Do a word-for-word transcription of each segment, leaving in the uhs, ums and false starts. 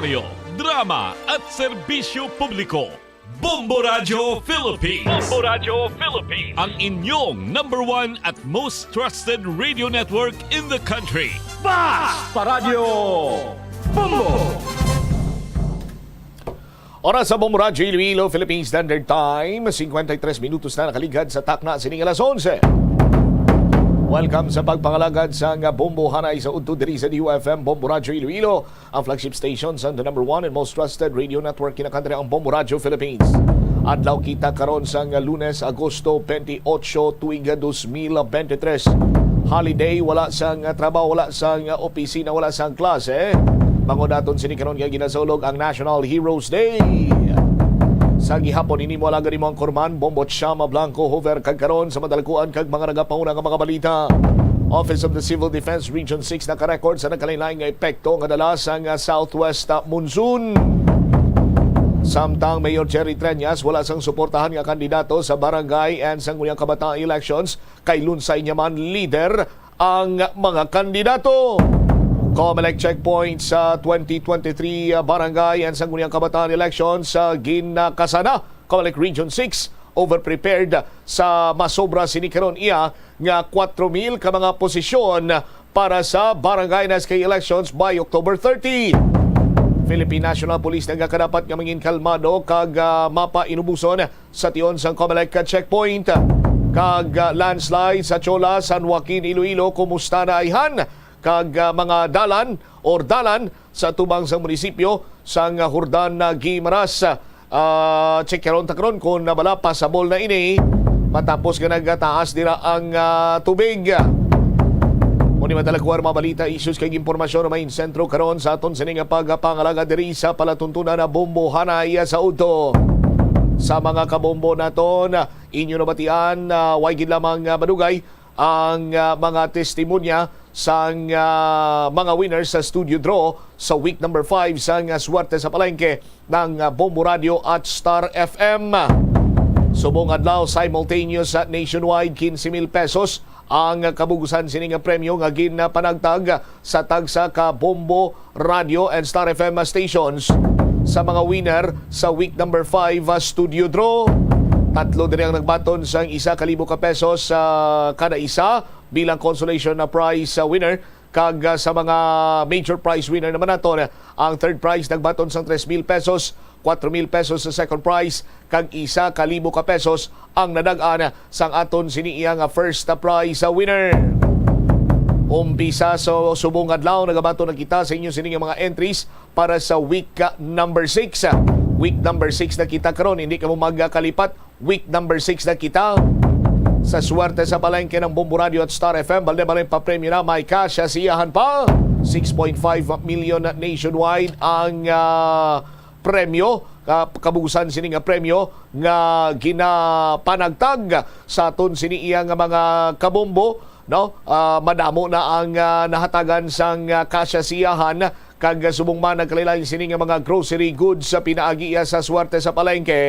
Drama at serbisyo publiko. Bombo Radyo Philippines. Bombo Radyo Philippines. Ang inyong number one at most trusted radio network in the country. Basta Radyo Bombo! Oras sa Bombo Radyo Iloilo, Philippine Standard Time, cincuenta y tres minutos na nakaligad sa takna sining alas onse. Welcome sa pagpangalagad sa nga Bombo Hanay sa udto diri sa D U F M Bombo Radyo Iloilo, ang flagship station sa the number one and most trusted radio network in the country, ang Bombo Radyo Philippines. Adlaw kita karon sa nga Lunes, Agosto twenty-eight, tuig dos mil veintitrés. Holiday, wala sang trabaho, wala sang opisina, wala sang klase. Bangod aton sini karon nga ginasaulog ang National Heroes Day. Sa gihapon ini mo alagad imo ang Korman, Bombo Chama Blanco Hover, kag karon sa madalkuan kag mga nagapanguna nga mga balita. Office of the Civil Defense Region six nakarecord sa nagkalain-lain nga epekto nga dala sang southwest monsoon. Samtang Mayor Jerry Treñas wala sang suportahan nga kandidato sa barangay and sangguniang kabataan elections, kay lunsay niya man lider ang mga kandidato. Comelec checkpoint sa twenty twenty-three barangay and sangguniang kabataan elections sa Ginakasana, Comelec Region six, overprepared sa masobra sini karon iya nga kwatro mil ka mga posisyon para sa barangay and S K elections by October thirty. Philippine National Police nagakadapat nga mangin kalmado kag, ah, mapainubuson sa tion sang Comelec checkpoint. Kag, ah, landslide sa Chola, San Joaquin, Iloilo, kumusta na ayhan? Kag, ah, mga dalan or dalan sa tubang sang munisipyo sang Jordan, ah, Guimaras. Ah, check karon ta karon kung nabala pasabol na ini matapos nga nagataas dira ang, ah, tubig. Mao ni madalakuan mga balita, issues kag impormasyon nga may sentro karon sa aton sini nga pagpangalaga diri sa palatuntunan na Bombo Hanay sa udto. Sa mga kabombo naton, inyo nabatian, ah, way gid lamang, ah, madugay ang, ah, mga testimonya sang, ah, mga winners sa studio draw sa week number five sang, ah, Swerte sa Palengke ng, ah, Bombo Radio at Star F M. Subong adlaw, simultaneous sa nationwide, quince mil pesos ang kabugusan sini nga premyo nga ginpanagtag sa tagsa ka Bombo Radio and Star F M stations. Sa mga winner sa week number five, ah, studio draw, tatlo diri ang nagbaton sang isa ka libo ka pesos sa kada isa bilang consolation na prize, ah, winner. Kag, ah, sa mga major prize winner naman naton, ang third prize nagbaton sang tres mil pesos, kwatro mil pesos sa second prize, kag isa ka libo ka pesos ang nadag-an sang aton sini iya nga first prize sa winner. Umpisa sa subong adlaw, nagabaton na kita sa inyo sini nga mga entries para sa week, ah, number six. Week number six na kita karon, hindi kamo magkalipat. Week number six na kita sa Swerte sa Palengke ng Bombo Radio at Star F M. Balde-balde pa premyo na, may cash sa iyahan pa. Six point five million nationwide ang, ah, premyo, ka-, kabugusan sini nga premyo nga ginapanagtag sa aton sini iya nga mga kabombo, no? Ah, madamo na ang, ah, nahatagan sang, ah, cash sa iyahan. Kag subong man nagkalain-lain sini nga mga grocery goods sa pinaagi iya sa Swerte sa Palengke.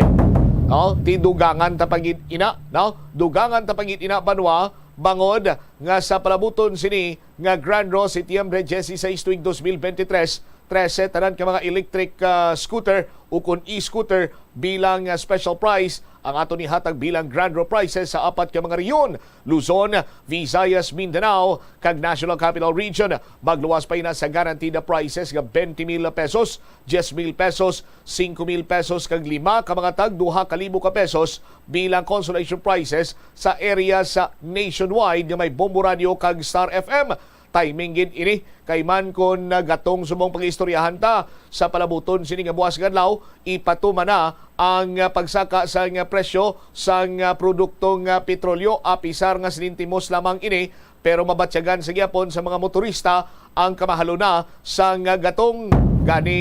No? Ti dugangan ta pa gid ina, no? Dugangan ta pa gid ina, banwa, bangod nga sa palabuton sini nga Grand Draw, Setyembre dieciséis tuig dos mil veintitrés, trese tanan ka mga electric, ah, scooter o kon e-scooter bilang, ah, special prize ang aton ihatag bilang Grand Draw prizes sa apat ka mga rehiyon, Luzon, Visayas, Mindanao, kag National Capital Region. Magluwas pa ina sa guaranteed na prizes nga twenty mil pesos, diyes mil pesos, singko mil pesos, kag lima ka mga tag duha ka libo ka pesos bilang consolation prizes sa area sa nationwide nga may Bombo Radio kag Star F M. Timing gid ini, kay man kon nagatong subong pag-istoryahan ta sa palabuton sini nga buwas nga adlaw, ipatuman na ang, ah, pagsaka sa nga presyo sang, ah, produkto nga petrolyo, apisar nga sentimos lamang ini, pero mabatyagan sa gihapon sa mga motorista ang kamahalon na sang, ah, gatong. Gani,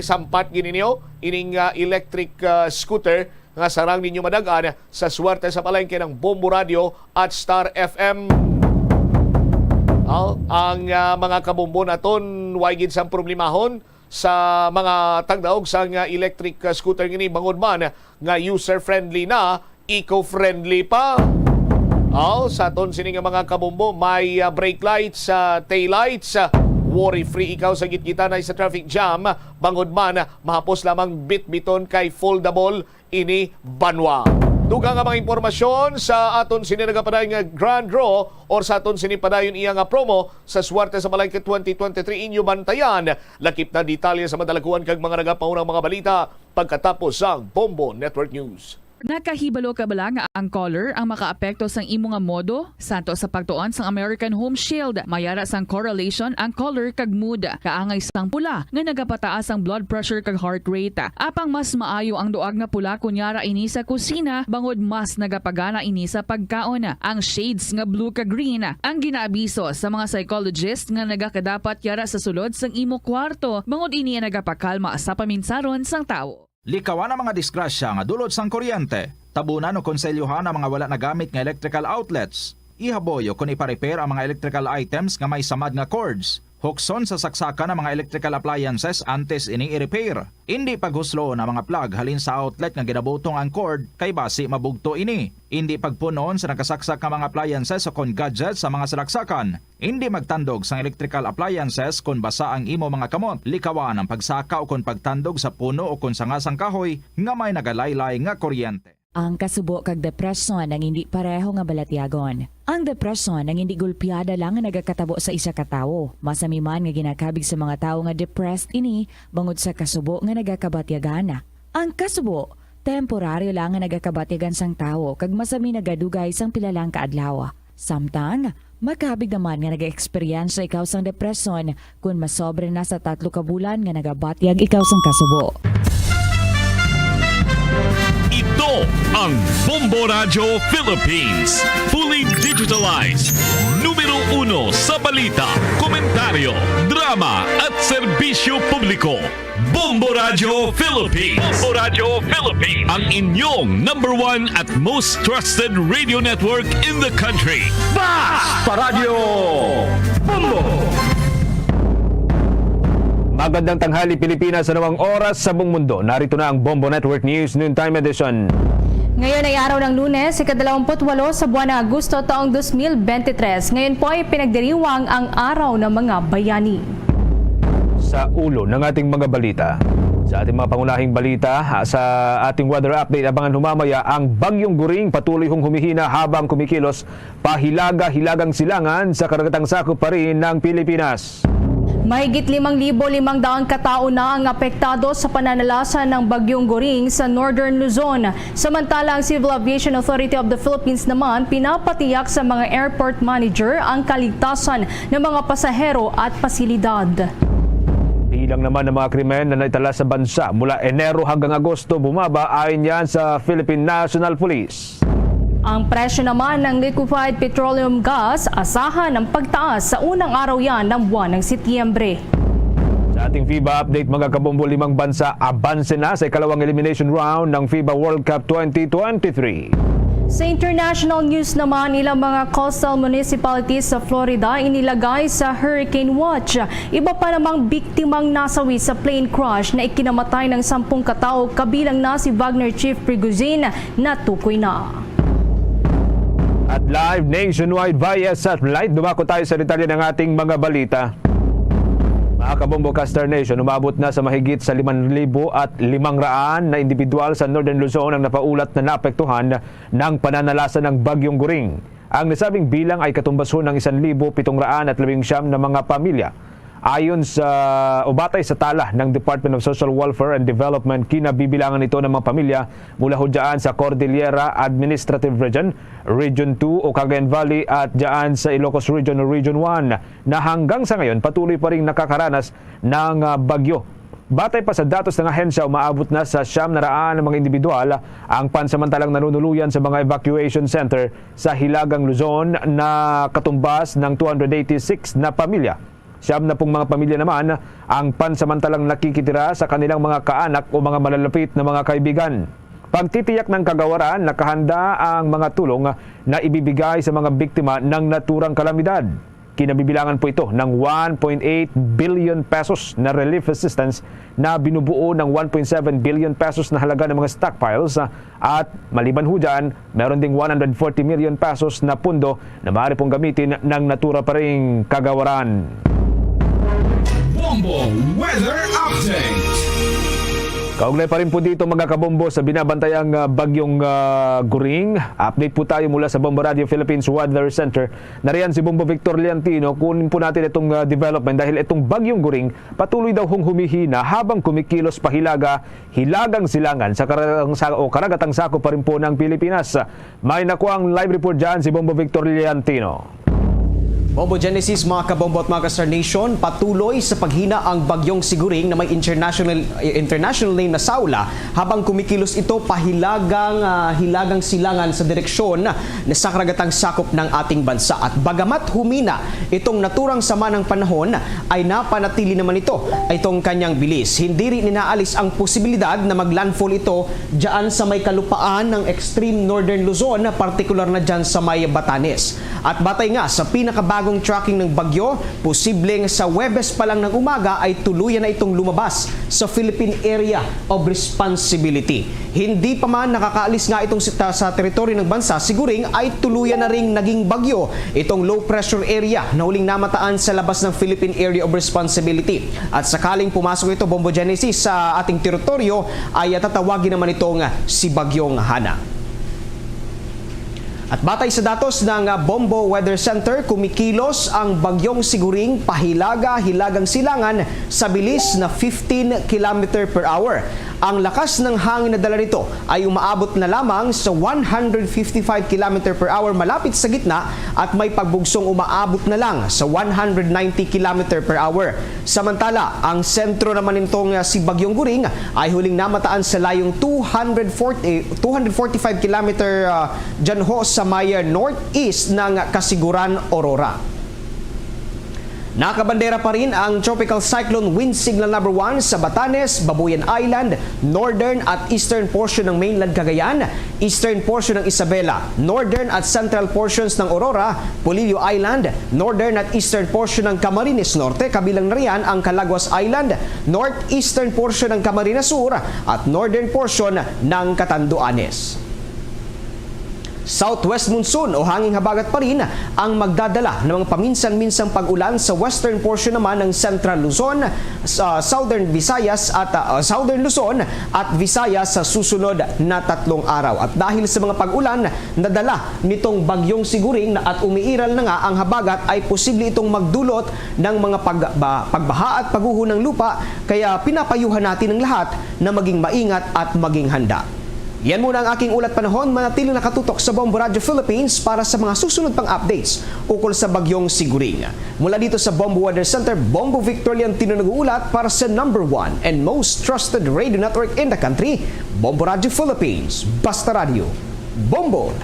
sampat gid ninyo ining, ah, electric, ah, scooter nga sarang ninyo madag-an sa Swerte sa Palengke ng Bombo Radio at Star F M. Aw, ang, ah, mga kabombo naton, way gid sang problemahon sa mga tagdaog sang, ah, electric, ah, scooter ngini, bangod man nga user-friendly na, eco-friendly pa. Aw, sa aton sini nga mga kabombo, may, ah, brake lights, ah, tail lights, ah, Worry-free ikaw sa gitgitanay sa traffic jam, bangod man mahapos lamang bitbiton kay foldable ini banwa. Dugang nga mga impormasyon sa aton sini nagapadayon nga grand draw or sa aton sini padayon iya nga promo sa Swerte sa Balay ka twenty twenty-three, inyo bantayan. Lakip na detalye sa madalaguan kag mga nagapaunang mga balita pagkatapos sang Bombo Network News. Nakahibalo ka bala nga ang color ang makaapekto sang imo nga modo? Santo sa pagtuon sang American Home Shield, may ara sang correlation ang color kag mood. Kaangay sang pula nga nagapataas ang blood pressure kag heart rate. Apang mas maayo ang duag nga pula kon yara ini sa kusina, bangod mas nagapagana ini sa pagkaon. Ang shades nga blue kag green ang ginaabiso sa mga psychologist nga nagakadapat yara sa sulod sang imo kwarto, bangod ini ang nagapakalma sa paminsaron sang tawo. Likawan ang mga disgrasya nga dulot sang kuryente. Tabunan o konselyohan ang mga wala nagamit nga electrical outlets. Ihaboy o kon ipa-repair ang mga electrical items nga may samad nga cords. Hukson sa saksakan ang mga electrical appliances antes ini i-repair. Indi paghusloon ang mga plug halin sa outlet nga ginabutong ang cord, kay basi mabugto ini. Indi pagpun-on sa nakasaksak nga mga appliances o kon gadgets sa mga salaksakan. Indi magtandog sang electrical appliances kon basa ang imo mga kamot. Likawan ang pagsaka o kon pagtandog sa puno o kon sanga sang kahoy nga may nagalaylay nga kuryente. Ang kasubo kag depresyon ang indi pareho nga balatyagon. Ang depresyon ang indi gulpiada lang nga nagakatabo sa isa ka tawo. Masami man nga ginakabig sa mga tawo nga depressed ini bangod sa kasubo nga nagakabatyagan. Ang kasubo, temporaryo lang nga nagakabatyagan sang tawo kag masami nagadugay sang pila lang ka adlaw. Samtang, makabig naman nga nag-eksperyensya ikaw sang depresyon kon masobra na sa tatlo ka bulan nga nagabatyag ikaw sang kasubo. Ito ang Bombo Radyo Philippines, fully digitalized, numero uno sa balita, komentaryo, drama at serbisyo publiko. Bombo Radyo Philippines. Bombo Radyo Philippines. Ang inyong number one at most trusted radio network in the country. Basta Radyo Bombo! Magandang tanghali, Pilipinas, sa anumang oras sa buong mundo. Narito na ang Bombo Network News Noontime Edition. Ngayon ay araw ng Lunes, ikadalawamput-walo sa buwan ng Agosto, taong dos mil bente tres. Ngayon po ay pinagdiriwang ang Araw ng Mga Bayani. Sa ulo ng ating mga balita. Sa ating mga pangunahing balita, ha, sa ating weather update, abangan humamaya ang Bagyong Goring patuloy hong humihina habang kumikilos pahilaga-hilagang silangan sa karagatang sakop pa rin ng Pilipinas. Mahigit limang libo limang daang katao na ang apektado sa pananalasa ng Bagyong Goring sa Northern Luzon. Samantala, ang Civil Aviation Authority of the Philippines naman pinapatiyak sa mga airport manager ang kaligtasan ng mga pasahero at pasilidad. Bilang naman ng mga krimen na naitala sa bansa mula Enero hanggang Agosto, bumaba, ayon yan sa Philippine National Police. Ang presyo naman ng liquefied petroleum gas, asahan ang pagtaas sa unang araw yan ng buwan ng Setyembre. Sa ating FIBA update, mga kabombo, limang bansa abanse na sa ikalawang elimination round ng FIBA World Cup twenty twenty-three. Sa international news naman, ilang mga coastal municipalities sa Florida inilagay sa hurricane watch. Iba pa namang biktimang nasawi sa plane crash na ikinamatay ng sampung katao, kabilang na si Wagner Chief Prigozhin, natukoy na. At live nationwide via satellite, dumako tayo sa detalye ng ating mga balita. Mga kabombo, Caster Nation, umabot na sa mahigit sa limang libo at limang raan na individual sa Northern Luzon ang napaulat na naapektuhan ng pananalasa ng Bagyong Goring. Ang nasabing bilang ay katumbason ng isang libo pitong raan at labing siyam na mga pamilya. Ayon sa, o batay sa tala ng Department of Social Welfare and Development, kinabibilangan ito ng mga pamilya mula ho dyan sa Cordillera Administrative Region, Region two o Cagayan Valley, at dyan sa Ilocos Region o Region one, na hanggang sa ngayon patuloy pa ring nakakaranas ng, ah, bagyo. Batay pa sa datos ng ahensya, umaabot na sa siyam na raan ang mga individual ang pansamantalang nanunuluyan sa mga evacuation center sa Hilagang Luzon, na katumbas ng two hundred eighty-six na pamilya. Siyam na pung mga pamilya naman ang pansamantalang nakikitira sa kanilang mga kaanak o mga malalapit na mga kaibigan. Pagtitiyak ng kagawaran, nakahanda ang mga tulong na ibibigay sa mga biktima ng naturang kalamidad. Kinabibilangan po ito ng one point eight billion pesos na relief assistance na binubuo ng one point seven billion pesos na halaga ng mga stockpiles, ah, at maliban ho dyan, meron ding one hundred forty million pesos na pundo na maaari pong gamitin ng natura pa ring kagawaran. Bombo Weather Update. Kaugnay pa rin po dito, mga kabombo, sa binabantayang, ah, bagyong, ah, Goring. Update po tayo mula sa Bombo Radio Philippines Weather Center. Nariyan si Bombo Victor Leantino. Kunin po natin itong, ah, development dahil itong bagyong Goring patuloy daw hong humihina habang kumikilos pa hilaga, hilagang silangan sa karagatang sa-, o karagatang sakop pa rin po ng Pilipinas. May nakuha ang live report dyan si Bombo Victor Leantino. Bombo Genesis, mga kabombo at mga ka-Star Nation, patuloy sa paghina ang bagyong Siguring na may international, international name na Saula, habang kumikilos ito pahilagang, ah, hilagang silangan sa direksyon na sa karagatang sakop ng ating bansa. At bagamat humina itong naturang sama ng panahon, ay napanatili naman ito itong kanyang bilis. Hindi rin inaalis ang posibilidad na maglandfall ito dyan sa may kalupaan ng extreme northern Luzon, partikular na dyan sa may Batanes. At batay nga sa pinakabagong tracking ng bagyo, posibleng sa Huwebes pa lang ng umaga ay tuluyan na itong lumabas sa Philippine Area of Responsibility. Hindi pa man nakakaalis nga itong sita sa teritoryo ng bansa, Siguring ay tuluyan na ring naging bagyo itong low pressure area na huling namataan sa labas ng Philippine Area of Responsibility. At sakaling pumasok ito, Bombo Genesis, sa ating teritoryo, ay, ah, tatawagin naman itong si Bagyong Hana. At batay sa datos ng, ah, Bombo Weather Center, kumikilos ang Bagyong Siguring pahilaga, hilagang silangan sa bilis na fifteen kilometer per hour. Ang lakas ng hangin na dala nito ay umaabot na lamang sa one hundred fifty-five kilometer per hour malapit sa gitna at may pagbugsong umaabot na lang sa one hundred ninety kilometer per hour. Samantala, ang sentro naman nitong, ah, si Bagyong Goring ay huling namataan sa layong two hundred forty, two hundred forty-five kilometer, ah, dyan ho sa may, ah, northeast ng Casiguran, Aurora. Nakabandera pa rin ang Tropical Cyclone Wind Signal Number One sa Batanes, Babuyan Island, northern at eastern portion ng mainland Cagayan, eastern portion ng Isabela, northern at central portions ng Aurora, Polillo Island, northern at eastern portion ng Camarines Norte, kabilang na riyan ang Calaguas Island, northeastern portion ng Camarines Sur, at northern portion ng Catanduanes. Southwest monsoon o hanging habagat pa rin ang magdadala ng mga paminsan-minsang pag-ulan sa western portion naman ng Central Luzon, sa Southern Visayas at, ah, Southern Luzon at Visayas sa susunod na tatlong araw. At dahil sa mga pag-ulan na dala nitong Bagyong Siguring na at umiiral na nga ang habagat, ay posible itong magdulot ng mga pagba-, pagbaha at pagguho ng lupa, kaya pinapayuhan natin ang lahat na maging maingat at maging handa. Yan muna ang aking ulat panahon. Manatiling nakatutok sa Bombo Radio Philippines para sa mga susunod pang updates ukol sa Bagyong Siguring. Mula dito sa Bombo Weather Center, Bombo Victor Leontino nag-uulat para sa number one and most trusted radio network in the country, Bombo Radio Philippines. Basta Radio, Bombo!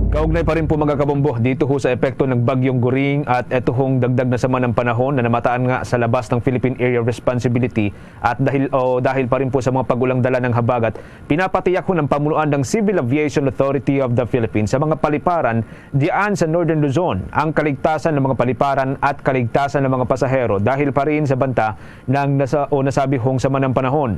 Kaugnay pa rin po, mga kabombo, dito ho sa epekto ng Bagyong Goring at eto hong dagdag na sama ng panahon na namataan nga sa labas ng Philippine Area of Responsibility at dahil, o dahil pa rin po sa mga pag-ulang dala ng habagat, pinapatiyak ho ng pamunuan ng Civil Aviation Authority of the Philippines sa mga paliparan diyan sa Northern Luzon ang kaligtasan ng mga paliparan at kaligtasan ng mga pasahero dahil pa rin sa banta ng nasa, o nasabi hong sama ng panahon.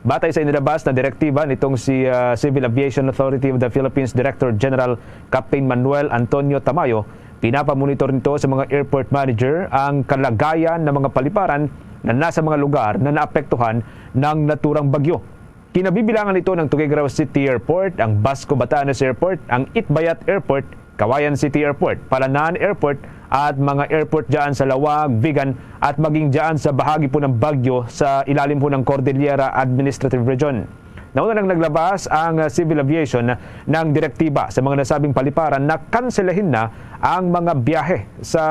Batay sa inilabas na direktiba nitong si, ah, Civil Aviation Authority of the Philippines Director General Captain Manuel Antonio Tamayo, pinapamonitor nito sa mga airport manager ang kalagayan ng mga paliparan na nasa mga lugar na naapektuhan ng naturang bagyo. Kinabibilangan ito ng Tuguegarao City Airport, ang Basco Batanes Airport, ang Itbayat Airport, Cauayan City Airport, Palanan Airport, at mga airport dyan sa Laoag, Vigan, at maging dyan sa bahagi po ng Baguio sa ilalim po ng Cordillera Administrative Region. Nauna nang naglabas ang, ah, Civil Aviation ng direktiba sa mga nasabing paliparan na kanselahin na ang mga biyahe sa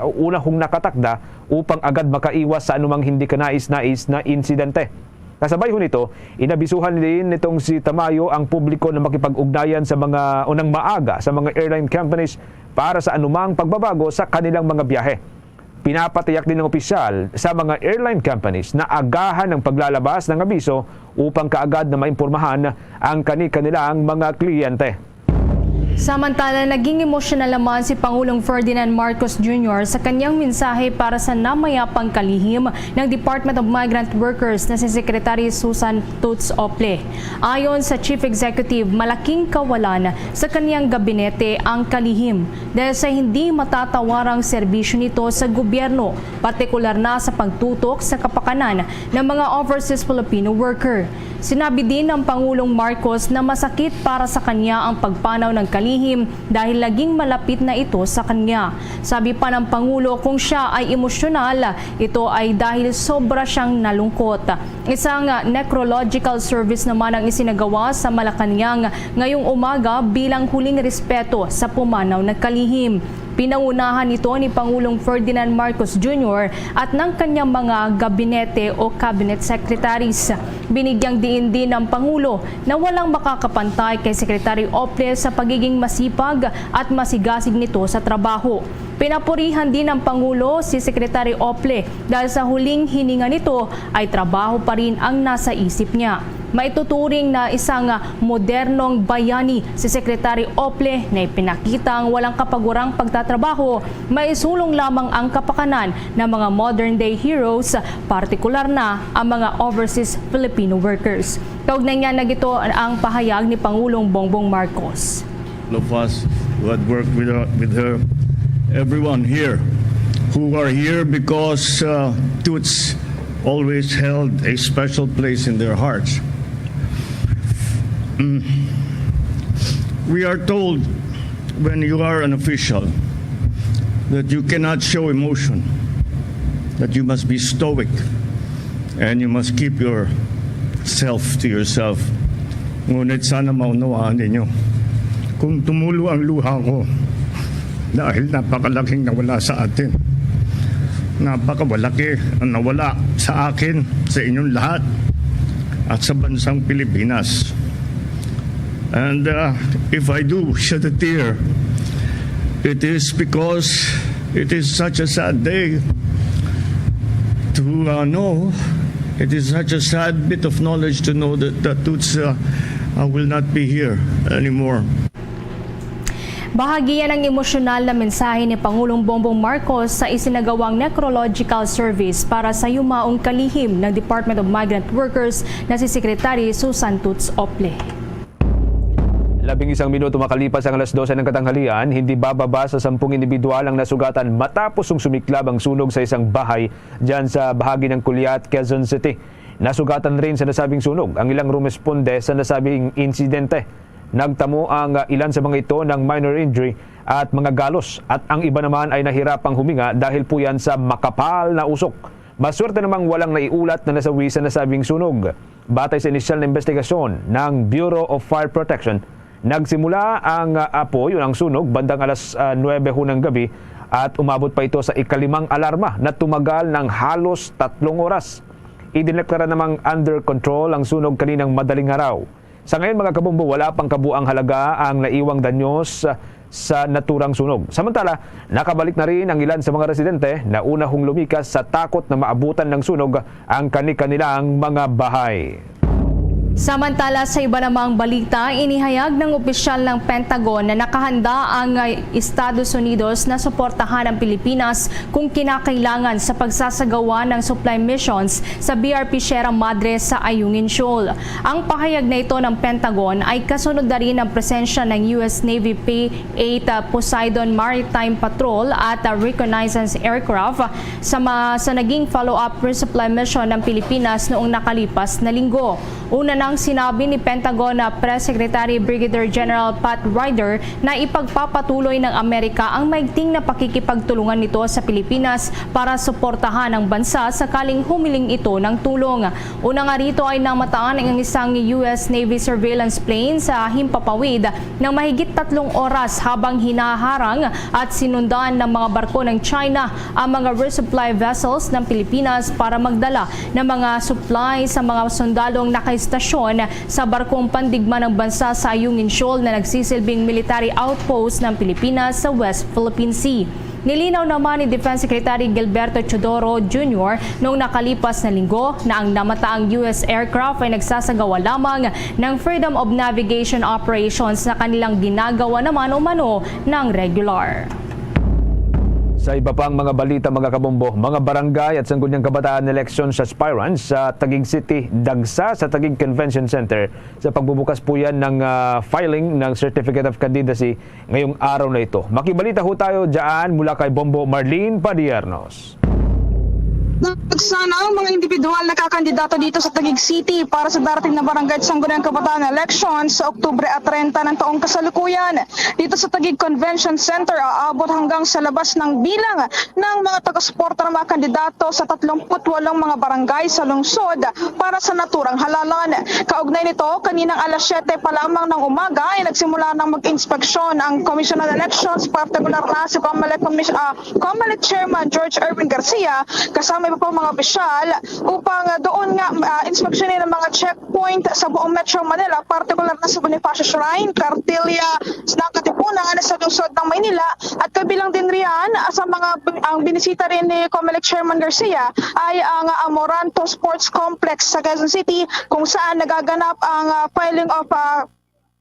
una hong nakatakda upang agad makaiwas sa anumang hindi kanais-nais na insidente. Kasabay ho nito, inabisuhan din nitong si Tamayo ang publiko na makipag-ugnayan sa mga, o nang maaga sa mga airline companies para sa anumang pagbabago sa kanilang mga biyahe. Pinapatiyak din ng opisyal sa mga airline companies na agahan ang paglalabas ng abiso upang kaagad na maimpormahan ang kani-kanilang mga kliyente. Samantala, naging emosyonal naman si Pangulong Ferdinand Marcos Junior sa kanyang mensahe para sa namayapang kalihim ng Department of Migrant Workers na si Secretary Susan Toots Ople. Ayon sa Chief Executive, malaking kawalan sa kanyang gabinete ang kalihim dahil sa hindi matatawarang serbisyo nito sa gobyerno, partikular na sa pagtutok sa kapakanan ng mga overseas Filipino worker. Sinabi din ng Pangulong Marcos na masakit para sa kanya ang pagpanaw ng kalihim dahil naging malapit na ito sa kanya. Sabi pa ng Pangulo, kung siya ay emosyonal, ito ay dahil sobra siyang nalungkot. Isang necrological service naman ang isinagawa sa Malacañang ngayong umaga bilang huling respeto sa pumanaw ng kalihim. Pinangunahan ito ni Pangulong Ferdinand Marcos Junior at ng kanyang mga gabinete o cabinet secretaries. Binigyang diin din ng Pangulo na walang makakapantay kay Secretary Ople sa pagiging masipag at masigasig nito sa trabaho. Pinapurihan din ng Pangulo si Secretary Ople dahil sa huling hininga nito ay trabaho pa rin ang nasa isip niya. Maituturing na isang modernong bayani si Secretary Ople na ipinakita ang walang kapagurang pagtatrabaho, maisulong lamang ang kapakanan ng mga modern-day heroes, partikular na ang mga overseas Filipino workers. Kaugnay niya, nagito ang pahayag ni Pangulong Bongbong Marcos. All of us who had worked with her, with her, everyone here who are here because uh, Toots always held a special place in their hearts. Mm. We are told when you are an official that you cannot show emotion, that you must be stoic, and you must keep yourself to yourself. Ngunit sana maunawaan ninyo, kung tumulo ang luha ko dahil napakalaking nawala sa atin, napakawalaki ang nawala sa akin, sa inyong lahat, at sa bansang Pilipinas. And uh, if I do shed a tear, it is because it is such a sad day to uh, know. It is such a sad bit of knowledge to know that, that Toots uh, uh, will not be here anymore. Bahagi yan ang emosyonal na mensahe ni Pangulong Bongbong Marcos sa isinagawang necrological service para sa yumaong kalihim ng Department of Migrant Workers na si Secretary Susan Toots Ople. Labing isang minuto makalipas ang alas dose ng katanghalian, hindi bababa sa sampung individual ang nasugatan matapos ang sumiklab ang sunog sa isang bahay dyan sa bahagi ng Culiat, Quezon City. Nasugatan rin sa nasabing sunog ang ilang rumesponde sa nasabing insidente. Nagtamo ang, ah, ilan sa mga ito ng minor injury at mga galos, at ang iba naman ay nahirapang huminga dahil po yan sa makapal na usok. Maswerte namang walang naiulat na nasawi sa nasabing sunog. Batay sa inisyal na investigasyon ng Bureau of Fire Protection, nagsimula ang, ah, apoy o ang sunog bandang alas, ah, nuwebe hunang gabi at umabot pa ito sa ikalimang alarma na tumagal ng halos tatlong oras. Idineklara namang under control ang sunog kaninang madaling araw. Sa ngayon, mga kabombo, wala pang kabuang halaga ang naiwang danyos sa naturang sunog. Samantala, nakabalik na rin ang ilan sa mga residente na una hong lumikas sa takot na maabutan ng sunog ang kani-kanilang mga bahay. Samantala, sa iba namang balita, inihayag ng opisyal ng Pentagon na nakahanda ang, uh, Estados Unidos na suportahan ang Pilipinas kung kinakailangan sa pagsasagawa ng supply missions sa B R P Sierra Madre sa Ayungin Shoal. Ang pahayag na ito ng Pentagon ay kasunod na rin ng presensya ng U S Navy P eight, uh, Poseidon Maritime Patrol at, uh, reconnaissance aircraft sa, ma- sa naging follow-up resupply mission ng Pilipinas noong nakalipas na linggo. Una nang sinabi ni Pentagon na Press Secretary Brigadier General Pat Ryder na ipagpapatuloy ng Amerika ang maigting na pakikipagtulungan nito sa Pilipinas para suportahan ang bansa sakaling humiling ito ng tulong. Una nga rito ay namataan ang isang U S Navy surveillance plane sa himpapawid ng mahigit tatlong oras habang hinaharang at sinundan ng mga barko ng China ang mga resupply vessels ng Pilipinas para magdala ng mga supply sa mga sundalong nakaistasyon sa barkong pandigma ng bansa sa Ayungin Shoal na nagsisilbing military outpost ng Pilipinas sa West Philippine Sea. Nilinaw naman ni Defense Secretary Gilberto Teodoro Junior noong nakalipas na linggo na ang namataang U S aircraft ay nagsasagawa lamang ng Freedom of Navigation operations na kanilang ginagawa naman umano ng regular. Sa iba pang mga balita, mga kabombo, mga barangay at sangguniang kabataan election aspirants sa Taguig City, dagsa sa Taguig Convention Center sa pagbubukas po yan ng, ah, filing ng Certificate of Candidacy ngayong araw na ito. Makibalita ho tayo dyan mula kay Bombo Marlene Padiernos. Nagsana ang mga individual na kakandidato dito sa Taguig City para sa darating na barangay at sangguniang kabataan election sa Oktubre at treinta ng taong kasalukuyan. Dito sa Taguig Convention Center, aabot hanggang sa labas ng bilang ng mga taga-suporta ng mga kandidato sa tatlumpu't walong mga barangay sa lungsod para sa naturang halalan. Kaugnay nito, kaninang alas siyete pa lamang ng umaga ay nagsimula nang mag-inspeksyon ang Commission on Elections, partikular na si Comelec Commis-, ah, Comelec Chairman George Erwin Garcia, kasama iba pang mga opisyal, upang, ah, doon nga, ah, inspeksyonin ang mga checkpoint sa buong Metro Manila, partikular na sa Bonifacio Shrine, Cartilla, ng Katipunan sa lungsod ng Maynila, at kabilang din riyan, ah, sa mga bin-, ang binisita rin ni Comelec Chairman Garcia ay ang, ah, Amoranto Sports Complex sa Quezon City, kung saan nagaganap ang, ah, filing of, ah,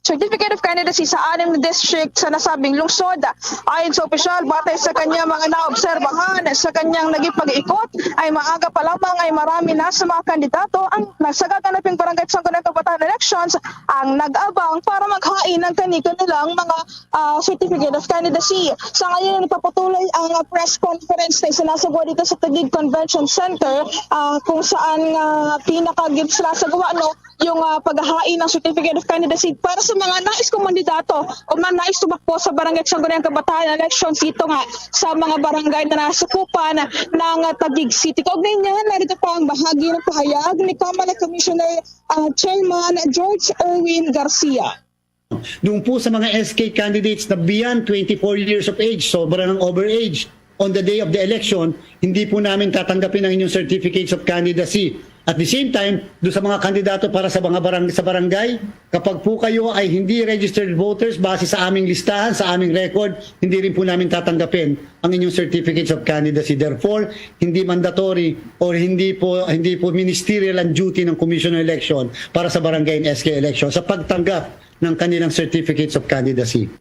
Certificate of Candidacy sa anim na district sa nasabing lungsod. Ayon sa opisyal, batay sa kanya mga naobserbahan sa kanyang naging pag-ikot, ay maaga pa lamang ay marami na sa mga kandidato ang nagagaganaping barangay at sangguniang kabataan elections ang nag-abang para maghain ng kani-kanilang mga, ah, Certificate of Candidacy. Sa ngayon, nagpapatuloy ang, ah, press conference na isinasagawa dito sa Taguig Convention Center, ah, kung saan nga pinakagin-, sinasagawa, no, yung, ah, paghahain ng Certificate of Candidacy para sa mga nais kumandidato o mga nais tumakbo sa Barangay Sangguniang Kabataan elections dito nga sa mga barangay na nasakupan ng, ah, Taguig City. Kaugnay niyan, narito pa ang bahagi ng pahayag ni Comelec Commissioner, ah, Chairman George Erwin Garcia. Doon po sa mga S K candidates na beyond twenty-four years of age, sobra ng overage, on the day of the election, hindi po namin tatanggapin ang inyong certificates of candidacy. At the same time, doon sa mga kandidato para sa mga barang-, sa barangay, kapag po kayo ay hindi registered voters base sa aming listahan, sa aming record, hindi rin po namin tatanggapin ang inyong certificates of candidacy. Therefore, hindi mandatory or hindi po, hindi po ministerial ang duty ng Commission on Election para sa barangay and S K election sa pagtanggap ng kanilang certificates of candidacy.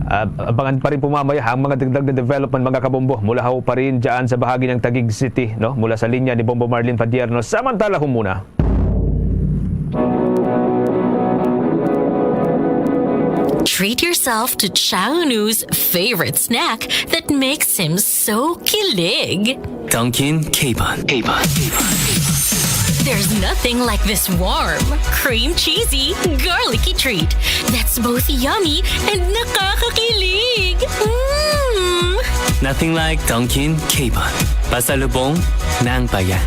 Ah, abangan pa rin po mamaya ang mga dagdag na development, mga kabombo, mula ho pa rin dyan sa bahagi ng Taguig City, no? Mula sa linya ni Bombo Marlene Padierno. Samantala ho muna. Treat yourself to Chownu's favorite snack that makes him so kilig. Dunkin' Capon. Capon. There's nothing like this warm, cream cheesy, garlicky treat that's both yummy and nakakakilig. Mm! Nothing like Dunkin' Capon. Pasalubong ng bayan.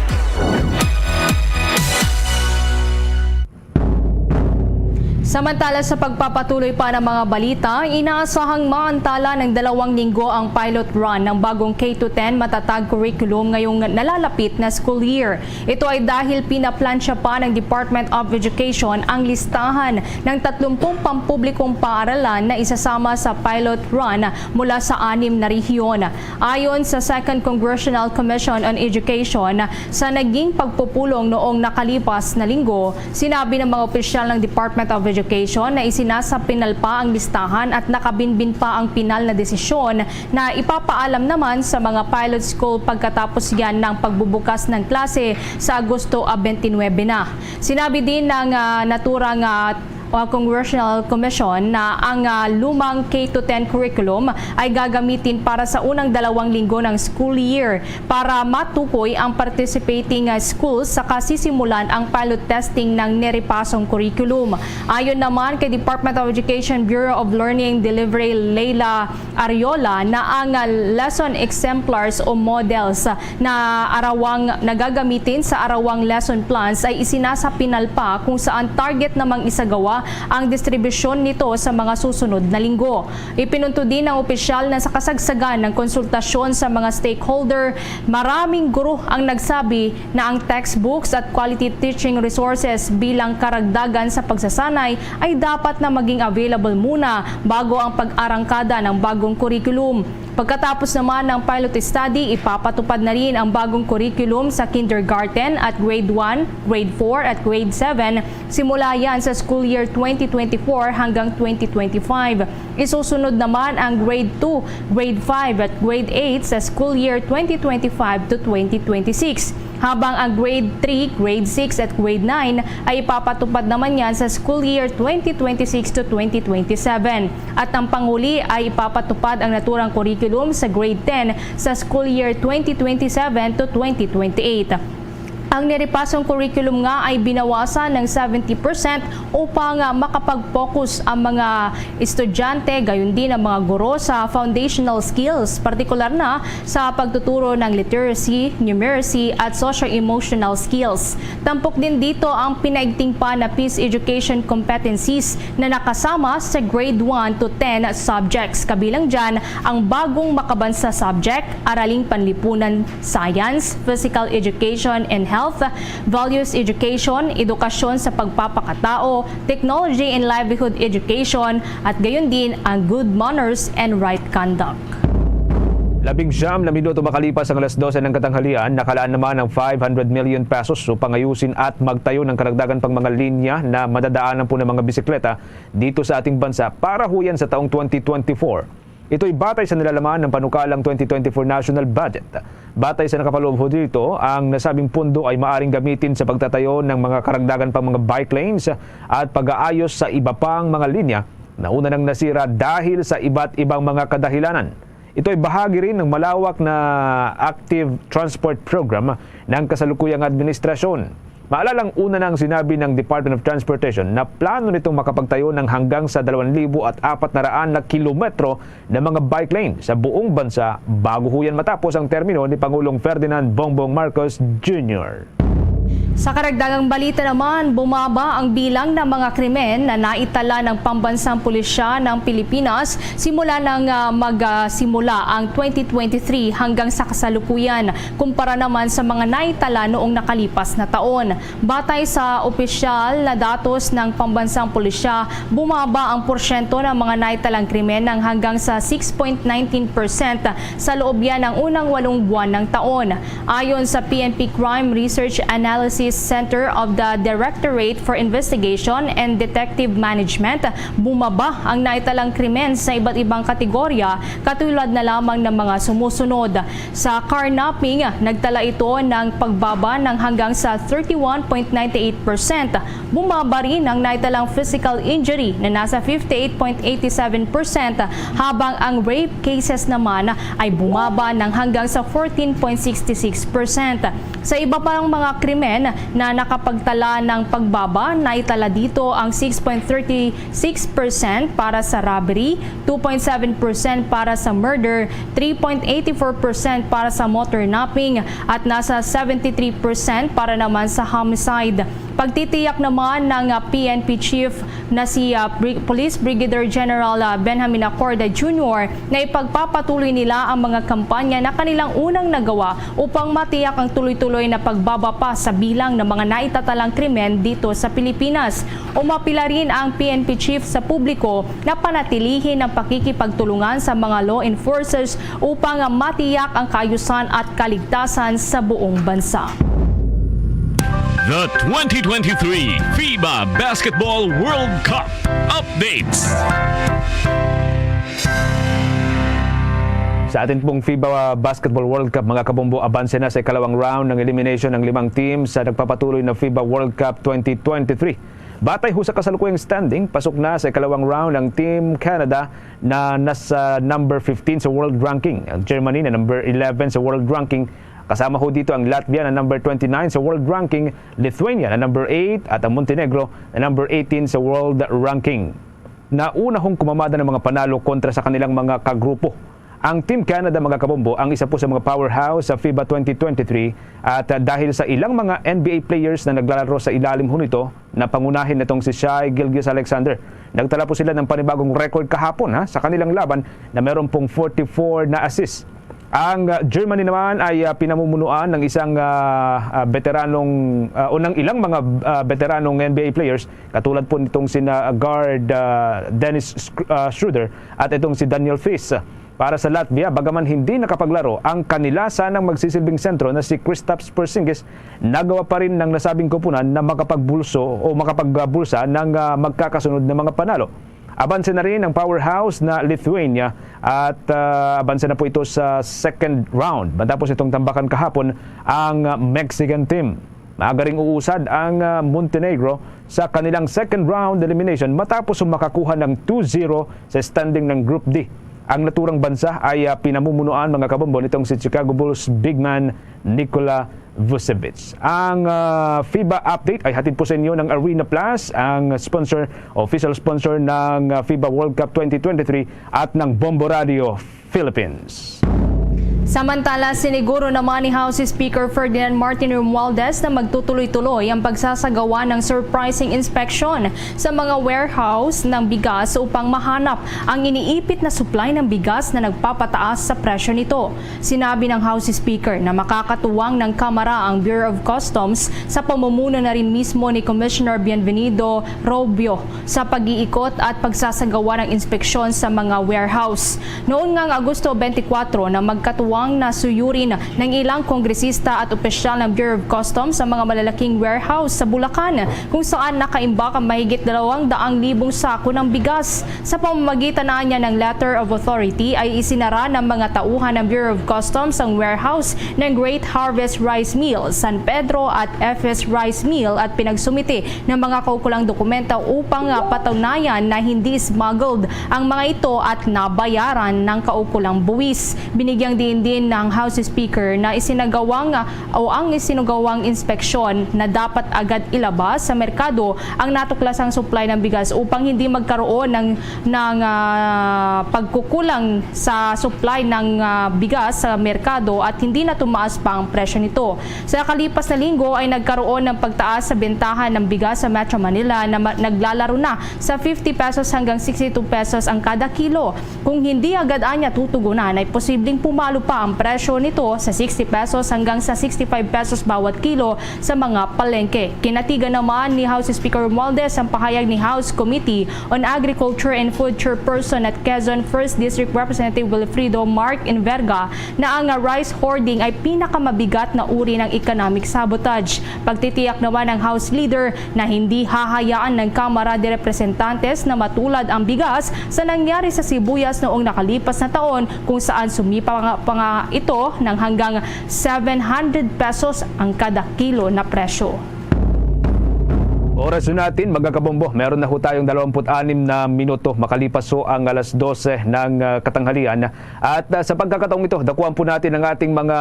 Samantala, sa pagpapatuloy pa ng mga balita, inaasahang maantala ng dalawang linggo ang pilot run ng bagong K to ten matatag curriculum ngayong nalalapit na school year. Ito ay dahil pinaplansya pa ng Department of Education ang listahan ng tatlumpung pampublikong paaralan na isasama sa pilot run mula sa anim na rehiyon. Ayon sa Second Congressional Commission on Education, sa naging pagpupulong noong nakalipas na linggo, sinabi ng mga opisyal ng Department of Education na isinasapinal pa ang listahan at nakabinbin pa ang pinal na desisyon na ipapaalam naman sa mga pilot school pagkatapos yan ng pagbubukas ng klase sa Agosto, ah, twenty-nine na. Sinabi din ng, ah, naturang, ah, uh, Congressional Commission na ang, ah, lumang K to ten curriculum ay gagamitin para sa unang dalawang linggo ng school year para matukoy ang participating, ah, schools sa kasisimulan ang pilot testing ng neripasong curriculum. Ayon naman kay Department of Education Bureau of Learning Delivery Leila Ariola na ang, ah, lesson exemplars o models na arawang nagagamitin sa arawang lesson plans ay isinasapinal pa kung saan target namang isagawa ang distribusyon nito sa mga susunod na linggo. Ipinunto din ng opisyal na sa kasagsagan ng konsultasyon sa mga stakeholder, maraming guro ang nagsabi na ang textbooks at quality teaching resources bilang karagdagan sa pagsasanay ay dapat na maging available muna bago ang pag-arangkada ng bagong curriculum. Pagkatapos naman ng pilot study, ipapatupad na rin ang bagong curriculum sa kindergarten at grade one, grade four at grade seven, simula yan sa school year twenty twenty-four hanggang twenty twenty-five. Isusunod naman ang grade two, grade five at grade eight sa school year twenty twenty-five to twenty twenty-six, habang ang grade three, grade six at grade nine ay ipapatupad naman yan sa school year twenty twenty-six to twenty twenty-seven. At ang panghuli ay ipapatupad ang naturang curriculum sa grade ten sa school year twenty twenty-seven to twenty twenty-eight. Ang niripasong curriculum nga ay binawasan ng seventy percent upang, ah, makapag-focus ang mga estudyante, gayon din ang mga guro sa foundational skills, partikular na sa pagtuturo ng literacy, numeracy, at socio-emotional skills. Tampok din dito ang pinaigting pa na peace education competencies na nakasama sa grade one to ten subjects, kabilang dyan ang bagong makabansa subject, araling panlipunan, science, physical education and health, values education, edukasyon sa pagpapakatao, technology and livelihood education, at gayon din ang good manners and right conduct. Labing siyam na minuto makalipas ang alas dose ng katanghalian, nakalaan naman ang five hundred million pesos upang ayusin at magtayo ng karagdagan pang mga linya na madadaanan po ng mga bisikleta dito sa ating bansa para ho yan sa taong twenty twenty-four. Ito'y batay sa nilalaman ng panukalang twenty twenty-four national budget. Batay sa nakapaloob ho dito, ang nasabing pondo ay maaring gamitin sa pagtatayo ng mga karagdagan pang mga bike lanes at pag-aayos sa iba pang mga linya na una nang nasira dahil sa iba't ibang mga kadahilanan. Ito ay bahagi rin ng malawak na active transport program ng kasalukuyang administrasyon. Maalalang una na ang sinabi ng Department of Transportation na plano nitong makapagtayo ng hanggang sa dalawang libo at apat na raan na kilometro ng mga bike lane sa buong bansa bago ho yan matapos ang termino ni Pangulong Ferdinand Bongbong Marcos Junior. Sa karagdagang balita naman, bumaba ang bilang ng mga krimen na naitala ng pambansang pulisya ng Pilipinas simula nang, ah, magsimula ang twenty twenty-three hanggang sa kasalukuyan, kumpara naman sa mga naitala noong nakalipas na taon. Batay sa opisyal na datos ng pambansang pulisya, bumaba ang porsyento ng mga naitalang krimen ng hanggang sa six point nineteen percent sa loob yan ng unang walong buwan ng taon. Ayon sa P N P Crime Research Analysis Center of the Directorate for Investigation and Detective Management, bumaba ang naitalang krimen sa iba't ibang kategorya, katulad na lamang ng mga sumusunod. Sa carnapping, nagtala ito ng pagbaba ng hanggang sa thirty-one point nine eight percent. Bumaba rin ang naitalang physical injury na nasa fifty-eight point eight seven percent, habang ang rape cases naman ay bumaba ng hanggang sa fourteen point six six percent. Sa iba pang mga krimen na nakapagtala ng pagbaba, naitala dito ang six point thirty six percent para sa robbery, two point seven percent para sa murder, three point eighty four percent para sa motor napping, at nasa seventy three percent para naman sa homicide. Pagtitiyak naman ng, ah, P N P Chief na si, ah, Bri-, Police Brigadier General, ah, Benjamin Acorda Junior na ipagpapatuloy nila ang mga kampanya na kanilang unang nagawa upang matiyak ang tuloy-tuloy na pagbaba pa sa bilang ng mga naitatalang krimen dito sa Pilipinas. Umapila rin ang P N P chief sa publiko na panatilihin ang pakikipagtulungan sa mga law enforcers upang matiyak ang kaayusan at kaligtasan sa buong bansa. The twenty twenty-three FIBA Basketball World Cup updates. Sa atin pong FIBA Basketball World Cup, mga kabombo, abanse na sa ikalawang round ng elimination ng limang team sa nagpapatuloy na FIBA World Cup twenty twenty-three. Batay ho sa kasalukuyang standing, pasok na sa ikalawang round ang Team Canada na nasa number fifteen sa world ranking, ang Germany na number eleven sa world ranking, kasama ho dito ang Latvia na number twenty-nine sa world ranking, Lithuania na number eight, at ang Montenegro na number eighteen sa world ranking. Nauna hong kumamada ng mga panalo kontra sa kanilang mga kagrupo Ang Team Canada, mga kabombo, ang isa po sa mga powerhouse sa FIBA twenty twenty-three at, ah, dahil sa ilang mga N B A players na naglalaro sa ilalim ho nito, na pangunahin nitong si Shai Gilgeous-Alexander. Nagtala po sila ng panibagong record kahapon, ha, sa kanilang laban na meron pong forty-four na assists. Ang, ah, Germany naman ay, ah, pinamumunuan ng isang, ah, ah, veteranong, ah, o ng ilang mga, ah, veteranong N B A players, katulad po nitong sina guard, ah, Dennis Schr-, ah, Schroeder at itong si Daniel Theis. Para sa Latvia, bagaman hindi nakapaglaro ang kanila sanang magsisilbing sentro na si Kristaps Porzingis, nagawa pa rin ng nasabing koponan na makapagbulso o makapagbulsa ng, ah, magkakasunod na mga panalo. Abanse na rin ang powerhouse na Lithuania at, ah, abanse na po ito sa second round matapos itong tambakan kahapon ang Mexican team. Maaga ring uusad ang, ah, Montenegro sa kanilang second round elimination matapos makakuha ng two zero sa standing ng Group D. Ang naturang bansa ay, ah, pinamumunuan, mga kabombo, nitong si Chicago Bulls big man Nikola Vucevic. Ang, ah, FIBA update ay hatid po sa inyo ng Arena Plus, ang sponsor, official sponsor ng, ah, FIBA World Cup twenty twenty-three at ng Bombo Radio Philippines. Samantala, siniguro naman ni House Speaker Ferdinand Martin Romualdez na magtutuloy-tuloy ang pagsasagawa ng surprising inspection sa mga warehouse ng bigas upang mahanap ang iniipit na supply ng bigas na nagpapataas sa presyo nito. Sinabi ng House Speaker na makakatuwang ng Kamara ang Bureau of Customs sa pamumuno na rin mismo ni Commissioner Bienvenido Robio sa pag-iikot at pagsasagawa ng inspeksyon sa mga warehouse. Noon ngang Agosto twenty-four na magkatuwang na suyurin ng ilang kongresista at opisyal ng Bureau of Customs sa mga malalaking warehouse sa Bulacan, kung saan nakaimbak ang mahigit dalawang daang libong sako ng bigas. Sa pamamagitan na niya ng letter of authority ay isinara ng mga tauhan ng Bureau of Customs ang warehouse ng Great Harvest Rice Mill, San Pedro at F S Rice Mill at pinagsumite ng mga kaukulang dokumento upang, ah, patunayan na hindi smuggled ang mga ito at nabayaran ng kaukulang buwis. Binigyang diin din ng House Speaker na isinagawang, ah, o ang isinugawang inspeksyon na dapat agad ilabas sa merkado ang natuklasang supply ng bigas upang hindi magkaroon ng, ng, ah, pagkukulang sa supply ng, ah, bigas sa merkado at hindi na tumaas pa ang presyo nito. Sa nakalipas na linggo ay nagkaroon ng pagtaas sa bentahan ng bigas sa Metro Manila na ma-, naglalaro na sa fifty pesos hanggang sixty-two pesos ang kada kilo. Kung hindi agad anya tutugunan, ay posibleng pumalo pa ang presyo nito sa sixty pesos hanggang sa sixty-five pesos bawat kilo sa mga palengke. Kinatigan naman ni House Speaker Romualdez ang pahayag ni House Committee on Agriculture and Food Chairperson at Quezon First District Representative Wilfredo Mark Inverga na ang rice hoarding ay pinakamabigat na uri ng economic sabotage. Pagtitiyak naman ng House Leader na hindi hahayaan ng Kamara de Representantes na matulad ang bigas sa nangyari sa sibuyas noong nakalipas na taon, kung saan sumipa nga, pa nga ito ng hanggang seven hundred pesos ang kada kilo na presyo. Oras na natin, mga kabombo. Meron na ho tayong dalawampu't anim na minuto makalipas ho ang alas dose ng, ah, katanghalian. At, ah, sa pagkakataong ito, dakuan po natin ang ating mga,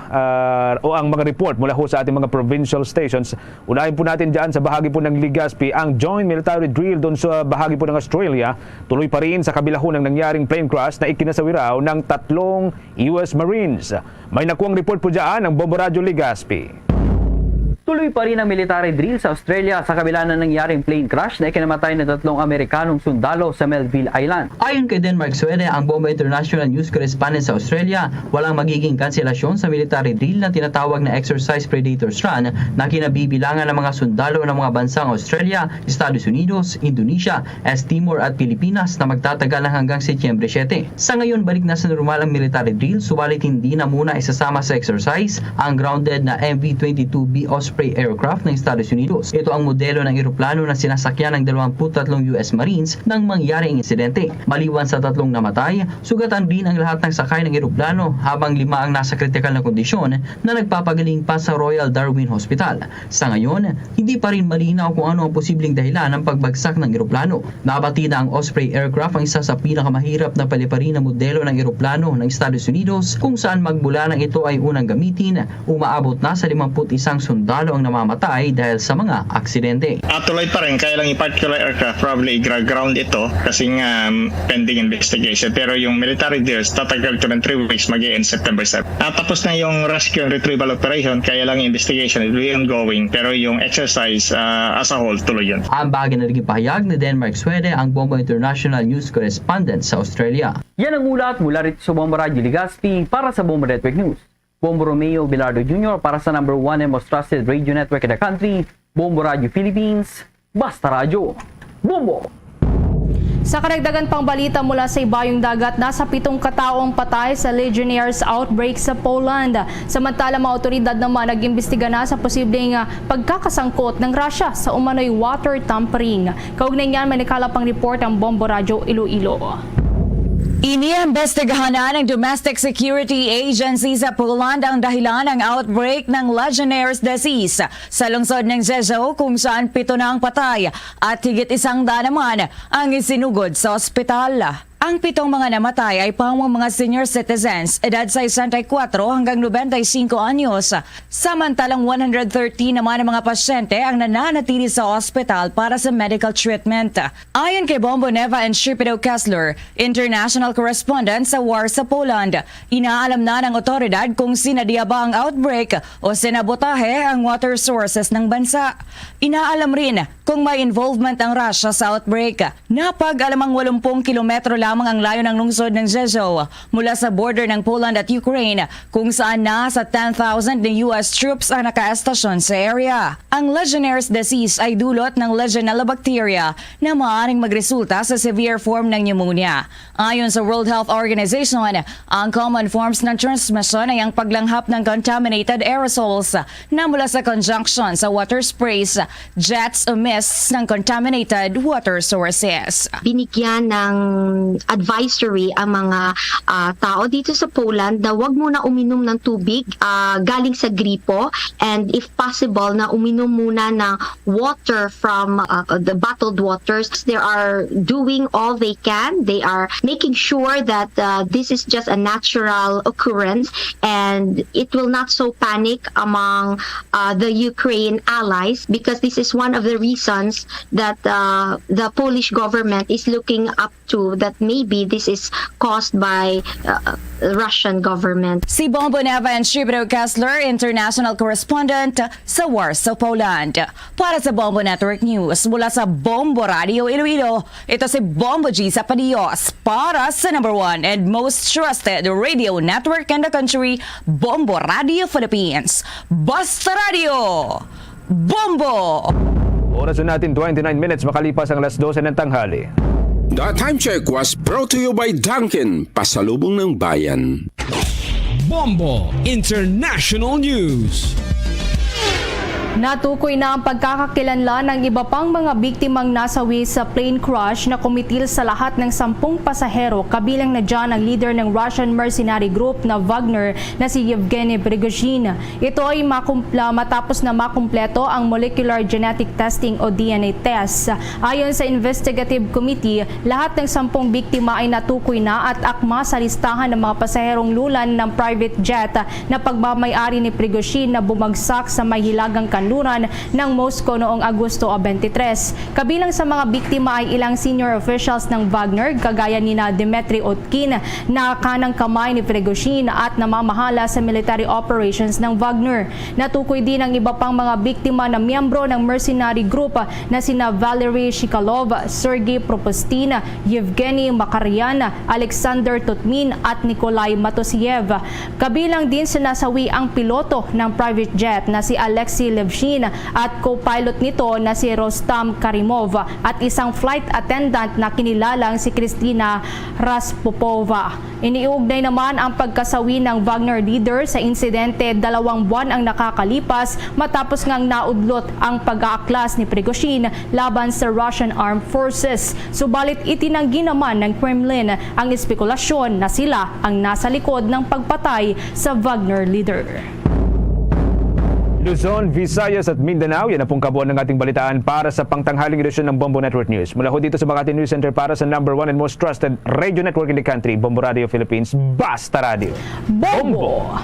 ah, o ang mga report mula ho sa ating mga provincial stations. Unahin po natin dyan sa bahagi po ng Legazpi ang joint military drill doon sa bahagi po ng Australia. Tuloy pa rin sa kabila ho ng nangyaring plane crash na ikinasawiraw ng tatlong U S Marines. May nakuang report po dyan ang Bombo Radyo Legazpi. Tuloy pa rin ang military drill sa Australia sa kabila ng nangyaring plane crash na ikinamatay ng tatlong Amerikanong sundalo sa Melville Island. Ayon kay Denmark Swede, ang Bombo International News Correspondent sa Australia, walang magiging kanselasyon sa military drill na tinatawag na Exercise Predator's Run na kinabibilangan ng mga sundalo ng mga bansang Australia, Estados Unidos, Indonesia, S. Timor at Pilipinas na magtatagal na hanggang Setyembre siyete. Sa ngayon, balik na sa normal ang military drill, subalit hindi na muna isasama sa exercise ang grounded na M V twenty-two B Osprey aircraft ng Estados Unidos. Ito ang modelo ng eroplano na sinasakyan ng dalawampu't tatlong U S Marines nang mangyari ang insidente. Maliban sa tatlong namatay, sugatan din ang lahat ng sakay ng eroplano, habang lima ang nasa kritikal na kondisyon na nagpapagaling pa sa Royal Darwin Hospital. Sa ngayon, hindi pa rin malinaw kung ano ang posibleng dahilan ng pagbagsak ng eroplano. Nabatid na ang Osprey aircraft ang isa sa pinakamahirap na paliparin na modelo ng eroplano ng Estados Unidos, kung saan magmula nang ito ay unang gamitin, umaabot na sa limampu't isang sundalo ang namamatay dahil sa mga aksidente. Ah, tuloy pa rin, kaya lang yung particular aircraft, probably i-ground ito kasi nga, um, pending investigation. Pero yung military jets, tatagal ito ng three weeks, mag-e-end September seven. Ah, tapos na yung rescue and retrieval operation, kaya lang yung investigation is really ongoing. Pero yung exercise, ah, as a whole, tuloy yun. Ang bagay na naging pahayag ni Denmark Swede, ang Bombo International News Correspondent sa Australia. Yan ang ulat mula rito sa Bombo Radyo Legazpi para sa Bombo Network News. Bombo Romeo Bilardo Junior para sa number one and most trusted radio network in the country, Bombo Radio Philippines, Basta Radyo. Bombo! Sa karagdagan pang balita mula sa ibayong dagat, nasa pitong katao ang patay sa Legionnaires outbreak sa Poland. Samantala, mga awtoridad naman nag-imbestiga na sa posibleng, ah, pagkakasangkot ng Russia sa umano'y water tampering. Kaugnay niyan, may nakalap ang report ang Bombo Radyo Iloilo. Iniimbestigahan na ng Domestic Security Agency sa Poland ang dahilan ng outbreak ng Legionnaires disease sa lungsod ng Rzeszów, kung saan pito na ang patay at higit isang daan naman ang isinugod sa ospital. Ang pitong mga namatay ay pawang mga senior citizens, edad sesenta y kuatro hanggang nobenta y cinco anyos, samantalang one hundred thirteen naman ang mga pasyente ang nananatili sa ospital para sa medical treatment. Ayon kay Bombo Neva and Shipiro Kessler, international correspondent sa Warsaw, Poland, inaalam na ng otoridad kung sinadya ba ang outbreak o sinabotahe ang water sources ng bansa. Inaalam rin kung may involvement ang Russia sa outbreak. Napag-alamang walumpung kilometro lamang ang layo ng lungsod ng Rzeszów mula sa border ng Poland at Ukraine, kung saan nasa ten thousand na U S troops ang nakaestasyon sa area. Ang Legionnaires disease ay dulot ng Legionella bacteria na maaaring magresulta sa severe form ng pneumonia. Ayon sa World Health Organization, ang common forms ng transmission ay ang paglanghap ng contaminated aerosols na mula sa conjunction sa water sprays, jets o mists ng contaminated water sources. Binigyan ng advisory ang mga, ah, tao dito sa Poland na wag muna uminom ng tubig, ah, galing sa gripo, and if possible na uminom muna ng water from, uh, the bottled waters. They are doing all they can. They are making sure that, uh, this is just a natural occurrence and it will not so panic among, uh, the Ukraine allies, because this is one of the reasons that, uh, the Polish government is looking up to, that maybe this is caused by, uh, Russian government. Si Bombo Neva and Shipiro Kessler, international correspondent sa Warsaw, Poland. Para sa Bombo Network News, mula sa Bombo Radio Iloilo, ito si Bombo G Sapadios para sa number one and most trusted radio network in the country, Bombo Radio Philippines. Basta Radio! Bombo! Oras na natin, twenty-nine minutes makalipas ang alas dose ng tanghali. The time check was brought to you by Dunkin, pasalubong ng bayan. Bombo International News. Natukoy na ang pagkakakilanlan ng iba pang mga biktimang nasawi sa plane crash na kumitil sa lahat ng sampung pasahero, kabilang na dyan ang leader ng Russian mercenary group na Wagner na si Yevgeny Prigozhin. Ito ay makumpla-, matapos na makumpleto ang molecular genetic testing o D N A test. Ayon sa investigative committee, lahat ng sampung biktima ay natukoy na at akma sa listahan ng mga pasaherong lulan ng private jet na pagmamay-ari ni Prigozhin na bumagsak sa may hilagang kanluran ng Moscow noong Agosto twenty-three. Kabilang sa mga biktima ay ilang senior officials ng Wagner, kagaya nina Dmitry Utkin, na kanang kamay ni Prigozhin at namamahala sa military operations ng Wagner. Natukoy din ang iba pang mga biktima na miyembro ng mercenary group na sina Valery Shikalov, Sergei Propustin, Yevgeny Makaryan, Alexander Tutmin at Nikolai Matosiev. Kabilang din sa nasawi ang piloto ng private jet na si Alexei Levshin at co-pilot nito na si Rostam Karimov at isang flight attendant na kinilalang si Kristina Raspopova. Iniugnay naman ang pagkasawi ng Wagner leader sa insidente dalawang buwan ang nakakalipas matapos ngang naudlot ang pag-aaklas ni Prigozhin laban sa Russian Armed Forces. Subalit itinanggi naman ng Kremlin ang espekulasyon na sila ang nasa likod ng pagpatay sa Wagner leader. Luzon, Visayas at Mindanao, yan ang pong kabuuan ng ating balitaan para sa pangtanghaling edisyon ng Bombo Network News. Mula ho dito sa Makati News Center para sa number one and most trusted radio network in the country, Bombo Radio Philippines, Basta Radio. Bombo!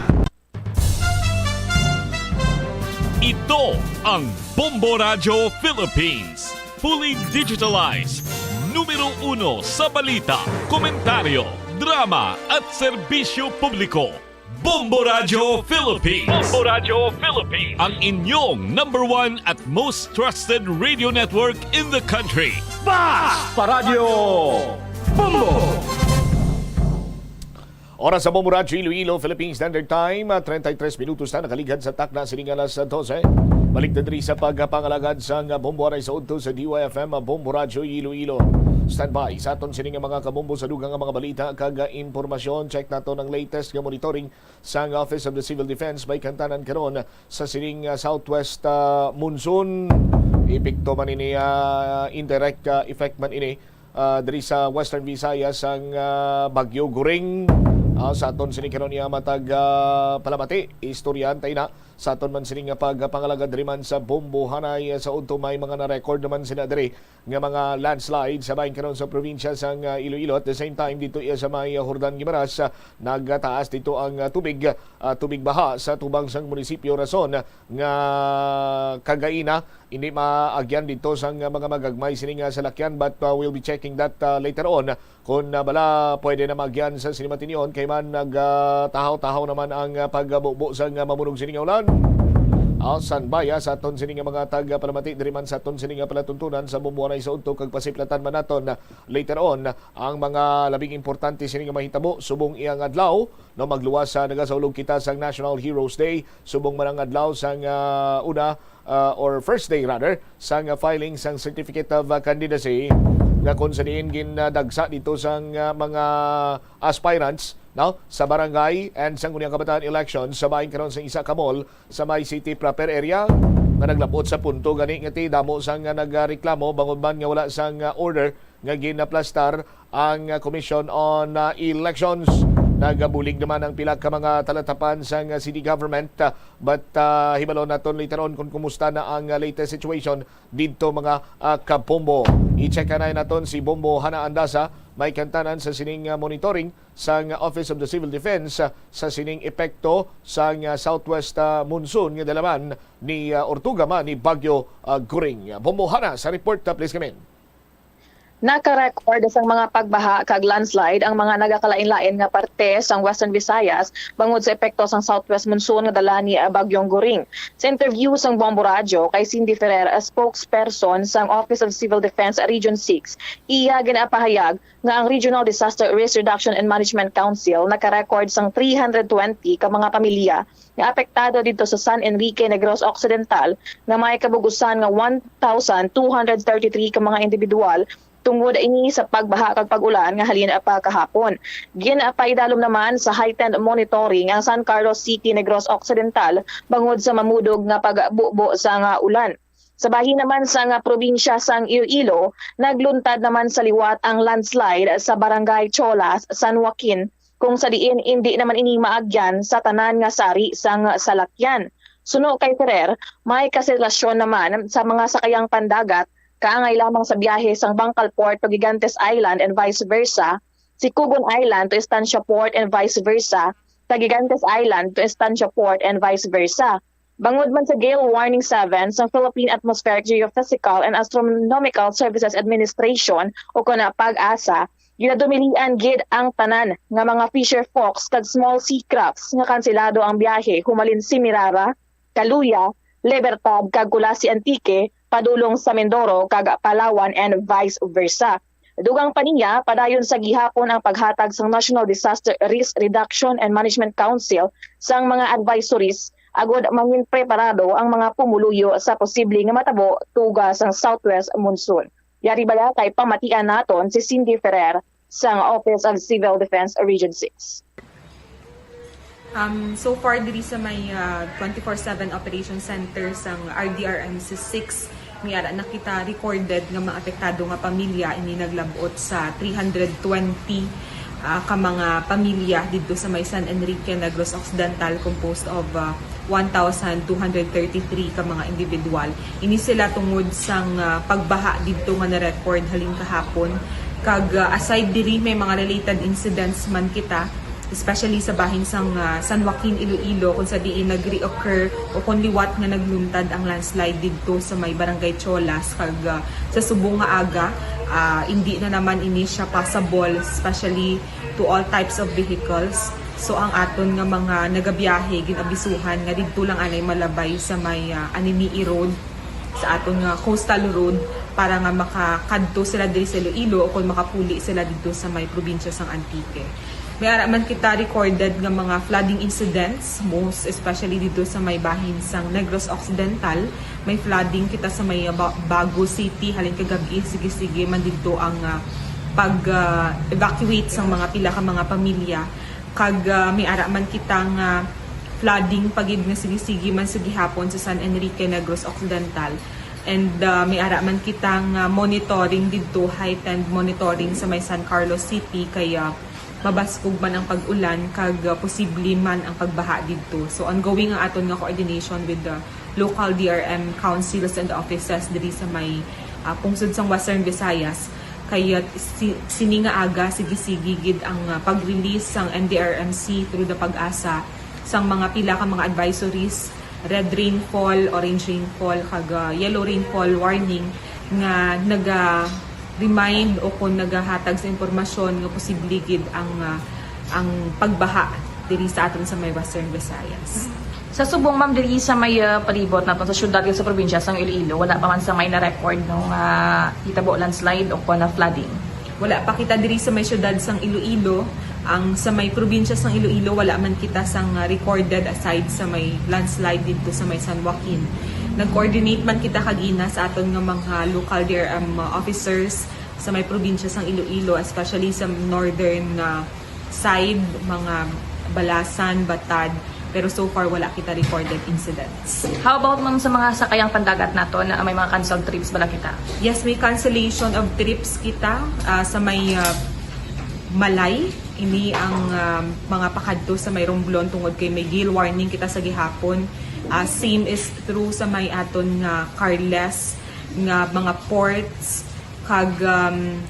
Ito ang Bombo Radyo Philippines. Fully digitalized. Numero uno sa balita, komentaryo, drama at serbisyo publiko. Bombo Radyo Philippines. Bombo Radyo Philippines. Ang inyong number one at most trusted radio network in the country. Bas! Paradyo Bombo! Oras sa Bombo Radyo Iloilo, Philippine Standard Time, ah, treinta y tres minutos na nakaligad sa takna sining alas dose. Balik na diri sa pagpangalagad sang Bombo Aray sa udto sa D Y F M, ah, Bombo Radyo Iloilo. Standby sa aton sining mga kabombo sa dugang nga mga balita kag, ah, impormasyon. Check nato ang latest nga monitoring sang Office of the Civil Defense may kantanan karon sa sining, ah, southwest, ah, monsoon. Epekto man ini, ah, indirect, ah, effect man ini, ah, diri sa Western Visayas ang, ah, Bagyo Goring. Ah, sa aton sini karon niya matag, ah, palamati, istoryahan tayo na sa aton man sini nga pagpangalagad diri man sa Bombo Hanay, ah, sa udto may mga na-record naman sina diri nga mga landslide sa bahin karon sa probinsya sang, ah, Iloilo. At the same time, dito iya sa may, ah, Jordan Guimaras, ah, nagtaas dito ang, ah, tubig, ah, tubig baha sa tubang sang munisipyo, rason nga kagaina hindi maagyan dito sang, ah, mga magagmay sini nga salakyan, but, ah, we'll be checking that, ah, later on. Kung, ah, bala, pwede na maagyan sa sini matinion, kay man nagtahaw-tahaw naman ang, ah, pagbubo sang, ah, mamunog sini nga ulan. Ah, sanbaya sa aton sini nga mga tagapalamati diri man sa aton sini nga palatuntunan sa Bombo Hanay sa udto kag pasiplatan man naton, ah, later on ang mga labing importante sini nga mahitabo subong iyang adlaw, no, magluwas sa nagasaulog kita sang National Heroes Day, subong man ang adlaw sang, ah, una, ah, or first day rather, sang, ah, filing sang Certificate of, ah, Candidacy, nga kung sa diin ginadagsa dito sang, ah, mga aspirants, no, sa barangay and sangguniang kabataan elections sa bahin karon sa isa ka mall sa may city proper area nga naglabot sa punto gani nga ti damo sang, ah, nagareklamo bangod man nga wala sang, ah, order nga ginaplastar ang, ah, Commission on, ah, Elections. Nagabulig naman ang pila ka mga talatapan sang, ah, city government, ah, but, ah, hibalon naton later on kung kumusta na ang, ah, latest situation didto, mga, ah, kabombo. I-check anay naton si Bombo Hana Andasa, may kantanan sa sining, ah, monitoring sang Office of the Civil Defense, ah, sa sining epekto sang, ah, southwest, ah, monsoon nga dalaman ni, ah, Ortuga man ni Bagyo, ah, Goring. Bombo Hana sa report, ah, please come in. Naka-record sang mga pagbaha kag landslide ang mga nagakalain-lain nga parte sang Western Visayas bangod sa epekto sang southwest monsoon nga dala ni, ah, Bagyong Goring. Sa interview sang Bombo Radyo kay Cindy Ferrer, ah, spokesperson sang Office of Civil Defense Region six, iya ginapahayag nga ang Regional Disaster Risk Reduction and Management Council naka-record sang three hundred twenty ka mga pamilya nga apektado didto sa San Enrique, Negros Occidental, nga may kabug-usan nga one thousand two hundred thirty-three ka mga individual tungod ini sa pagbaha kag pag-ulan nga halin pa kahapon. Ginapaidalom naman sa heightened monitoring ang San Carlos City, Negros Occidental, bangod sa mamudog nga pagbubo sa nga ulan. Sa bahin naman sa nga probinsya sang Iloilo, nagluntad naman sa liwat ang landslide sa Barangay Cholas, San Joaquin, kung sa diin indi naman ini maagyan sa tanan nga sari sang salakyan. Suno kay Ferrer, may kaselasyon naman sa mga sakayang pandagat, kaangay lamang sa biyahe sang Bangkal Port to Gigantes Island and vice versa, Sikugon Island to Estancia Port and vice versa, kag Gigantes Island to Estancia Port and vice versa. Bangod man sa Gale Warning seven sang Philippine Atmospheric Geophysical and Astronomical Services Administration, o kon PAGASA, ginadumilian gid ang tanan nga mga fisher folks kag small sea crafts nga kanselado ang biyahe humalin Semirara, Caluya, Libertad, kag Culasi, Antique, padulong sa Mindoro kag Palawan and vice versa. Dugang pa niya, padayon sa gihapon ang paghatag sang National Disaster Risk Reduction and Management Council sang mga advisories agud mangin preparado ang mga pumuluyo sa posible nga matabo tuga sang southwest monsoon. Yari bala kay pamatian naton si Cindy Ferrer sang Office of Civil Defense Region six. Um, so far, diri sa may, ah, twenty-four seven Operation Center sang R D R M C six, may ara na kita recorded nga mga apektado nga pamilya. Ini naglabot sa three hundred twenty, ah, ka mga pamilya didto sa may San Enrique, Negros Occidental, composed of, ah, one thousand two hundred thirty-three ka mga individual. Ini sila tungod sang, ah, pagbaha didto nga na-record halin kahapon. Kag, ah, aside diri, may mga related incidents man kita especially sa bahin sang, ah, San Joaquin, Iloilo, kung sa diin nag-reoccur o kung liwat nga nagluntad ang landslide didto sa may Barangay Cholas, kag, ah, sa subong nga aga, ah, indi na naman ini siya passable, especially to all types of vehicles. So, ang aton nga mga nagabiyahe, gin-abisuhan nga didto lang anay malabay sa may, ah, Anini-y Road, sa aton nga coastal road, para nga makakadto sila diri sa Iloilo o kung makapuli sila didto sa may probinsya sang Antique. May ara man kita recorded nga mga flooding incidents, most especially didto sa may bahin sang Negros Occidental. May flooding kita sa may, ah, Ba-, Bago City halin kagab-i, sige-sige man didto ang, ah, pag, ah, evacuate sang mga pila ka mga pamilya. Kag, ah, may ara man kita nga flooding pa gid nga sige-sige man sa gihapon sa San Enrique, Negros Occidental. And, ah, may ara man kita nga monitoring didto, heightened monitoring sa may San Carlos City, kay mabaskog man ang pag-ulan kag, ah, posible man ang pagbaha didto. So, ongoing ang aton nga coordination with the local D R M councils and offices diri sa may, ah, pungsod sang Western Visayas. Kay, ah, si-, sini nga aga, sige-sige gid ang, ah, pag-release sang N D R M C through the PAGASA sang mga pila ka mga advisories, red rainfall, orange rainfall, kag, ah, yellow rainfall warning nga naga-remind o kung nagahatag sa impormasyon nga posible gid ang, ah, ang pagbaha diri sa aton sa may Western Visayas. Sa subong, ma'am, diri sa may, ah, palibot naton sa syudad kag sa probinsya sang Iloilo, wala pa man sang may na-record, no, nga hitabo landslide o kuwan na flooding? Wala pa kita diri sa may syudad sang Iloilo. Ang sa may probinsya sang Iloilo, wala man kita sang, ah, recorded aside sa may landslide didto sa may San Joaquin. Nag-coordinate man kita kagina sa aton nga mga local D R M officers sa may probinsya sang Iloilo, especially sa northern, ah, side, mga Balasan, Batad, pero so far wala kita recorded incidents. How about, ma'am, sa mga sakayang pandagat naton, na may mga canceled trips bala kita? Yes, may cancellation of trips kita, ah, sa may, ah, Malay. Ini ang, ah, mga pakadto sa may Romblon tungod kay may gale warning kita sa gihapon. Ah, same is true sa may aton nga Carles nga mga ports, kag, um,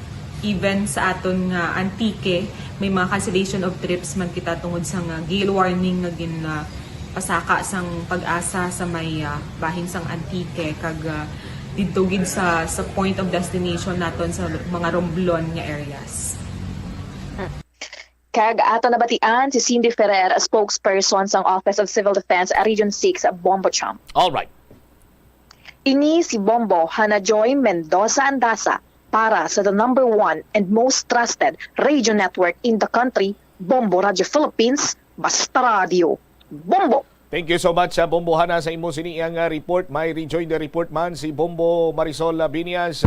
even sa aton nga Antique, may mga cancellation of trips man kita tungod sa nga gale warning nga gin, ah, pasaka sang PAGASA sa may, ah, bahin sang Antique, kag, ah, didto gid sa, sa point of destination naton sa mga Romblon nga areas. Kag ato nabatian si Cindy Ferrer, spokesperson sang Office of Civil Defense Region six, Bombo Cham. All right. Ini si Bombo Hana Joy Mendoza Andaza para sa the number one and most trusted radio network in the country, Bombo Radio Philippines, Basta Radio. Bombo! Thank you so much sa Bombo Hana sa imo sini iyang, ah, report. May rejoin the report man si Bombo Marisol, ah, Binias.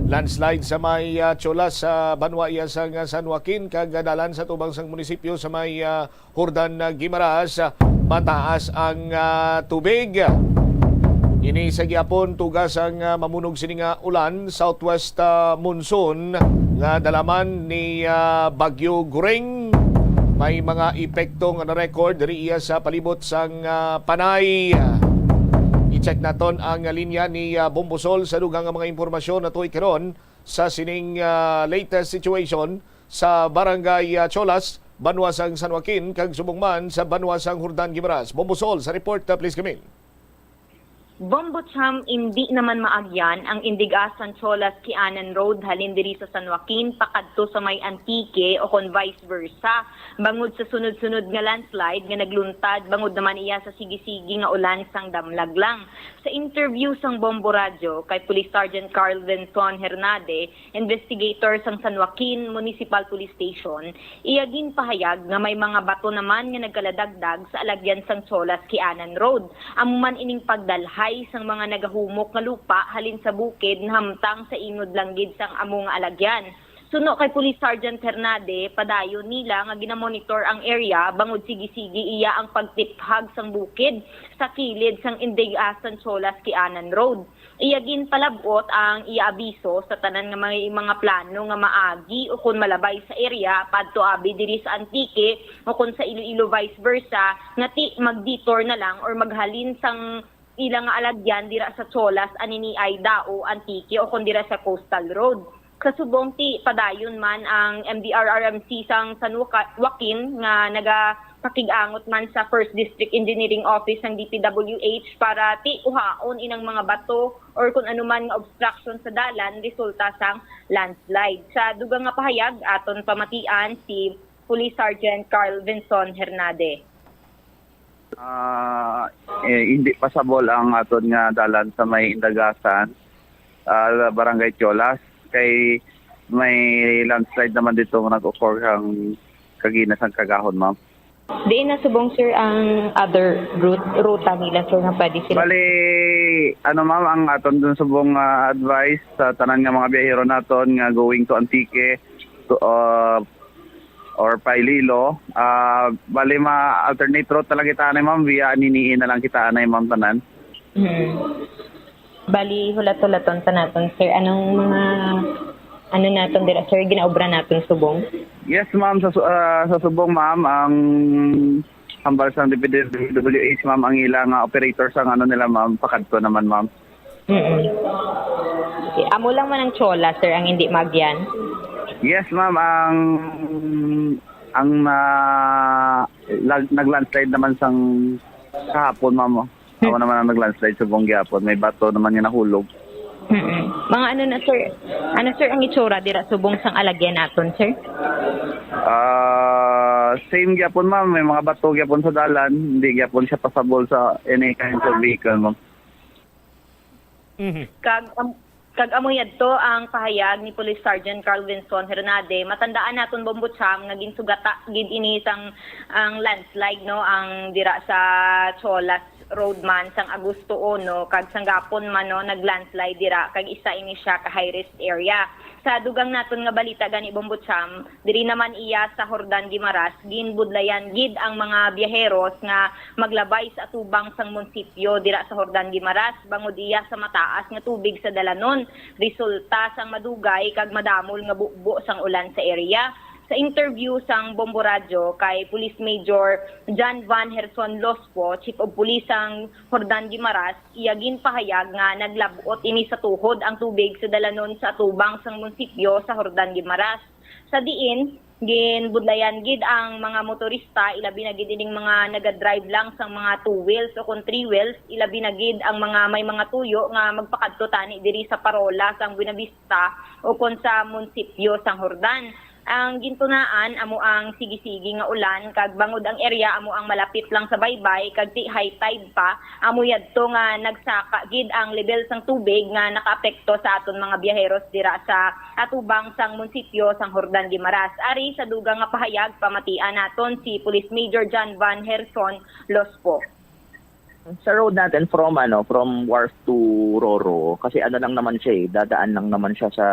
Landslide sa may, ah, Cholas sa banwa iya sang, ah, San Joaquin kag, ah, dalan sa tubang sang munisipyo sa may, ah, Jordan, ah, Guimaras, ah, mataas ang, ah, tubig. Ini sa gihapon tuga sang, ah, mamunog sini nga ulan, southwest, ah, monsoon nga dala man ni, ah, Bagyo Goring. May mga epekto nga na-record diri iya sa palibot sang, ah, Panay. I-check naton ang linya ni, ah, Bombo Sol sa dugang nga mga impormasyon na tuig karon sa sining, ah, latest situation sa Barangay, ah, Cholas, banwa sang San Joaquin, kag subong man sa banwa sang Jordan, Guimaras. Bombo Sol sa report, ah, please, Camille. Bombo Cham, indi naman maagyan ang Indigasan Cholas Kianan Road halin diri sa San Joaquin pakadto sa may Antique o kon vice versa, bangod sa sunod-sunod nga landslide nga nagluntad bangod naman iya sa sige-sige nga ulan sang damlag lang. Sa interview sang Bombo Radyo kay Police Sergeant Carl Denton Hernade, investigator sang San Joaquin Municipal Police Station, iya ginpahayag nga may mga bato naman nga nagkaladagdag sa alagyan sang Cholas Kianan Road. Amo man ining pagdalhay sang mga nagahumok nga lupa halin sa bukid nahamtang sa inod lang gid sang amo nga alagyan. Suno kay Police Sergeant Hernade, padayon nila nga ginamonitor ang area bangod sige-sige iya ang pagtiphag sang bukid sa kilid sang Indigasan Cholas Kianan Road. Iya ginpalab-ot ang iya abiso sa tanan nga may mga plano nga maagi ukon malabay sa area padto abi diri sa Antique ukon sa Iloilo vice versa, nga ti mag-detour na lang or maghalin sang ila nga alagyan dira sa Cholas anini ay Dao, Antique ukon dira sa Coastal Road. Sa subong ti padayon man ang M D R R M C sang San Joaquin nga nagapakig-angot man sa First District Engineering Office sang D P W H para ti kuhaon inang mga bato or kun ano man nga obstruction sa dalan resulta sang landslide. Sa dugang nga pahayag, aton pamatian si Police Sergeant Carl Vinson Hernade. Ah, eh, hindi pasabol ang aton nga dalan sa may Indagasan, ah, Barangay Tiolas, kay may landslide naman dito nga nag-occur ang kagina sang kagahon, ma'am. Diin na subong, sir, ang other route, ruta nila, sir, nga pwede sila? Bali, ano, ma'am, ang aton dun subong, ah, advice sa tanan nga mga biyahero naton nga going to Antique, to, ah, or pa Iloilo, ah, bali ma-alternate route na lang kita anay, ma'am, via Anini-in na lang kita anay, ma'am, tanan. Hmm. Bali, hulat-hulaton ta naton, sir. Anong mga, ano naton dira, sir, ginaobra naton subong? Yes, ma'am, sa su-, ah, sa subong, ma'am, ang hambal sang D P W H, ma'am, ang ila nga operator sang ano nila, ma'am, pakadto naman, ma'am. Mm. Okay. Amo lang man ang Tiolas, sir, ang hindi maagyan? Yes, ma'am, ang ang na lag, nag-landslide naman sang kahapon, ma'am. Oh. Ako naman ang nag-landslide subong gihapon. May bato naman nga nahulog. Mm-mm. Mga ano na, sir? Ano, sir, ang itsura dira subong sang alagyan naton, sir? Ah, same gyapon, ma'am. May mga bato gyapon sa dalan. Hindi gyapon siya pasabol sa any kinds of vehicle, ma'am. Mhm. Kag am- kag amo yadto ang pahayag ni Police Sergeant Carl Vinson Hernade. Matandaan naton, Bombo Cham, nga ginsugata gid ini sang ang landslide, no, ang dira sa Tiolas Road man sang Agosto uno, kag sang gapon man, no, nag-landslide dira kag isa ini siya ka high risk area. Sa dugang naton nga balita gani, Bombo Cham, diri naman iya sa Jordan Guimaras, ginbudlayan gid ang mga biyaheros nga maglabay sa atubang sang munisipyo dira sa Jordan Guimaras bangod iya sa mataas nga tubig sa dalanon, resulta sang madugay kag madamol nga bukbo sang ulan sa area. Sa interview sang Bombo Radyo kay Police Major John Van Herson Lospo, Chief of Police sang Jordan Guimaras, iya ginpahayag nga naglab-ot ini sa tuhod ang tubig sa dalanon sa atubang sang munisipyo sa Jordan Guimaras. Sa diin, ginbudlayan gid ang mga motorista, ilabi na gid ining mga nagadrive lang sang mga two wheels o kon three wheels, ilabi na gid ang mga may mga tuyo nga magpakadto tani diri sa parola sang Buenavista o kon sa munisipyo sang Jordan. Ang gintunaan amo ang sige-sige nga ulan, kag bangod ang area amo ang malapit lang sa baybay kag ti high tide pa, amo yadto nga nagsaka gid ang lebel sang tubig nga nakaapekto sa aton mga biyaheros dira sa atubang sang munisipyo sang Jordan Guimaras. Ari sa dugang nga pahayag, pamatian naton si Police Major John Van Herson Lospo. Sa road natin from ano, from Wharf to Roro, kasi ano lang naman siya eh, dadaan lang naman siya sa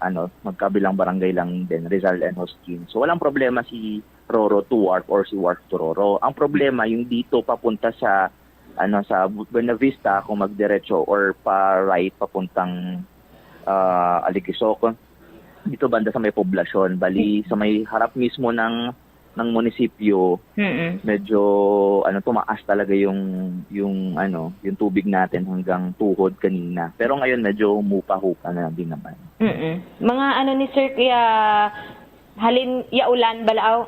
ano, magkabilang barangay lang din, Rizal and Hoskin. So walang problema si Roro to Wharf or si Wharf to Roro. Ang problema yung dito papunta sa ano, sa Buenavista kung magdiretso or pa right papuntang ah, Alikisok. Dito banda sa may poblasyon, bali sa may harap mismo ng ng munisipyo, Mm-mm. medyo ano, tumaas talaga yung yung ano, yung tubig natin hanggang tuhod kanina. Pero ngayon medyo mupa-hupa na din naman. Mm-mm. Mga ano ni sir, kaya halin ya ulan bala, aw,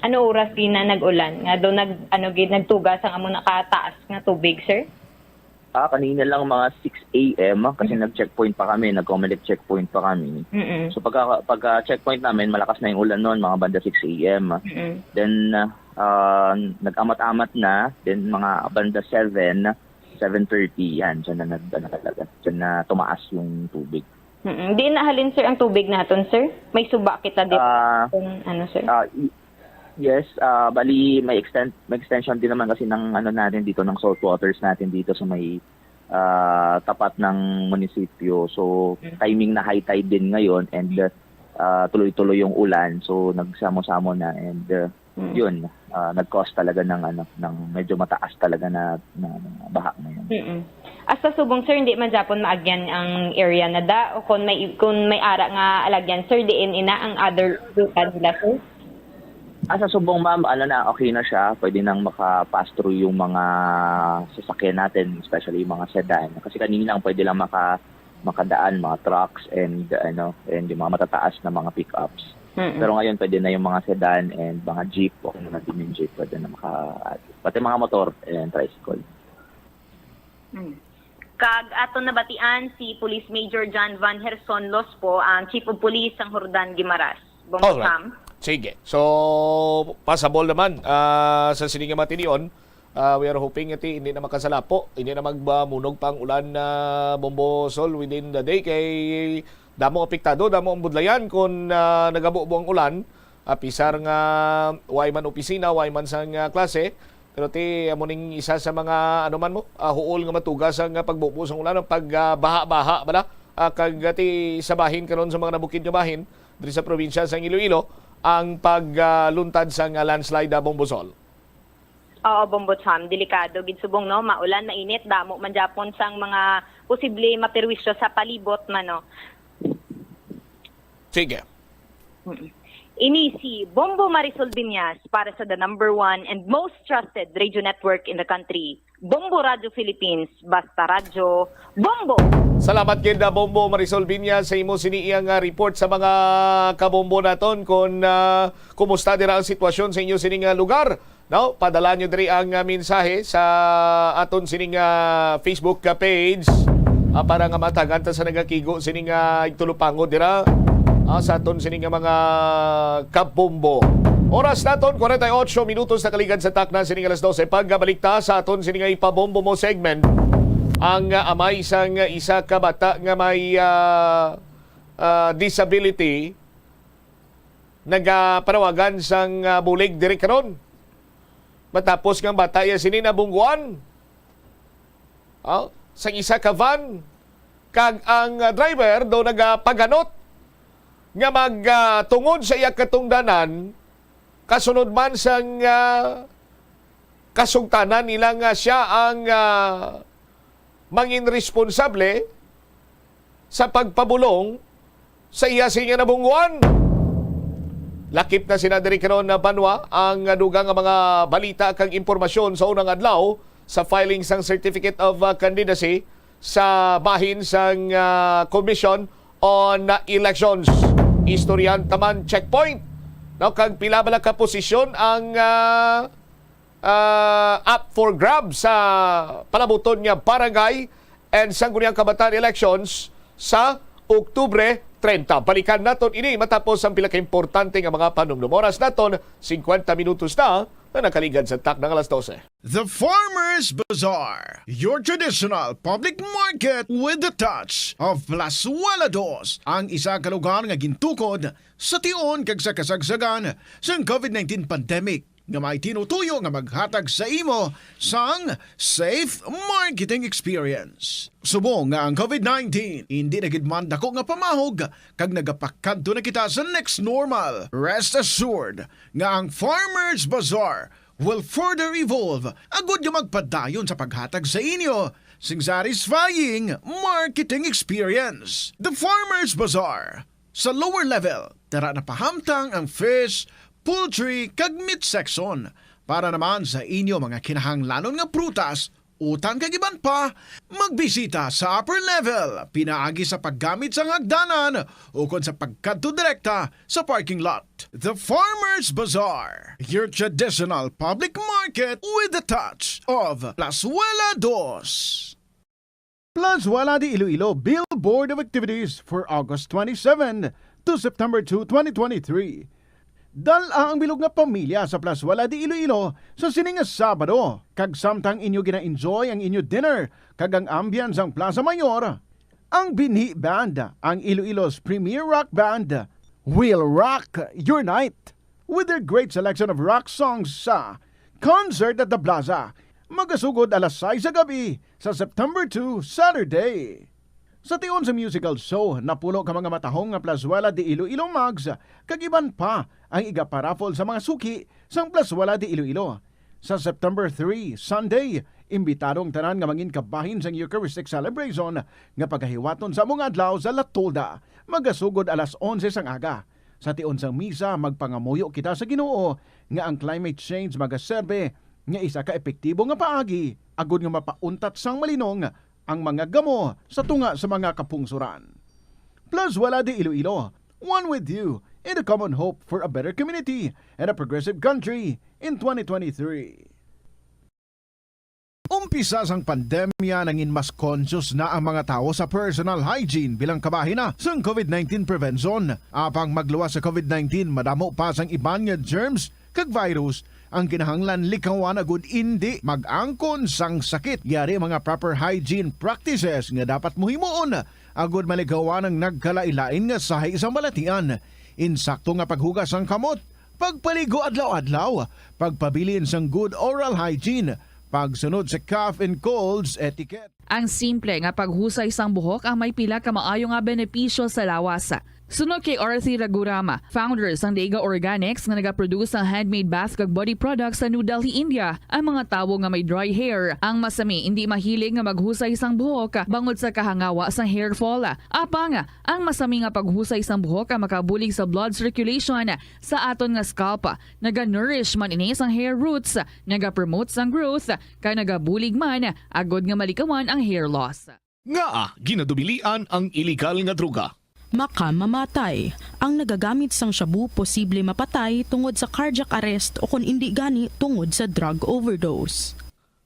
ano oras din na nag-ulan nga do nag ano gid nagtugas ang amo nakataas nga tubig, sir? Ah, kanina lang mga six a.m. kasi nag-checkpoint pa kami, nag-Comelec checkpoint pa kami. Mm-mm. So pagka pagka checkpoint namin, malakas na yung ulan noon, mga banda six a.m. Mm-mm. Then ah, nag-amat-amat na, then mga banda seven, seven thirty, yan, dyan na nag ano talaga, dyan na tumaas yung tubig. Mm-mm. Di na halin, sir, ang tubig naton, sir? May suba kita dito. Ah, Kung ano, sir? Ah, y- yes, ah, bali may extend may extension din naman kasi ng ano natin dito, ng salt waters natin dito sa may ah, tapat ng munisipyo. So Mm. timing na high tide din ngayon and ah, tuloy-tuloy yung ulan. So nagsamo-samo na and ah, Mm. yun, ah, nag-cause talaga ng ano, ng medyo mataas talaga na, na, na baha ngayon. Mm-mm. Hasta subong, sir, hindi man gyapon maagyan ang area na da, o kung may kung may ara nga alagyan, sir, diin ina ang other ruta nila, sir? Ah, sa Subong, ma'am, ano na, okay na siya. Pwede nang maka-pass through yung mga sasakyan natin, especially yung mga sedan. Kasi kanina lang pwede lang maka makadaan, mga trucks and, ano, and yung mga matataas na mga pickups. Mm-mm. Pero ngayon, pwede na yung mga sedan and mga jeep, o ano natin yung jeep, pwede na maka-, pati mga motor and tricycle. Mm. Kag aton nabatian si Police Major John Van Herson Lospo, ang Chief of Police sang Jordan Guimaras. Bongso Alright. Sam? Sige. So, possible naman, ah, sa sini nga matinion, ah, we are hoping nga ti hindi na makasalapo, hindi na magmunog pa ang ulan na Bombo Sol within the day, kay damo apektado, damo ang budlayan kung, ah, nagabubo ang ulan. Ah, pisar nga way man opisina, way man sang, ah, klase, pero ti amo ning isa sa mga, ano man mo, ah, huol nga matuga sang, ah, pagbubo sang ulan, ang pag, ah, baha-baha bala, ah, kag, ah, ti sa bahin karon sa mga nabukid nga bahin diri sa probinsya sang Iloilo ang pag, ah, luntad sang, ah, landslide, ah, Bombo Sol. Oo, Bombo Cham, delikado gid subong, no, maulan, mainit, damo man gyapon sang mga posible maperwisyo sa palibot man, no. Sige. Mm. Ini si Bombo Marisol Binyas para sa the number one and most trusted radio network in the country, Bombo Radio Philippines, basta radyo, Bombo! Salamat gid, ah, Bombo Marisol Binyas, sa imo sini iyang, ah, report sa mga kabombo naton. Kung, ah, kumusta dira ang sitwasyon sa inyo sining, ah, lugar, no? Padala nyo diri ang, ah, mensahe sa aton sining, ah, Facebook, ah, page, ah, para nga matagan ta sa nagakigo sining, ah, igtulupangod dira, ah, sa aton sining, ah, mga kabombo. Oras naton, kwarenta y ocho minutos na kaligad sa takna sining alas dose. Pagkabalik ta sa aton sining, ah, ipabombo mo segment, ang, ah, amay sang isa ka bata nga may, ah, ah, disability nagapanawagan sang, ah, bulig diri karon. Matapos nga ang bata iya sini nabungguan, ah, sang isa ka van, kag ang, ah, driver daw nagapaganot nga mag, ah, tungod sa iya katungdanan, kasunod man sang, ah, kasugtanan nila nga siya ang, ah, mangin responsable sa pagpabulong sa iya sini nga nabungguan. Lakip na sina diri karon na banwa ang dugang nga mga balita kag impormasyon sa unang adlaw sa filing sang Certificate of, uh, Candidacy sa bahin sang, uh, Commission on, uh, Elections. Istoryahan ta man, checkpoint, no, kag pila bala ka posisyon ang, uh, uh, up for grabs sa palabuton nga barangay and sangguniang kabataan elections sa Oktubre treinta. Balikan naton ini matapos ang pila ka importante nga mga panumdom. Oras naton, singkwenta minutos na na nakaligad sa takna nga alas dose. The Farmers Bazaar, your traditional public market with the touch of Plazuela Dos, ang isa ka lugar nga gintukod sa tion kag sa kasagsagan sang covid nineteen pandemic, nga may tinutuyo nga maghatag sa imo sang safe marketing experience. Subong nga ang covid nineteen indi na gid man dako nga pamahog kag nagapakadto na kita sa next normal, rest assured nga ang Farmers Bazaar will further evolve agud nga magpadayon sa paghatag sa inyo sing satisfying marketing experience. The Farmers Bazaar, sa lower level, tara na pahamtang ang fish, poultry, kag meat section. Para naman sa inyo mga kinahanglanon nga prutas, utan kag iban pa, magbisita sa upper level pinaagi sa paggamit sang hagdanan ukon sa pagkadto direkta sa parking lot. The Farmers Bazaar, your traditional public market with the touch of Plazuela Dos. Plazuela de Iloilo Billboard of Activities for August twenty-seven to September two, twenty twenty-three. Dal-a ang bilog nga pamilya sa Plazuela de Iloilo sa sini nga Sabado, kag samtang inyo gina-enjoy ang inyo dinner kag ang ambience sang Plaza Mayor, ang binhi band, ang Iloilo's premier rock band, will rock your night with their great selection of rock songs sa Concert at the Plaza, magasugod alas sais sa gab-i sa September two, Saturday. Sa tion sa musical show, napulo ka mga matahong nga Plazuela de Iloilo mugs kag iban pa ang igaparaffle sa mga suki sang Plazuela de Iloilo. Sa September three, Sunday, imbitado ang tanan nga mangin kabahin sang Eucharistic celebration nga pagahiwaton sa among adlaw sa La Tolda, magasugod alas onse sang aga. Sa tion sang misa, magpangamuyo kita sa Ginoo nga ang climate change magaserbe nga isa ka epektibo nga paagi agud nga mapauntat sang malinong ang mga gamo sa tunga sa mga kapungsoran. Plus, wala di Iloilo, one with you in the common hope for a better community and a progressive country in twenty twenty-three. Umpisa sang pandemya, nangin mas conscious na ang mga tawo sa personal hygiene bilang kabahin na sang COVID nineteen prevention. Apang magluwas sa COVID nineteen, madamo pa sang iban nga germs kag virus ang kinahanglan likawan agud indi mag-angkon sang sakit. Yari mga proper hygiene practices nga dapat mo himuon agud malikawan ang nagkalain-lain nga sahi sang balatian. Insakto nga paghugas sang kamot, pagpaligo adlaw-adlaw, pagpabilin sang good oral hygiene, pagsunod sa cough and colds etiquette. Ang simple nga paghusay sang buhok ang may pila ka maayo nga benepisyo sa lawas. Suno kay Arthi Raghuram, founder sang Dega Organics nga nagaproduce sang handmade bath kag body products sa New Delhi, India, ang mga tawo nga may dry hair ang masami indi mahilig nga maghusay sang buhok bangod sa kahangawa sang hair fall. Apang ang masami nga paghusay sang buhok ang makabulig sa blood circulation sa aton nga scalp. Naga-nourish man ini sang hair roots, naga-promote sang growth, kag nagabulig man agud nga malikawan ang hair loss. Ngaa ginadumilian ang iligal nga droga? Makamamatay. Ang nagagamit sang shabu posible mapatay tungod sa cardiac arrest o kon indi gani tungod sa drug overdose.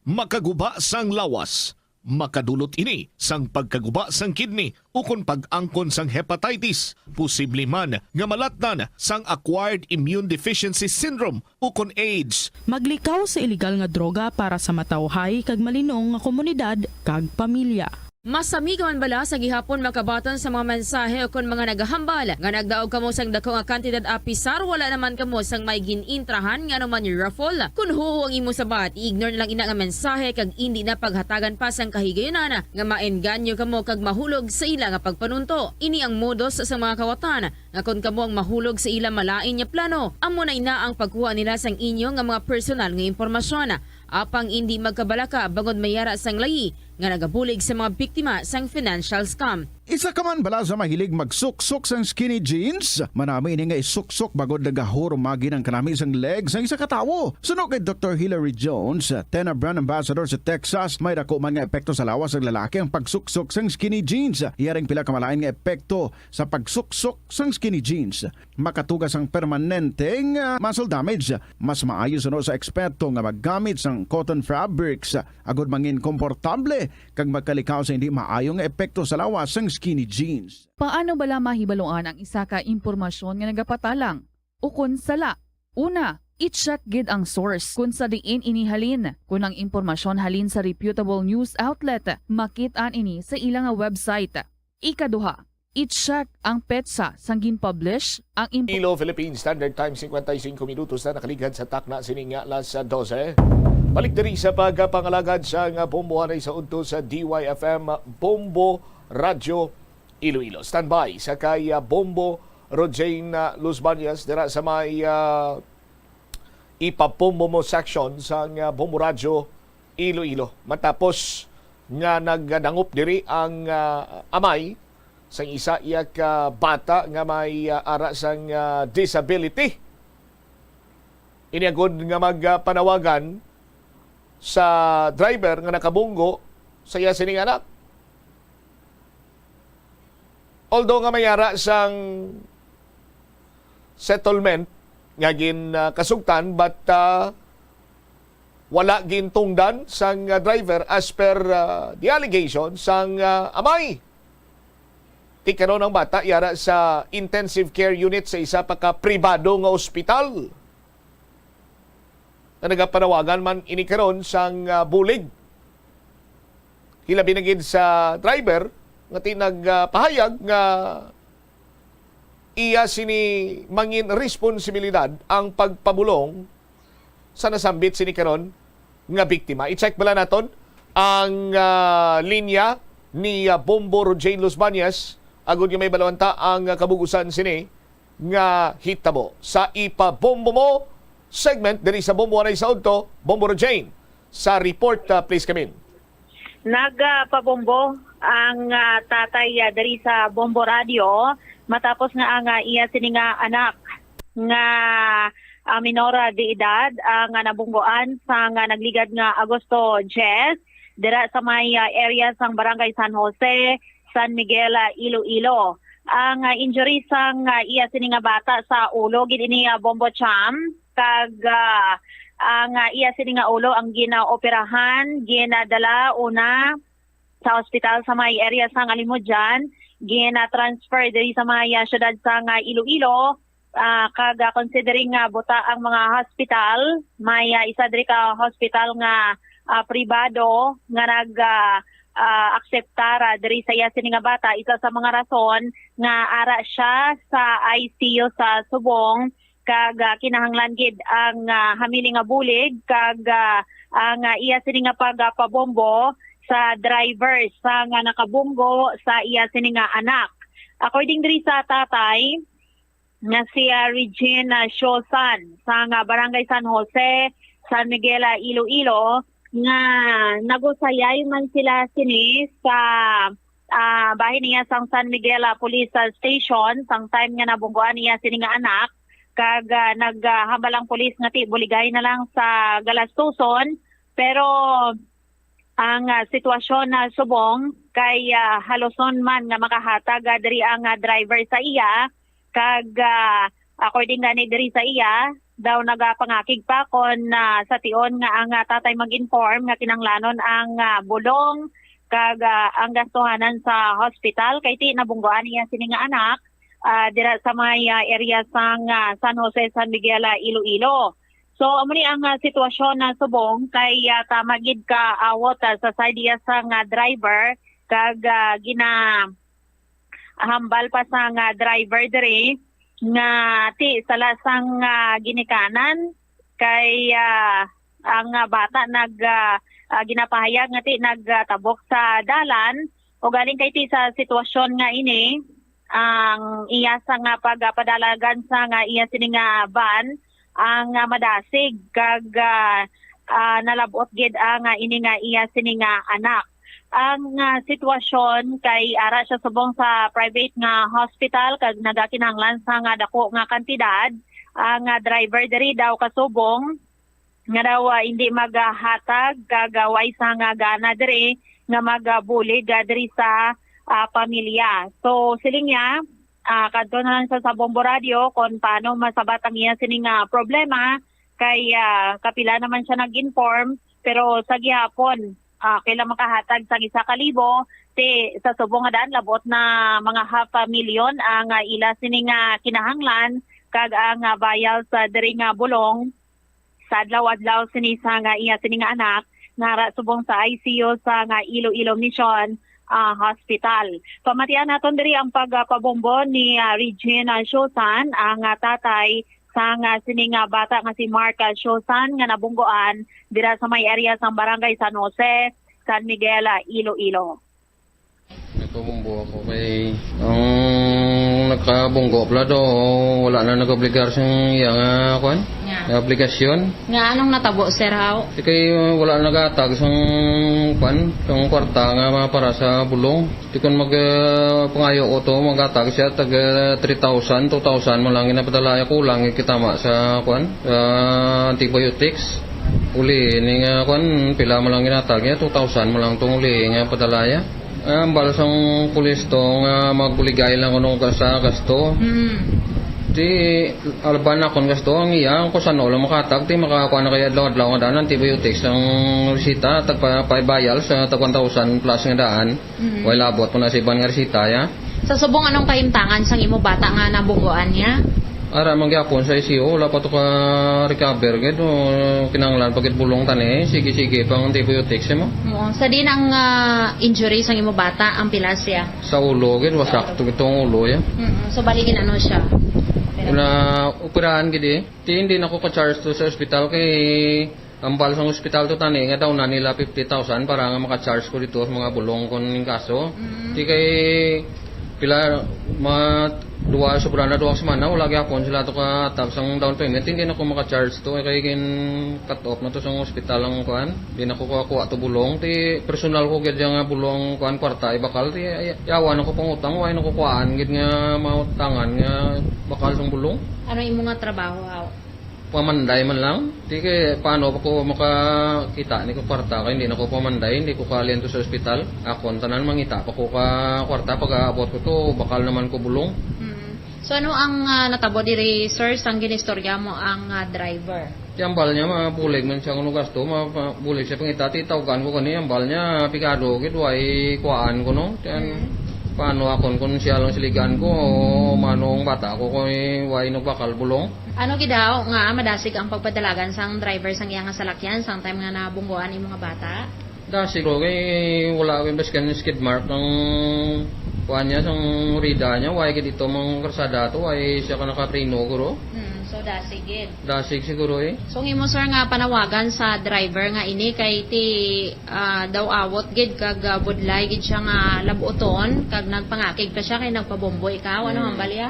Makaguba sang lawas. Makadulot ini sang pagkaguba sang kidney ukon pag-angkon sang hepatitis, posible man nga malatnan sang acquired immune deficiency syndrome ukon AIDS. Maglikaw sa iligal nga droga para sa matawhay kag malinong nga komunidad kag pamilya. Masami ka man bala sa gihapon makabaton sa mga mensahe ukon mga nagahambal nga nagdaog kamo sang dako nga kantidad apisar wala naman kamo sang may gin-intrahan nga anuman raffle? Kon huo ang imo sabat, i-ignore na lang ina nga mensahe kag indi na paghatagan pa sang kahigayunan nga maengganyo kamo kag mahulog sa ila nga pagpanunto. Ini ang modus sa mga kawatan nga kon kamo ang mahulog sa ila malain nga plano, amo na ina ang pagkuha nila sang inyo nga mga personal nga impormasyon. Apang indi magkabalaka bangod may ara sang layi nga nagabulig sa mga biktima sang financial scam. Isa ka man bala sa mahilig magsuksok sang skinny jeans? Manami ini nga isuksok bangod nagahurumagi ang kanami sang leg sang isa ka tawo. Suno kay Doktor Hilary Jones, Tena brand ambassador sa Texas, may dako man nga epekto sa lawas sang lalaki ang pagsuksok sang skinny jeans. Iya ring pila ka malain nga epekto sa pagsuksok sang skinny jeans. Makatuga sang permanente nga muscle damage. Mas maayo suno sa eksperto nga maggamit sang cotton fabrics agud mangin komportable kag magkalikaw sa hindi maayo nga epekto sa lawas sang skinny jeans. Paano bala mahibaluan ang isa ka impormasyon nga nagapatalang ukon sala? Una, i-check gid ang source kon sa diin ini halin. Kon ang impormasyon halin sa reputable news outlet, makit-an ini sa ila nga website. Ikaduha, i-check ang petsa sang gin-publish ang impo- Ilo, Philippine Standard Time, cincuenta y cinco minutos na nakaligad sa takna sini nga alas dose. Balik diri sa pagpangalagad sa nga bombo anay sa udto sa D Y F M Bombo Radyo Iloilo. Standby sa kay, ah, Bombo Rojane, ah, Luzbanias dira sa may, ah, ipapombo mo section sang, ah, Bombo Radyo Iloilo. Matapos nga nagdangop diri ang, ah, amay sang isa iya ka bata nga may, ah, ara sang, ah, disability. Ini agud nga magpanawagan sa driver nga nakabunggo sa iya sining anak. Although nga may ara sang settlement nga gin, ah, kasugtan, but, ah, wala gintungdan sang, ah, driver as per, ah, the allegation sang, ah, amay. Ti karon ang bata yara sa intensive care unit sa isa pa ka pribado nga ospital. Nga nagapanawagan man ini karon sang, ah, bulig. Hilabi na gid sa driver nga ti nagpahayag nga iya sini mangin responsibilidad ang pagpabulong sa nasambit sini karon nga biktima. I-check bala naton ang, ah, linya ni, ah, Bombo Rojane Luzbanias agud nga may balawanta ang, ah, kabug-usan sini nga hitabo. Sa ipabombo mo segment diri sa Bombo Anay sa Udto, Bombo Rojane, sa report, ah, please come in. Nagapabombo ang, ah, tatay, ah, diri sa Bombo Radio matapos nga ang, ah, iya sini nga anak nga, ah, minor, ah, de edad ang, ah, nabunggoan sa nga nagligad nga Agosto diyes. dira sa may, ah, area sang Barangay San Jose, San Miguel, ah, Iloilo. Ang, ah, injury sang, ah, iya sini nga bata sa ulo gid ini, ah, bombo cham, kag, ah, ang, ah, iya sini nga ulo ang ginaoperahan, ginadala una sa ospital sa may area sang Alimodian, gina-transfer diri sa may, ah, syudad sang, ah, Iloilo. Ah, kag, ah, considering nga buta ang mga hospital, may, ah, isa diri ka hospital nga, ah, pribado nga nag, ah, ah, akseptar, ah, diri sa iya sini nga bata. Isa sa mga rason nga ara siya sa I C U sa Subong, kag, ah, kinahanglan gid ang, ah, hamili nga bulig kag, ah, ang, ah, iya sini nga pagpabombo sa driver sa nga nakabunggo sa iya sini nga anak. According diri sa tatay, nga si, ah, Regine, ah, Siosan sang, ah, Barangay San Jose, San Miguel, ah, Iloilo, nga nagusayay man sila sini sa, ah, bahin niya sang San Miguel, ah, Police, ah, Station sang time nga nabunggoan niya sini nga anak, kag, ah, naghambal ang pulis nga ti buligay na lang sa galastuson, pero ang, ah, sitwasyon na subong kay, ah, haluson man nga makahatag, ah, diri ang, ah, driver sa iya, kag, ah, according gani diri sa iya, daw nagapangakig pa kon, ah, sa tion nga ang, ah, tatay mag-inform nga kinahanglanon ang, ah, bulong kag, ah, ang gastuhanan sa hospital kay ti nabunggoan niya sini nga anak, ah, dira sa may, ah, area sang, ah, San Jose, San Miguel, ah, Iloilo. So, amo ni ang, ah, sitwasyon na subong kay, ah, tama gid ka awot, ah, sa side iya sang, ah, driver kag, ah, ginahambal pa sang, ah, driver diri nga ti sala sang, ah, ginikanan kay, ah, ang, ah, bata nag, ah, ah, ginapahayag nga ti nagtabok sa dalan. Ugaling kay ti sa sitwasyon nga ini, ang iya sa nga pagpadalagan sa nga iya sini nga van ang, ah, madasig kag, ah, ah, nalab-ot gid ang, ah, ini nga iya sini nga anak. Ang, ah, sitwasyon kay ara siya subong sa private nga hospital kag nagakinahanglan sa nga dako nga kantidad. Ang, ah, driver diri daw kasubong nga daw, ah, hindi magahatag kag, ah, way sa nga gana diri nga magabulig, ah, diri sa, ah, pamilya. So, siling niya, ah, kadto na lang sa, sa Bombo Radio kung paano masabat ang iya sini nga problema, kay, ah, kapila naman siya nag-inform, pero sa gihapon, ah, kailan makahatag sang isa ka libo, ti sa subong nga daan, labot na mga half a million ang, ah, ila sini nga kinahanglan, kag ang, ah, bayal sa diri nga bulong sa adlaw-adlaw sini sa nga iya sini nga anak nga ara subong sa I C U sa nga Iloilo Mission, ah, Hospital. Pamatian naton diri ang pagpabombo ni, ah, Regine, ah, Siosan, ang, ah, tatay sa nga sini nga bata nga si Mark, ah, Siosan nga nabunggoan dira sa may area sang Barangay San Jose, San Miguel, ah, Iloilo. Nagpabunggo ako kay ang nakabunggo pala do, wala na nag-obligar sang iya nga, kwan? Nga. Nga obligasyon. Nga anong natabo, sir, haw? Di kay, uh, wala na naghatag sang, kwan, sang kwarta nga mga para sa bulong. Di kon mag, uh, pangayo ko to, maghatag siya, tag, uh, three thousand, two thousand mo lang ginapadala, kulang yung kitama sa, kwan, sa antibiotics. Uli, ni nga, kwan, pila mo lang ginatag niya, two thousand mo lang tong uli nga padala niya. Ah, ang bala sang pulis to nga magbuligay lang kuno ka sa gasto. Mm. Di, alban na kon gasto, ang iya, ang kusano lang makatag, di makakuha na kaya adlaw-adlaw nga daan, antibiotics ang resita, tagpa, five vials, sa tag one thousand plus nga daan. Mm. Way labot mo na sa iban nga resita, ya. Sa subong, anong kahimtangan sang imo bata nga nabunggoan niya? Ara man gyapon sa I C U, wala pa to ka recover gid, o kinahanglan pa gid bulong tani, sige-sige pa ang antibiotics mo. Oo. Sa din ang, ah, injury sang imo bata, ang pila siya? Sa ulo gid, wasak to itong ulo ya. Mm-mm. So, baligin ano siya? Na operahan gid eh. Ti hindi na ko ka-charge to sa ospital kay ang bal sang ospital to tani nga daw na nila fifty thousand para nga maka-charge ko dito sa mga bulong kon ning kaso. Mm. Ti kay pila, mga duwa, sobra na duwang semana, wala gyapon sila to ka tag sang down payment. Hindi na ko maka-charge to kay gin cut off na to sang ospital ang kuan. Di na ko kuha to bulong. Ti personal ko gid nga bulong kuan kwarta ibakal. Ti ay-, yawan ako pangutang, way na ko kuhaan gid nga mautangan nga bakal sang bulong. Ano imo nga trabaho, haw? Pamanday man lang. Di kay paano pa ko makakita ni ko kwarta kay hindi na ko pamanday, hindi ko kaalian to sa ospital. Akon tanan mangita pa ko ka kwarta pag aabot ko to, bakal naman ko bulong. Mm. So, ano ang, ah, natabo diri, sir, sang ginistorya mo ang, ah, driver? Ti ambal niya, mabulig man siya kuno gasto, ma-, mabulig siya pangita, ti tawgan ko kani, ambal niya, pigado gid, way kuhaan ko, no? Tiyan, Mm. paano akon kung siya lang siligan ko, o manong bata ko, kung way nagbakal bulong? Ano gid daw nga madasig ang pagpadalagan sang driver sang iya nga salakyan sang time nga nabunggoan imo nga bata? Dasig ko kay wala ko baskan skid mark ang kuan niya, sang rida niya, way gid ito mang karsada to, way siya ka nakapreno guro. Hmm, so dasig gid. Dasig siguro eh. So, ang imo, sir, nga panawagan sa driver nga ini kay ti, ah, daw awot gid kag, ah, budlay gid siya nga labuton kag nagpangakig pa siya kay nagpabombo ikaw. Ano Hmm. hambal iya?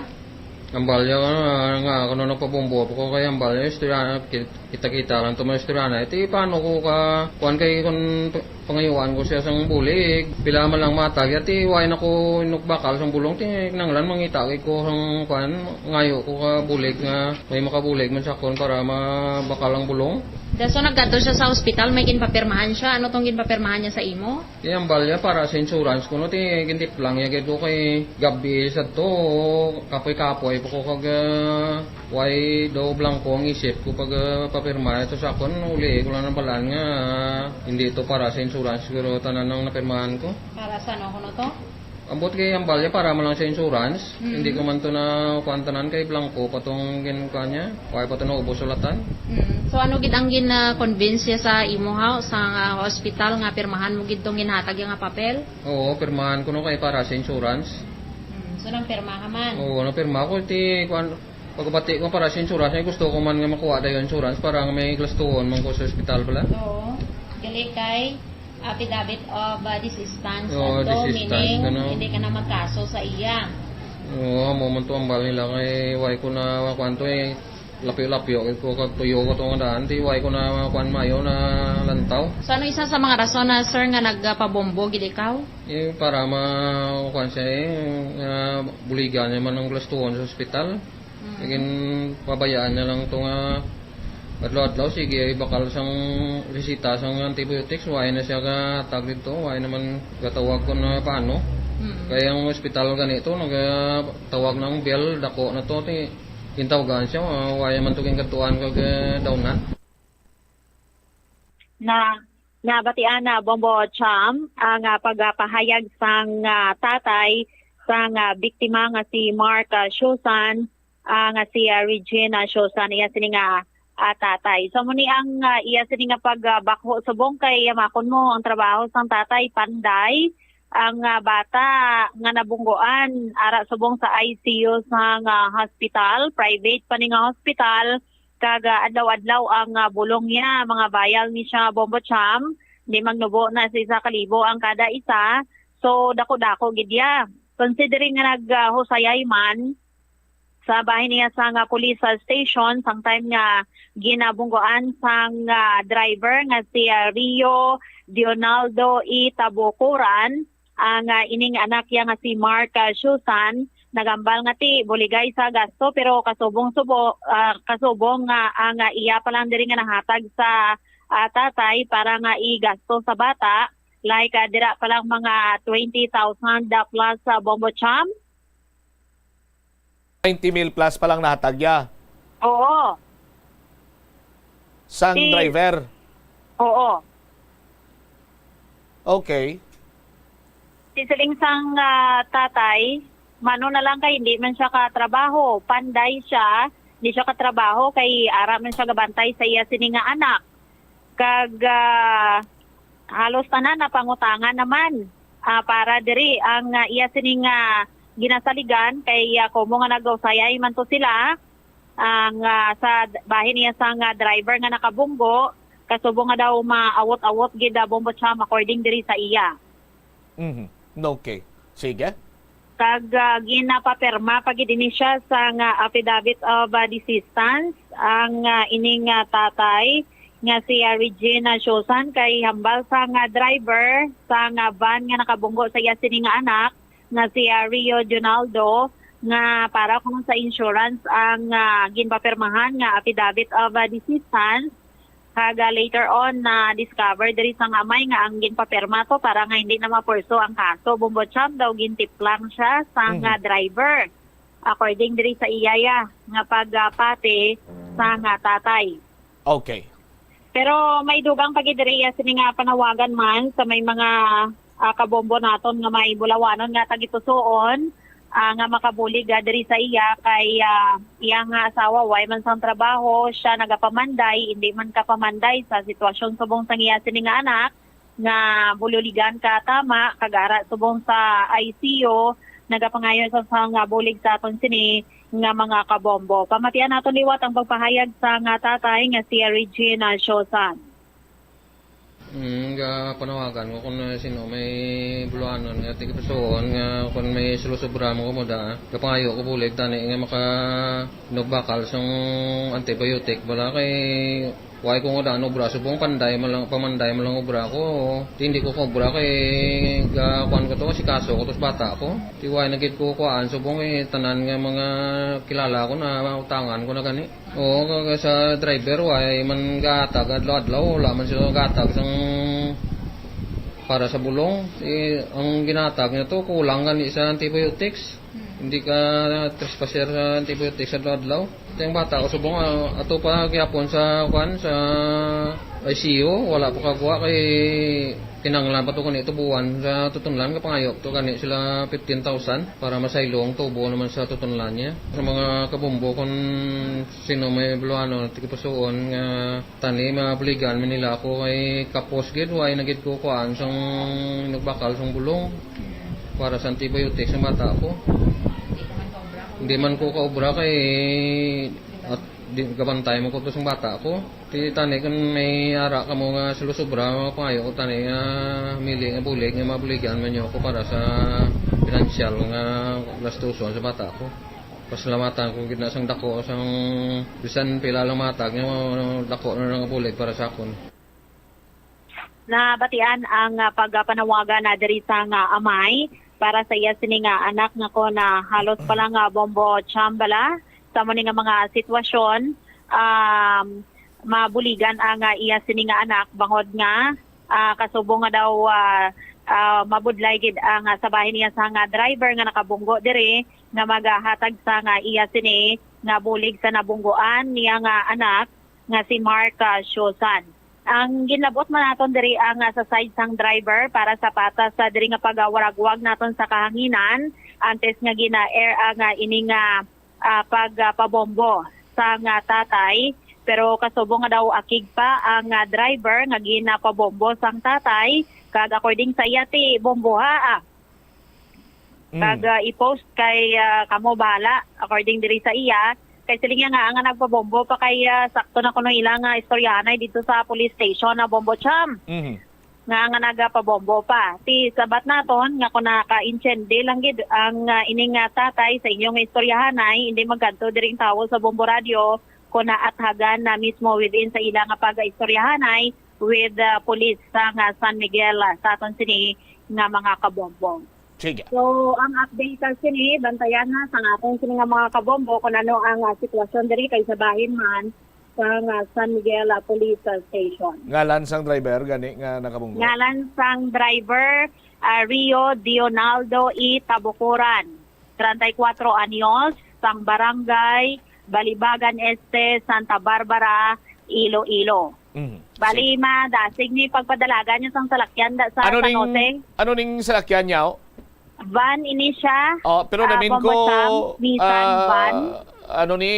Ambal niya, ah, nga, kuno nagpabombo pa ko kay ambal niya, istorya, ki-, kita-kita lang to, mga istorya na. Iti, paano ko ka, kuwan kay, kung p-, pangayuan ko siya sang bulig, pila man lang matag, iti, way na ko inukbakal sang bulong, ti, kinanglan, mangita kay ko sang, kuwan, ngayo ko ka bulig nga, may makabulig man sa akon para mabakal ang bulong. Da, so, nagkadto siya sa ospital, may ginpapirmahan siya. Ano tong ginpapirmahan niya sa imo? Ti ambal niya para sa insurance kuno, ti gintiplang niya gid ko kay gabi sa to, kapoy-kapoy pa ko kag, ah, way daw blangko ang isip ko pag, ah, papirma ito sa akon, uli ko lang nabalaan nga, ah, hindi ito para sa insurance siguro tanan ang napirmahan ko. Para sa ano kuno to? Ambot kay ambal niya para man lang sa insurance, Mm. hindi ko man to na kuan tanan kay blangko pa tong gin-, kuan niya. Wala pa to naubos sulatan. Mm. So, ano gid ang gin-, ah, convince siya sa imo, ha, sa, ah, hospital nga pirmahan mo gid tong ginhatag niya nga papel? Oo, pirmahan ko no kay para sa insurance. Mm. So, nang pirma ka man? Oo, nang pirma ko, ti, kuan, pagkabati ko para sa insurance, ay gusto ko man nga makuha dayon insurance para nga may gastuhon man ko sa ospital pala. Oo. Gali kay affidavit of, uh, desistance. Oo, ato, desistance, meaning, ano? Hindi ka na magkaso sa iya. Oo, amo man to ang bal nila kay way ko na kwanto eh, lapyo-lapyo ko kag tuyo ko tong daan, ti way ko na kwan mayo na lantaw. So, ano isa sa mga rason na, sir, nga nagpabombo gid ikaw? Eh, para ma-, kwan siya eh, nga buligan niya man ang gastuhon sa ospital. Mm. Naging pabayaan niya lang to nga adlaw-adlaw, sige, bakal sang resita sang antibiotics, wala na siya gatag dito, wala naman gatawag kung, ah, paano. Mm. Kaya ang ospital ganito, nagatawag ng bell, dako na to, ti, gintawagan siya, ah, wala man to gingkatuan kag, ah, daw na. Na, nabatian na, Bombo Cham, ang, ah, pagpahayag sang, ah, tatay sang, ah, biktima nga si Mark, ah, Shosan, ah, nga si, ah, Regina Shosan, iya sini nga, ah, tatay. So, muni ang, ah, iya sini nga pag, ah, bakho subong kay, ah, makon mo ang trabaho sang tatay, panday, ang, ah, bata nga nabunggoan, ara subong sa I C U sang, ah, hospital, private pa ni nga hospital, kag, ah, adlaw-adlaw ang, ah, bulong niya, mga vial ni siya, Bombo Cham, di magnubo na sa isa ka libo ang kada isa. So, dako-dako gid ya. Considering nga nag, ah, husayay man sa bahin niya sa nga police, ah, station, sang time nga ginabunggoan sang, ah, driver nga si, ah, Rio Dionaldo E. Tabucoran, ang, ah, ining anak niya nga si Mark, ah, Shusan, nagambal nga ti buligay sa gasto, pero kasubong subo, ah, kasubong nga ang, ah, iya pa lang diri nga nahatag sa, ah, tatay para nga igasto sa bata, like, ah, dira pa lang mga twenty thousand plus sa Bombo Cham. Twenty mil plus pa lang nahatag niya? Oo. Sang Si driver? Oo. Okay. Si siling sang, ah, tatay, mano na lang kay hindi man siya katrabaho, panday siya, hindi siya katrabaho kay ara man siya gabantay sa iya sini nga anak. Kag, ah, halos tanan napangutangan naman, ah, para diri ang, ah, iya sini nga ginasaligan kay, ah, komo nga nag-usayay man to sila, ang, ah, sa d-, bahin niya sang, ah, driver nga nakabunggo, kasubong nga daw maawot-awot gid, ah, Bombo Cham, according diri sa iya. Mhm. Okay. Sige. Kag, ah, ginapapirma pa gid ini siya sang affidavit of, ah, desistance ang, ah, ining, ah, tatay nga si, ah, Regina Shosan kay hambal sang driver sang van nga nakabunggo sa iya sini nga anak nga si, ah, Rio Junaldo, nga para kuno sa insurance ang, ah, ginpapirmahan nga affidavit of, ah, desistance. Kag, ah, later on, na-discover diri sang amay nga ang ginpapirma to para nga hindi na mapurso ang kaso. Bombo Cham, daw gintiplang siya sang, Mhm. ah, driver, according diri sa iya ya nga pagpati sang, ah, tatay. Okay. Pero may dugang pa gid diri iya sini nga panawagan man sa may mga, ah, kabombo naton nga may bulawanon nga tagipusoon, ah, nga makabulig, ah, diri sa iya kay, ah, iya nga asawa way man sang trabaho, siya nagapamanday, indi man kapamanday sa sitwasyon subong sang iya sini nga anak nga bululigan ka tama, kag ara subong sa I C U, nagapangayo sa, sa nga bulig sa aton sini nga mga kabombo. Pamatian naton liwat ang pagpahayag sa nga tatay nga si Regina Siosan. Mm, ga panawagan ko kung, uh, sino may buluanon nga tigipusoon nga kung may sulusubra mo kamo da. Kapangayo ko bulig tani nga maka nugbakal sang antibiotic bala kay why ko nga daan obra subong panday man lang, pamanday man lang obra ko. Di, hindi ko kobra kay ga kuan ko to, si kaso ko to sa bata ko. Di why na gid ko kuan subong eh, tanan nga mga kilala ko na utangan ko na gani. Oo, kag sa driver, way man gahatag adlaw-adlaw, wala man sila gahatag sang para sa bulong. Eh, ang ginatag niya to, kulang gani sa antibiotics. Hmm. Hindi ka trespasser sa antibiotics adlaw-adlaw. Ito yung bata ko subong, ah, ato pa gyapon sa, kwan, sa I C U, wala pa kagwa kay kinahanglan pa to kani tubuan sa tutunlan, kapangayo to kani sila fifteen thousand para masaylo ang tubo naman sa tutunlan niya. Sa mga kabumbo, kung sino may buluhanon, tigipusuon nga tani, mabuligan man nila ako kay kapos gid, way na gid ko kuan sang inugbakal sang bulong para sa antibiotics ang bata ko. Hindi man ko kaobra kay at di, gabantay man ko to sang bata ko. Ti tani, kun may ara kamo nga sulusubra, mga pangayo ko tani nga mili nga bulig, nga mabuligan man niyo ako para sa pinansyal nga gastuson sa bata ko. Pasalamatan ko gid na sang dako, sang bisan pila lang matag, nga dako na lang nga bulig para sa akon. Nabatian ang, ah, pagpanawagan na diri sang, ah, amay para sa iya sini nga anak nga kon, ah, halos pa lang, ah, bombo chambala sa mo ni nga mga sitwasyon, um, mabuligan ang, ah, iya sini nga anak bangod nga, ah, kasubong nga daw, ah, ah, mabudlay gid ang, ah, sa bahin niya sa nga driver nga nakabunggo diri nga magahatag sa nga iya sini nga bulig sa nabungguan niya nga anak nga si Mark, ah, Siosan. Ang ginlabot man naton diri ang, ah, sa side sang driver para sa patas sa diri nga pagawaragwag naton sa kahanginan antes nga gina-air ang, ah, ini nga, ah, pag, ah, pabombo sang, ah, tatay. Pero kasubong nga daw akig pa ang, ah, driver nga ginapabombo sang tatay, kag according sa iya ti bomboha, ah, Mm. kag, ah, i-post kay, ah, kamo bahala, according diri sa iya. Kay siling niya nga ang nagpabombo pa kay, ah, sakto na kuno ila nga istoryahanay dito sa police station na Bombo Cham. Mhm. Nga, nga nagapabombo pa. Ti sabat naton nga kung naka-intindi lang gid ang, ah, ining, ah, tatay sa inyong istoryahanay, hindi magkadto diri ang tawo sa Bombo Radio kung naathagan na mismo within sa ila nga pag-istoryahanay with, ah, police sa nga San Miguel, ah, sa aton sini nga mga kabombo. Sige. So, ang update sa sini, bantayan na sa aton sini nga mga kabombo kung ano ang, ah, sitwasyon diri kay sa bahin man sa nga San Miguel, ah, Police, ah, Station. Ngalan sang driver gani nga nakabunggo? Ngalan sang driver, ah, Rio Dionaldo E. Tabucoran, treinta y cuatro anyos, sang Barangay Balibagan Este, Santa Barbara, Iloilo. Mhm. Bali, sige, madasig ni pagpadalagan niya sang salakyan da sa San Jose. Ano ning salakyan niya, oh? Van ini siya. Oh, pero ah, namin ko, Nissan ah, van. Ano ni,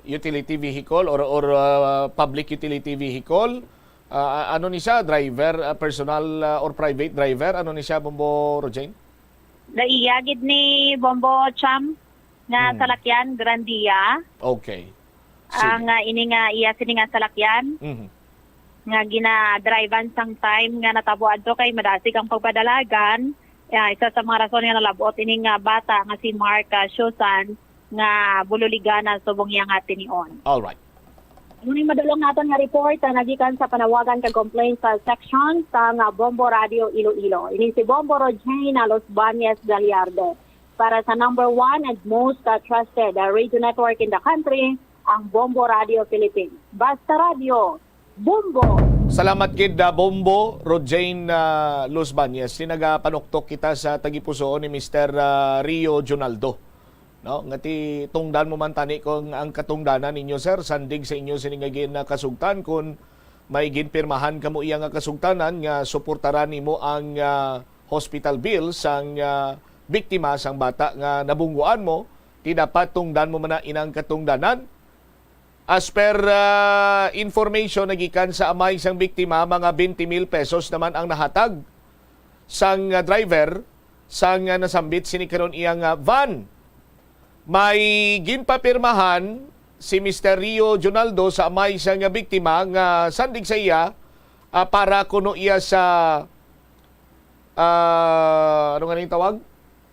utility vehicle or, or, ah, public utility vehicle? Ah, ano ni siya? Driver, ah, personal, ah, or private driver? Ano ni siya, Bombo Rojane? Naiya gid ni Bombo Cham nga, hmm, salakyan, Grandia. Okay. Sige. Ang, ah, ini nga iya sini nga salakyan, mhm, nga ginadrivean sang time nga natabo adto kay madasig ang pagpadalagan. Ah, isa sa mga rason nga nalabot ini nga bata nga si Mark, ah, Siosan nga bululigan na subong iya nga tinion. All right. Mao ni madulong naton nga report, ah, nagikan sa panawagan kag complaints, ah, section sa nga Bombo Radio Iloilo. Ini si Bombo Rojane Los Bañez Gallardo. Para sa number one and most, uh, trusted, uh, radio network in the country, ang Bombo Radio Philippines. Basta Radio, Bombo! Salamat gid, uh, Bombo Rojane, uh, Luz Bañez. Ni nagapanuktok kita sa tagipusoon ni Mister, uh, Rio Junaldo. No? Nga ti tungdan mo man tani kung ang katungdanan ninyo, sir, sandig sa inyo sini nga gin-, uh, kasugtan, kung may ginpirmahan kamo iya nga kasugtanan nga suportaran nimo ang, ah, hospital bill sang, ah, biktima, sang bata nga nabungguan mo, ti dapat tungdan mo man na inang katungdanan. As per, ah, information na gikan sa amay sang biktima, mga twenty mil pesos naman ang nahatag sang, ah, driver sang, ah, nasambit sini karon iyang, ah, van. May ginpapirmahan si Mister Rio Junaldo sa amay sang biktima nga sandig sa iya, ah, para kuno iya sa, ah, ano nga ning tawag?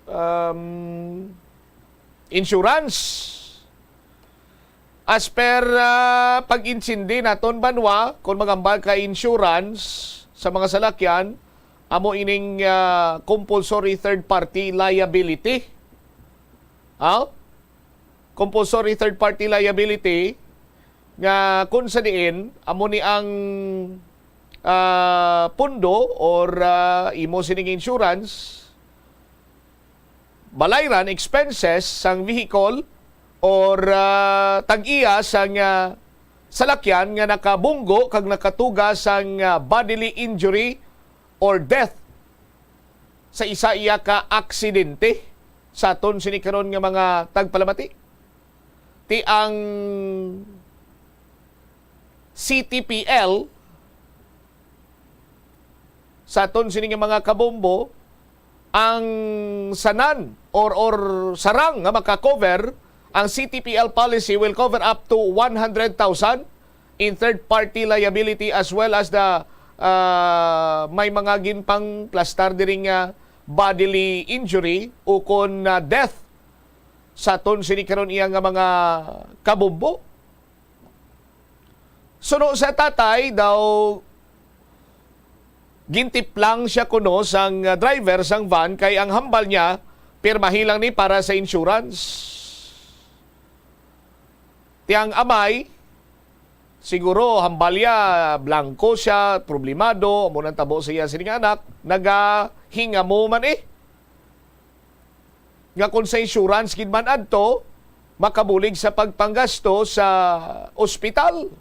Um, insurance. As per, ah, pag-intindi naton, banwa, kung magambal ka insurance sa mga salakyan, amo ining, ah, compulsory third party liability. Ha? Compulsory third party liability nga kung sa diin amo ni ang, ah, pundo or, ah, imo sining insurance, balayran expenses sang vehicle or, ah, tag-iya sang, ah, salakyan nga nakabunggo kag nakatuga sang, ah, bodily injury or death sa isa iya ka aksidente sa aton sini karon nga mga tagpalamati. Ti ang C T P L sa aton sini nga mga kabombo, ang sanan or, or sarang nga maka-cover, ang C T P L policy will cover up to one hundred thousand in third-party liability as well as the, ah, may mga ginpangplastar diri nga bodily injury ukon na death sa aton sini karon iya nga mga kabombo. Suno sa tatay daw, gintiplang siya kuno sang, ah, driver sang van kay ang hambal niya, pirmahi lang ni para sa insurance. Ti ang amay, siguro hambal niya, blanco siya, problemado, amo nang tabo sa iya sining anak, nagahingamo man eh. Nga kung sa insurance gid man adto, makabulig sa pagpanggasto sa ospital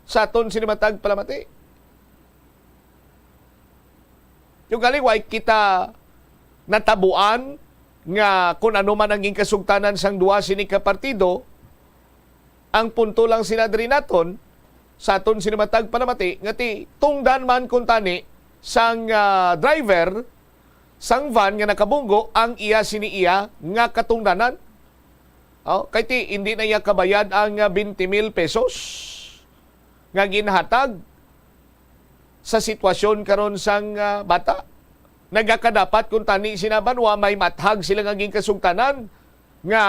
sa aton sini matag palamati. Yung gali, way kita natabuan nga kung ano man ang ginkasugtanan sang duha sini ka partido, ang punto lang sila diri naton, sa aton sini matag palamati, nga ti tungdan man kuntani sang, ah, driver sang van nga nakabunggo ang iya sini iya nga katungdanan. Oh, kay ti, hindi na iya kabayad ang, ah, twenty mil pesos nga ginhatag sa sitwasyon karon sang, ah, bata. Nagakadapat kuntani sina banwa may mathag sila nga ginkasugtanan nga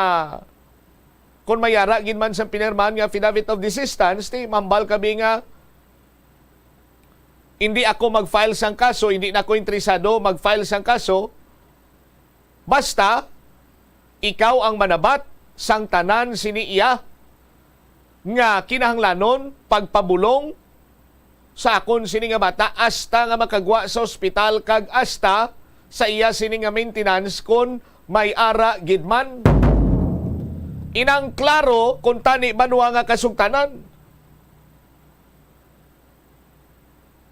kung may ara gid man sang pinirmahan nga affidavit of desistance, ti mambal kami nga hindi ako mag-file sang kaso, hindi na ako interesado mag-file sang kaso, basta ikaw ang manabat sang tanan sini iya nga kinahanglanon pagpabulong sa akon sini nga bata hasta nga makagwa sa ospital kag hasta sa iya sini nga maintenance kon may ara gid man. Inang klaro kuntani banwa nga kasugtanan.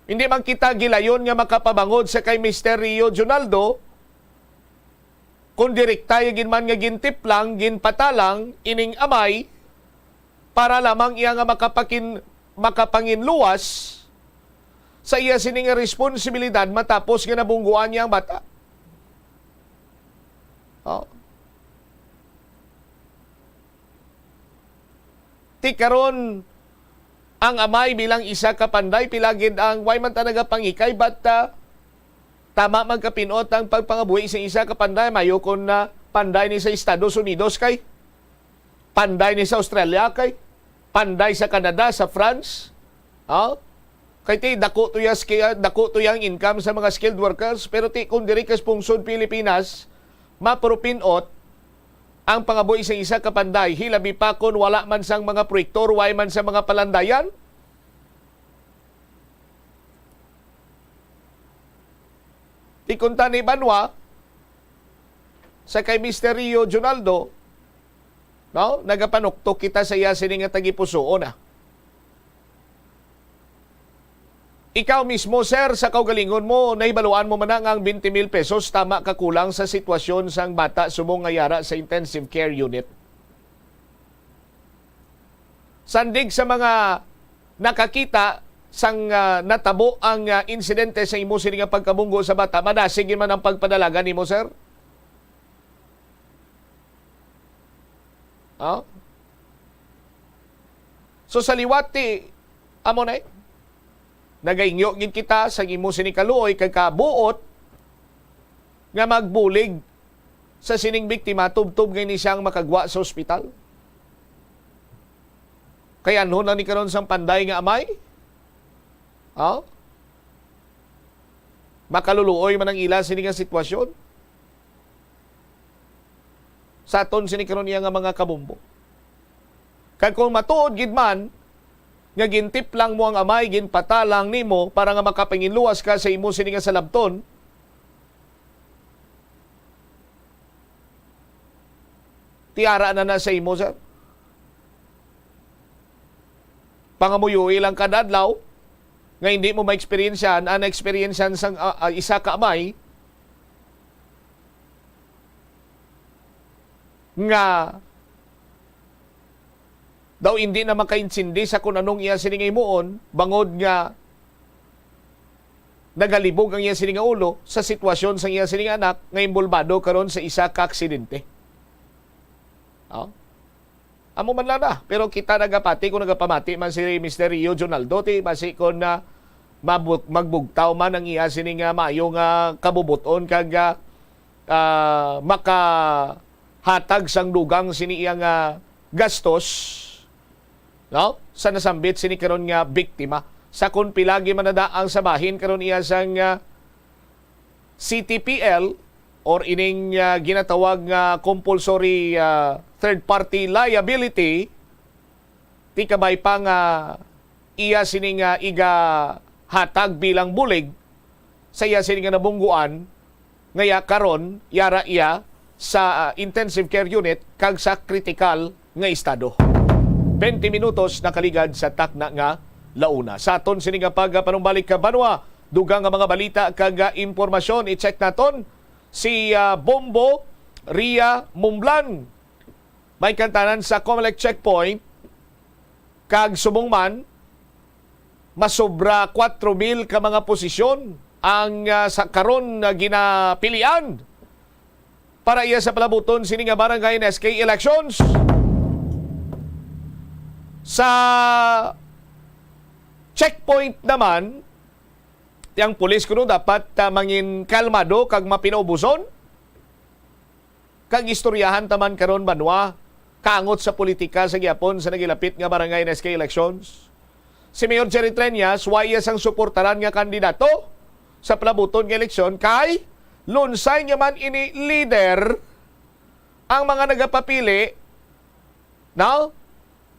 Hindi man kita gilayon nga makapabangod sa kay Mister Rio Junaldo, kung direkta ya gid man nga gintiplang, ginpatalang ining amay para lamang iya nga makapakin-, makapanginluwas sa iya sini nga responsibilidad matapos nga nabungguan niya ang bata. Oh. Ti karon, ang amay bilang isa ka panday, pila gid ang, way man ta nagapangikay, but, ah, tama man kapinot ang pagpangabuhi sa isa ka panday, mayo kon na panday ni sa Estados Unidos kay, panday ni sa Australia kay, panday sa Canada, sa France. Oh? Kay ti dako to ya ski-, ah, dako to yang income sa mga skilled workers, pero ti kung diri ka sa pungsod Pilipinas, Mapurupinot ang pangabuhi sa isa ka panday, hilabi pa kon wala man sang mga proyektor, way man sa mga palandayan. Ti kunta ni Banwa sa kay Mister Rio Junaldo, no? Nagapanuktok kita sa iya sini nga tagipusuon, ah. Ikaw mismo, sir, sa kaugalingon mo, nahibaluan mo man na nga ang twenty mil pesos tama ka kulang sa sitwasyon sang bata subong nga yara sa intensive care unit. Sandig sa mga nakakita sang, ah, natabo ang, ah, insidente sa imo sini nga pagkabunggo sa bata, madasig man ang pagpadalagan nimo, sir? Oh? So, sa liwat ti amo na, eh. Nagaingyo gid kita sa imo sini kaluoy kag kabuot nga magbulig sa sining biktima tubtob nga ini siyang makagwa sa ospital. Kay anhon na ni karon sang panday nga amay? Oh? Makaluluoy man ang ila sini nga sitwasyon. Sa aton sini karon iya nga mga kabombo. Kag kung matuod gid man nga gintiplang mo ang amay, ginpatalang nimo para nga makapanginluwas ka sa imo sini nga salabton, tiara na na sa imo, sir. Pangamuyo lang kada adlaw nga hindi mo ma-experiencean ang na-experiencean sang, ah, ah, isa ka amay nga daw hindi na makaintindi sa kung anong iya sini nga himuon, bangod nga nagalibog ang iya sini nga ulo sa sitwasyon sang iya sini nga anak nga inbolbado karon sa isa ka aksidente. Oh? Amo man lang na. Pero kita nagapati kung nagapamati man si Mister Rio Junaldo, ti basi kung na mabug-, magbugtaw man ang iya sini nga maayo nga kabubuton kag, ah, ah, makahatag sang dugang sini iya nga gastos, no? Sa nasambit sini karon nga biktima. Sa kung pila gid man na ang sabahin karon iya sang, ah, C T P L or ining, ah, ginatawag nga compulsory, ah, third party liability, ti kabay pa nga iya sini nga igahatag bilang bulig sa iya sini nga nabungguan, nga iya karon yara iya sa, ah, intensive care unit kag sa critical nga estado. Twenty minutos nakaligad sa takna nga launa. Sa aton sini nga pagpanumbalik ka banwa, dugang nga mga balita kag, ah, impormasyon, i-check naton si, ah, Bombo Ria Mumblan. May kantanan sa Comelec checkpoint, kag subong man, masobra kwatro mil ka mga posisyon ang, ah, sa karon nga ginapilian para iya sa palabuton sini nga barangay and S K elections. Sa checkpoint naman, ti ang pulis kuno dapat, ah, mangin kalmado kag mapinaubuson. Kag istoryahan ta man karon, banwa, kaangot sa politika sa gihapon sa nagilapit nga barangay and S K elections. Si Mayor Jerry Treñas, wa iya sang suportaran nga kandidato sa palabuton nga eleksyon kay lunsay niya man ini leader ang mga nagapapili, no?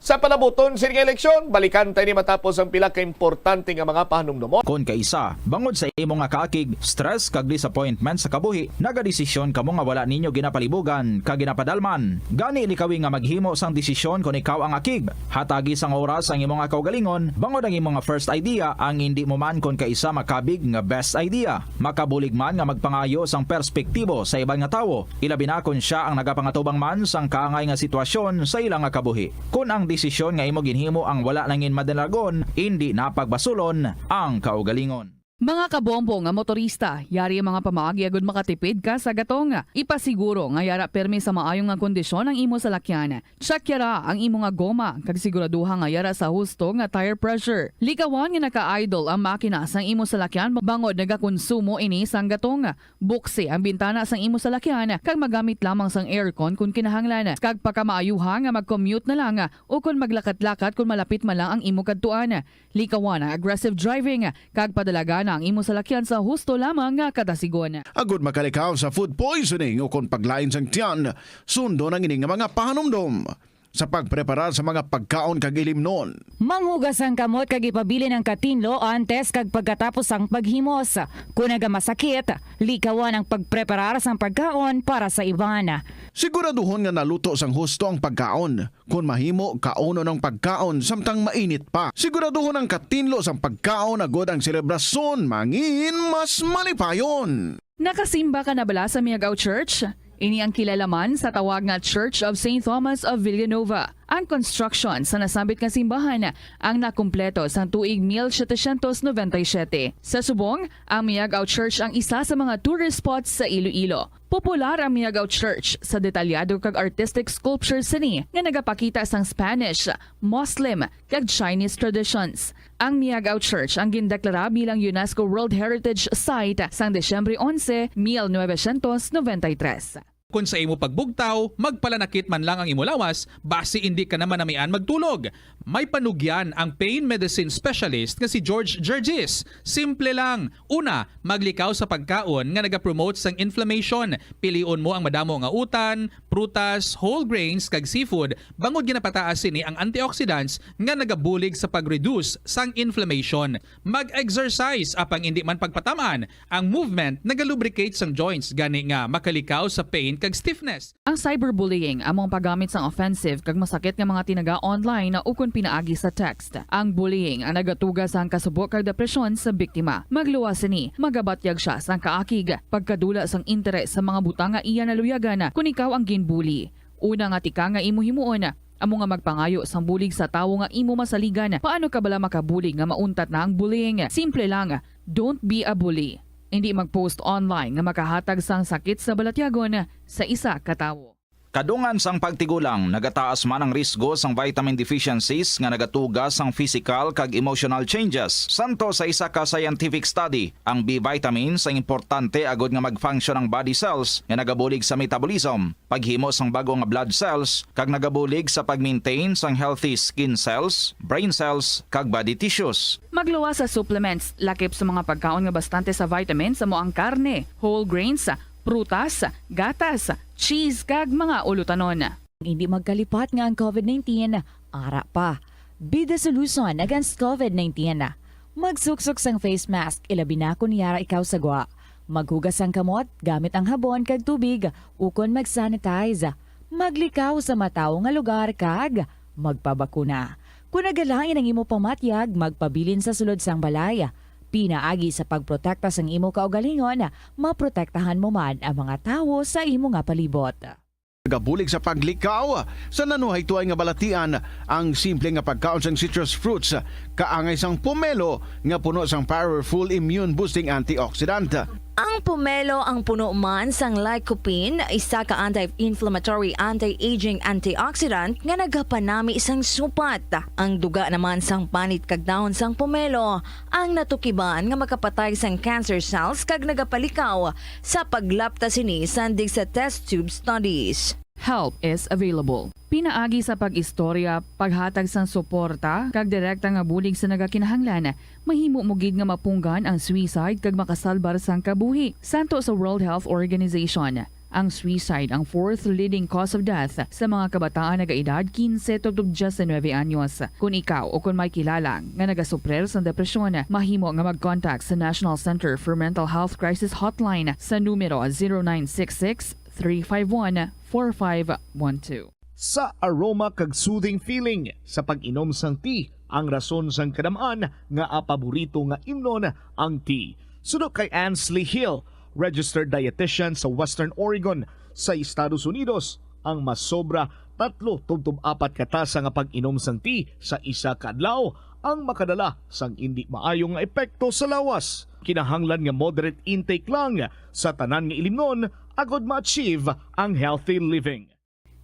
Sa palabuton sini nga eleksyon, balikan ta ini matapos ang pila ka importante nga mga pahanumdomon. Kon kaisa, bangod sa imo nga kaakig, stress kag disappointment sa kabuhi, nagadesisyon kamo nga wala ninyo ginapalibugan kag ginapadalman. Gani, likawi nga maghimo sang desisyon kon ikaw ang akig. Hatagi sang oras ang imo nga kaugalingon, bangod ang imo nga first idea ang indi mo man kon kaisa makabig nga best idea. Makabulig man nga magpangayo sang perspektibo sa iban nga tawo, ilabi na kon sia ang nagapangatubang man sang kaangay nga sitwasyon sa ila nga kabuhi. Kon ang desisyon nga imo ginhimo ang wala nangin madalagon, indi na pagbasulon ang kaugalingon. Mga kabombo nga motorista, yari ang mga pamaagi agud makatipid ka sa gatong. Ipasiguro nga yara permi sa maayo nga kondisyon ang imo salakyan. Check yara ang imo nga goma kag siguraduha nga yara sa husto nga tire pressure. Likawan nga naka-idle ang makina sang imo salakyan bangod nagakonsumo ini sang gatong. Buksi ang bintana sang imo salakyan kag magamit lamang sang aircon kon kinahanglan, kag pakamaayuha nga mag-commute na lang o kon maglakat-lakat kon malapit man lang ang imo kadtuan. Likawan ang aggressive driving kag padalagan ang imo salakyan sa husto lamang nga kadasigon. Agud makalikaw sa food poisoning o kon paglain sang tiyan, sundon ang ini nga mga pahanumdom sa pagpreparar sa mga pagkaon kag ilimnon. Manghugas ang kamot kag ipabilin ang katinlo antes kag pagkatapos sang paghimos. Kon nagamasakit, likawan ang pagpreparar sang pagkaon para sa iban. Siguraduhon nga naluto sang husto ang pagkaon. Kon mahimo, kaunon ang pagkaon samtang mainit pa. Siguraduhon ang katinlo sang pagkaon agud ang selebrasyon mangin mas malipayon. Nakasimba ka na bala sa Miagao Church? Ini ang kilala man sa tawag nga Church of Saint Thomas of Villanova. Ang construction sa nasambit nga simbahan ang nakumpleto sang tuig mil setecientos noventa y siete. Sa subong, ang Miagao Church ang isa sa mga tourist spots sa Iloilo. Popular ang Miagao Church sa detalyado kag artistic sculptures sini nga nagapakita sang Spanish, Muslim, kag Chinese traditions. Ang Miagao Church ang gindeklara bilang UNESCO World Heritage Site sang Disyembre onse, mil novecientos noventa y tres. Kon sa imo pagbugtaw, magpalanakit man lang ang imo lawas, basi indi ka na manamian magtulog. May panugyan ang pain medicine specialist nga si George Gergis. Simple lang. Una, maglikaw sa pagkaon nga nagapromote sang inflammation. Pilion mo ang madamo nga utan, prutas, whole grains, kag seafood, bangod ginapataas sini ang antioxidants nga nagabulig sa pag-reduce sang inflammation. Mag-exercise, apang indi man pagpataman, ang movement nagalubricate sang joints, gani nga makalikaw sa pain kag stiffness. Ang cyberbullying amo ang paggamit sang offensive kag masakit nga mga tinaga online ukon pinaagi sa text. Ang bullying ang nagatuga sang kasubo kag depresyon sa biktima. Magluwas sini, magabatyag sia sang kaakig, pagkadula sang interes sa mga butang nga iya naluyagan kon ikaw ang ginbully. Una nga tikang nga imo himuon amo nga magpangayo sang bulig sa tawo nga imo masaligan. Paano ka bala makabulig nga mauntat na ang bullying? Simple lang, don't be a bully. Indi mag-post online nga makahatag sang sakit sa balatyagon sa isa ka tawo. Kadungan sang pagtigulang, nagataas man ang risgo sang vitamin deficiencies nga nagatuga sang physical kag emotional changes. Santo sa isa ka scientific study, ang B vitamins ang importante agud nga mag-function ang body cells nga nagabulig sa metabolism, paghimo sang bag-o nga blood cells, kag nagabulig sa pag-maintain sang healthy skin cells, brain cells, kag body tissues. Magluwas sa supplements, lakip sa mga pagkaon nga bastante sa vitamins, amo ang karne, whole grains, prutas, gatas, cheese, kag mga ulutanon. Hindi magkalipat nga ang covid nineteen ara pa. Be the solution against covid nineteen. Magsuksok sang face mask, ilabi na kon yara ikaw sa gwa. Maghugas sang kamot gamit ang habon kag tubig, ukon mag-sanitize. Maglikaw sa matawo nga lugar kag magpabakuna. Kon nagalain ang imo pamatyag, magpabilin sa sulod sang balay. Pinaagi sa pagprotekta sang imo kaugalingon, maprotektahan mo man ang mga tawo sa imo nga palibot. Nagabulig sa paglikaw sa nanuhaytoay nga balatian ang simple nga pagkaon sang citrus fruits, kaangay sang pomelo nga puno sang powerful immune boosting antioxidant. Ang pomelo ang puno man sang lycopene, isa ka anti-inflammatory, anti-aging antioxidant nga nagapanami sang supat. Ang duga naman sang panit kag dahon sang pomelo ang natukiban nga makapatay sang cancer cells kag nagapalikaw sa paglapta sini sandig sa test tube studies. Help is available. Pinaagi sa pag-istorya, paghatag sang suporta, kag direkta nga bulig sa nagakinahanglan, mahimo mo gid nga mapunggan ang suicide kag makasalbar sang kabuhi. Santo sa World Health Organization, ang suicide ang fourth leading cause of death sa mga kabataan nagaedad kinse tubtob diyes nuebe anyos. Kon ikaw o kon may kilala nga nagasuprir sang depresyon, mahimo nga mag-contact sa National Center for Mental Health Crisis Hotline sa numero zero nine six six, three five one, four five one two. Sa aroma kag soothing feeling sa pag-inom sang tea, ang rason sang kadam-an nga paborito nga imnon ang tea. Suno kay Ansley Hill, registered dietitian sa Western Oregon, sa Estados Unidos, ang masobra tatlo tubtob apat ka tasa nga pag-inom sang tea sa isa ka adlaw ang makadala sang indi maayo nga epekto sa lawas. Kinahanglan nga moderate intake lang sa tanan nga ilimnon agod ma-achieve ang healthy living.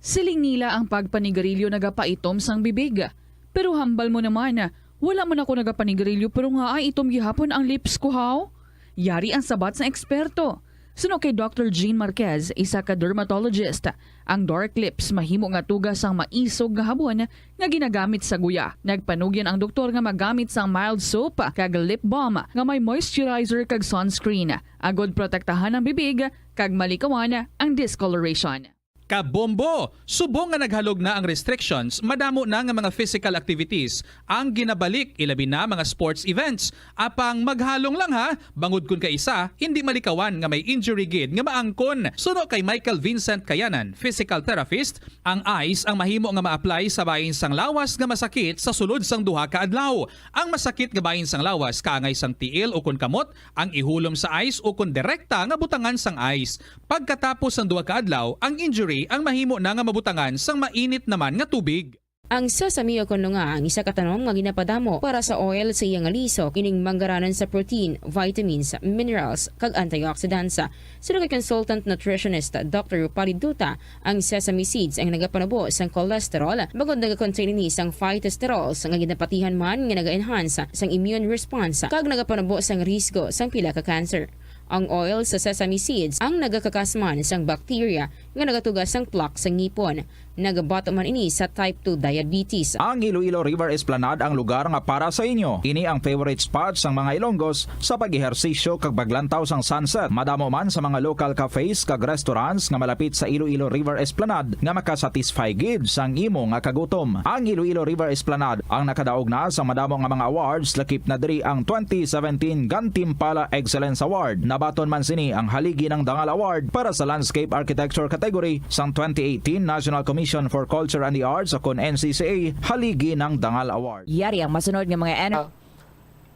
Siling nila ang pagpanigarilyo nagapaitom sang bibig. Pero hambal mo naman, wala man ako nagapanigarilyo pero nga ay itom gihapon ang lips ko, haw? Yari ang sabat sang eksperto. Suno kay Doctor Jean Marquez, isa ka dermatologist, ang dark lips mahimo nga tuga sang maisog nga habon nga ginagamit sa guya. Nagpanugyan ang doktor nga magamit sang mild soap kag lip balm nga may moisturizer kag sunscreen, agod protektahan ang bibig kag malikawan ang discoloration. Kabombo! Subong nga naghalog na ang restrictions, madamo na nga mga physical activities ang ginabalik, ilabi na mga sports events. Apang maghalong lang ha, bangod kun kaisa hindi malikawan nga may injury gid nga maangkon. Suno kay Michael Vincent Kayanan, physical therapist, ang ice ang mahimo nga ma-apply sa bahin sang lawas nga masakit sa sulod sang duha ka adlaw. Ang masakit nga bahin sang lawas kaangay sang tiil ukon kamot ang ihulom sa ice ukon direkta nga butangan sang ice. Pagkatapos sang duha ka adlaw, ang injury ang mahimo na nga mabutangan sang mainit naman nga tubig. Ang sesame ukon lunga ang isa ka tanom nga ginapadamo para sa oil sa iya nga lisok, ining manggaranan sa protein, vitamins, minerals, kag antioxidants. Suno kay consultant nutritionist Doctor Rupali Duta, ang sesame seeds ang nagapanubo sang cholesterol, bangod nagakontain ini sang phytosterols nga ginapatihan man nga naga-enhance sang immune response kag nagapanubo sang risgo sang pila ka cancer. Ang oil sa sesame seeds ang nagakakas man sang bacteria nga nagatuga sang plaque sa ngipon. Nagabato man ini sa type two diabetes. Ang Iloilo River Esplanade ang lugar nga para sa inyo. Ini ang favorite spot sang mga Ilonggos sa pag-ehersisyo kag paglantaw sang sunset. Madamo man sa mga local cafes kag restaurants nga malapit sa Iloilo River Esplanade nga makasatisfy gid sang imo nga kagutom. Ang Iloilo River Esplanade ang nakadaog na sa madamo nga mga awards, lakip na diri ang twenty seventeen Gantimpala Excellence Award. Nabaton man sini ang Haligi ng Dangal Award para sa Landscape Architecture category sang twenty eighteen National Commission for Culture and the Arts, o kon N C C A, Haligi ng Dangal Award. Yari ang masunod nga mga ener-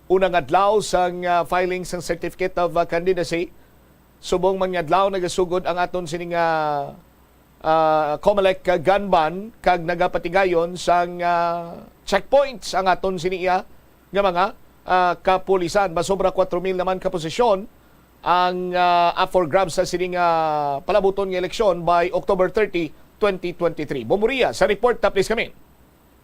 Unang adlaw sang, ah, filing sang Certificate of, ah, Candidacy. Subong man nga adlaw nagasugod ang aton sini nga, ah, Comelec, ah, gun ban kag nagapatigayon sang, ah, checkpoints ang aton sini iya nga mga, ah, kapulisan. Masobra kwatro mil naman ka posisyon ang, ah, up for grabs sa sini nga palabuton nga eleksyon by October thirty, twenty twenty-three. Bomboria sa report, ta please kami.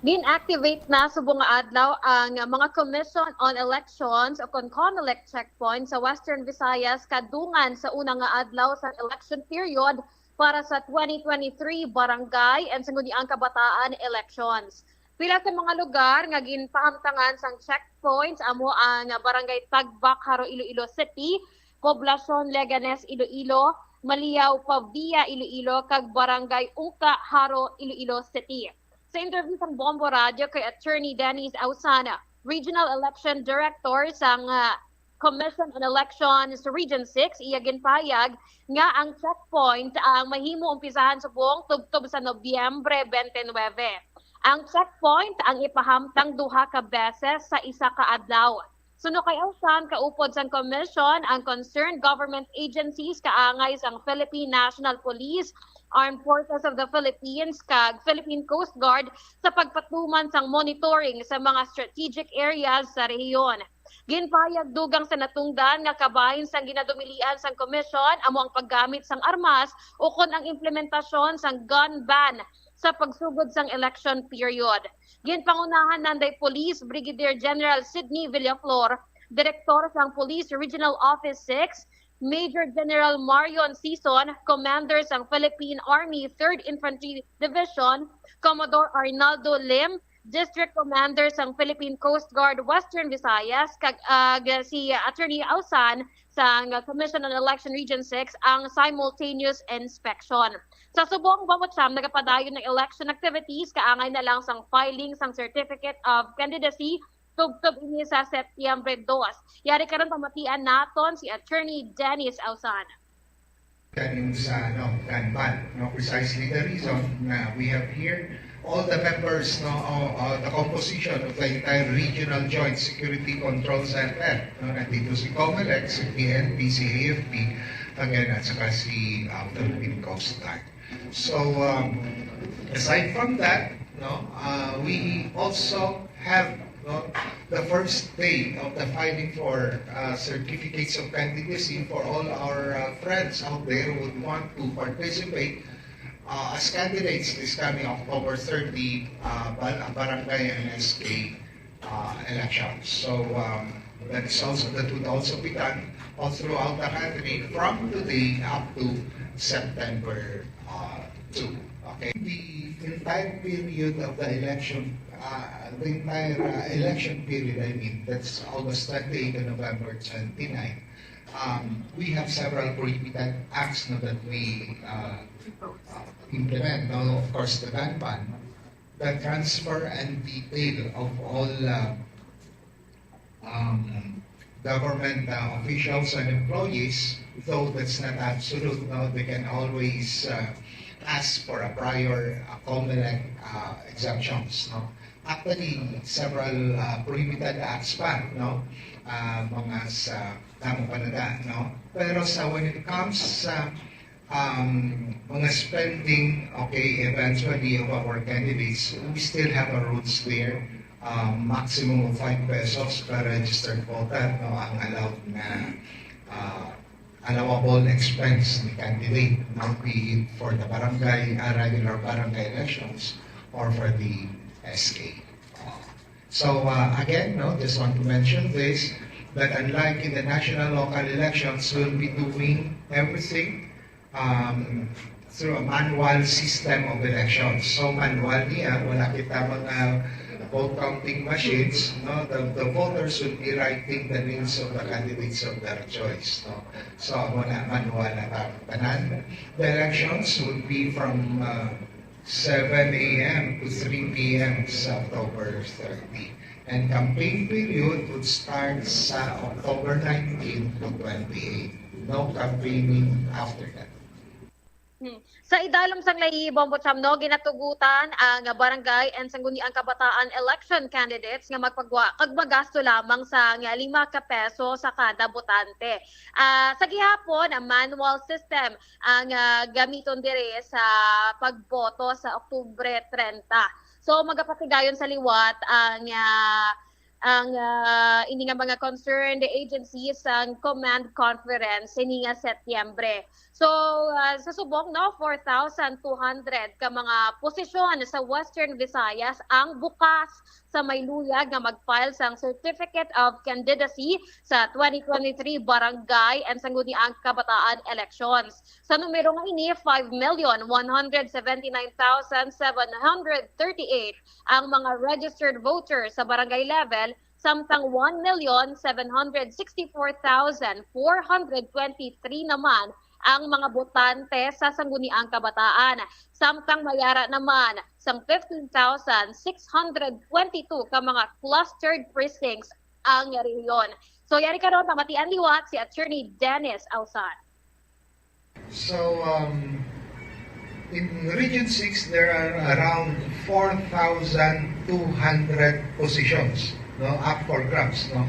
Gin-activate na subong nga adlaw ang mga Commission on Elections o kon Comelec checkpoint sa Western Visayas kadungan sa una nga adlaw sa election period para sa twenty twenty-three barangay and Sangguniang Kabataan elections. Pila ka mga lugar nga ginpahamtangan sang checkpoints amo ang Barangay Tagbak, Jaro, Iloilo City, Poblacion Leganes, Iloilo, Maliao, Pavia, Iloilo, kag Barangay Ungka, Jaro, Iloilo City. Sa interview sang Bombo Radio kay Attorney Dennis Ausana, Regional Election Director sang, ah, Commission on Elections Region six, iya ginpahayag nga ang checkpoint ang mahimo umpisahan subong tubtob sa Nobyembre twenty-nine. Ang checkpoint ang ipahamtang duha ka beses sa isa ka adlaw. Suno kay Ausan, kaupod sang Commission ang concerned government agencies kaangay sang Philippine National Police, Armed Forces of the Philippines, kag Philippine Coast Guard sa pagpatuman sang monitoring sa mga strategic areas sa rehiyon. Ginpahayag dugang sa natungdan nga kabahin sang ginadumilian sang Commission amo ang paggamit sang armas ukon ang implementasyon sang gun ban sa pagsugod sang election period. Ginpangunahan nanday Police Brigadier General Sidney Villaflor, Direktor sang Police Regional Office six, Major General Marion Sison, Commander sang Philippine Army Third Infantry Division, Commodore Arnaldo Lim, District Commander sang Philippine Coast Guard Western Visayas, kag, ah, si Attorney Ausan sang Commission on Election Region six ang simultaneous inspection. Sa subong Bombo Cham, nagapadayon ang election activities kaangay na lang sang filing sang Certificate of Candidacy tubtob ini sa Setyembre dos. Yari karon pamatian naton si Attorney Dennis Ausan. Kaning sa, ano, gun ban, no? Precisely the reason na we have here all the members, no, o, o, the composition of the entire Regional Joint Security Control Center, no? Nandito si Comelec, si P N P, si A F P, again, at saka si, uh, Philippine Coast Guard. So, um, aside from that, no, uh, we also have, no, the first day of the filing for, uh, certificates of candidacy for all our, uh, friends out there who would want to participate, uh, as candidates this coming October thirty, uh, bar-, barangay and S K, uh, elections. So, um, That is also, that would also be done all throughout the country from today up to September uh, two. Okay? The entire period of the election, uh, the entire uh, election period, I mean, that's August twenty-eight to November twenty-nine. Um, we have several prohibited acts, no, that we uh, uh, implement. No? Of course, the gun ban, the transfer and detail of all uh, um, government uh, officials and employees, though that's not absolute, no, they can always uh, ask for a prior uh, COMELEC uh, exemptions, no. Actually, several uh, prohibited acts pa, no, uh, mga sa tamang panada, no. Pero sa when it comes sa um, mga spending, okay, eventually of our candidates, we still have a rules there. Um, maximum of five pesos per registered voter, no, ang allowed na uh, allowable expense ni candidate, no, be it for the barangay, uh, regular barangay elections or for the S K. So uh, again, no, just want to mention this, that unlike in the national local elections, we'll be doing everything um, through a manual system of elections. So manual niya, wala kita mga vote counting machines, no? The, the voters will be writing the names of the candidates of their choice, no? So amo na, manual na ta-, tanan. The elections would be from uh, seven a m to three p m sa October thirty. And campaign period would start sa October nineteen to twenty-eight. No campaigning after that. Hmm. Sa idalom sang lahi, Bombo Cham, no, ginatugutan ang barangay and sangguniang kabataan election candidates nga magpagwa kag magasto lamang sang lima ka peso sa kada botante. Ah, sa gihapon, ang manual system ang ah, gamiton diri sa pagboto sa Oktubre trenta. So, magapatigayon sa liwat ang ah, ang ah, ini nga mga concerned agencies sang command conference ini nga Setyembre. So, ah, sa subong, no, four thousand two hundred ka mga posisyon sa Western Visayas ang bukas sa may luyag nga mag-file sang Certificate of Candidacy sa twenty twenty-three Barangay and Sangguniang Kabataan Elections. Sa numero nga ini, five million one hundred seventy-nine thousand seven hundred thirty-eight ang mga registered voters sa barangay level, samtang one million seven hundred sixty-four thousand four hundred twenty-three naman ang mga botante sa Sangguniang Kabataan, samtang may ara naman sang fifteen thousand six hundred twenty-two ka mga clustered precincts ang rehiyon. So, yari karon, pamatian liwat si Attorney Dennis Ausan. So, um, in Region six, there are around four thousand two hundred positions, no, up for grabs, no,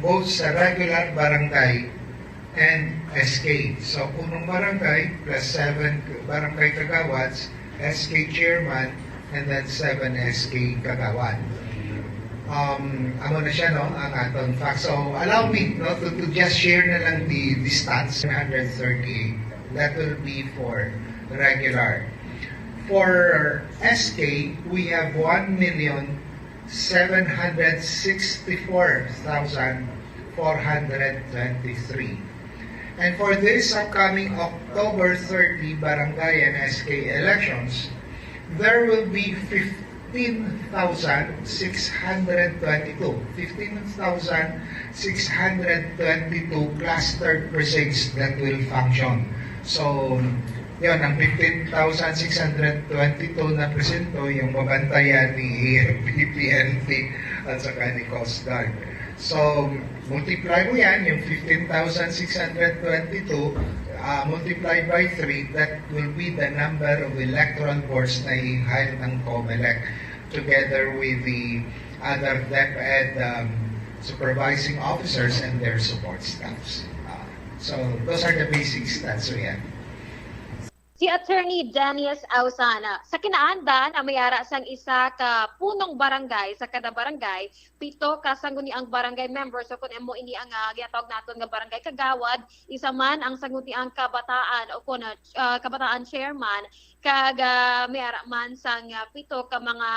both sa regular barangay and S K. So, punong barangay plus seven barangay kagawads, S K chairman, and then seven S K kagawad. Um, amo na siya, no, ang aton facts. So, allow me, no, to, to just share na lang the, the stats, one hundred thirty-eight. That will be for regular. For S K, we have one million seven hundred sixty-four thousand four hundred twenty-three. And for this upcoming October thirty barangay and S K elections, there will be fifteen thousand six hundred twenty-two, fifteen thousand six hundred twenty-two clustered precincts that will function. So, yun, ang fifteen thousand six hundred twenty-two na presinto yung mabantayan ni P P N P at saka ni Coast Guard. So, multiply mo yan, yung fifteen thousand six hundred twenty-two, uh, multiply by three, that will be the number of electoral boards na i-hire ng COMELEC together with the other DepEd um, supervising officers and their support staffs. Uh, so, those are the basic stats we have. Si Attorney Dennis Ausana, sa kinaandan ang may ara sang isa ka punong barangay sa kada barangay, pito ka sangguniang barangay members o kun amo ini ang uh, ginatawag naton nga barangay kagawad, isa man ang sangguniang kabataan o kun uh, kabataan chairman, kag uh, may ara man sang uh, pito ka mga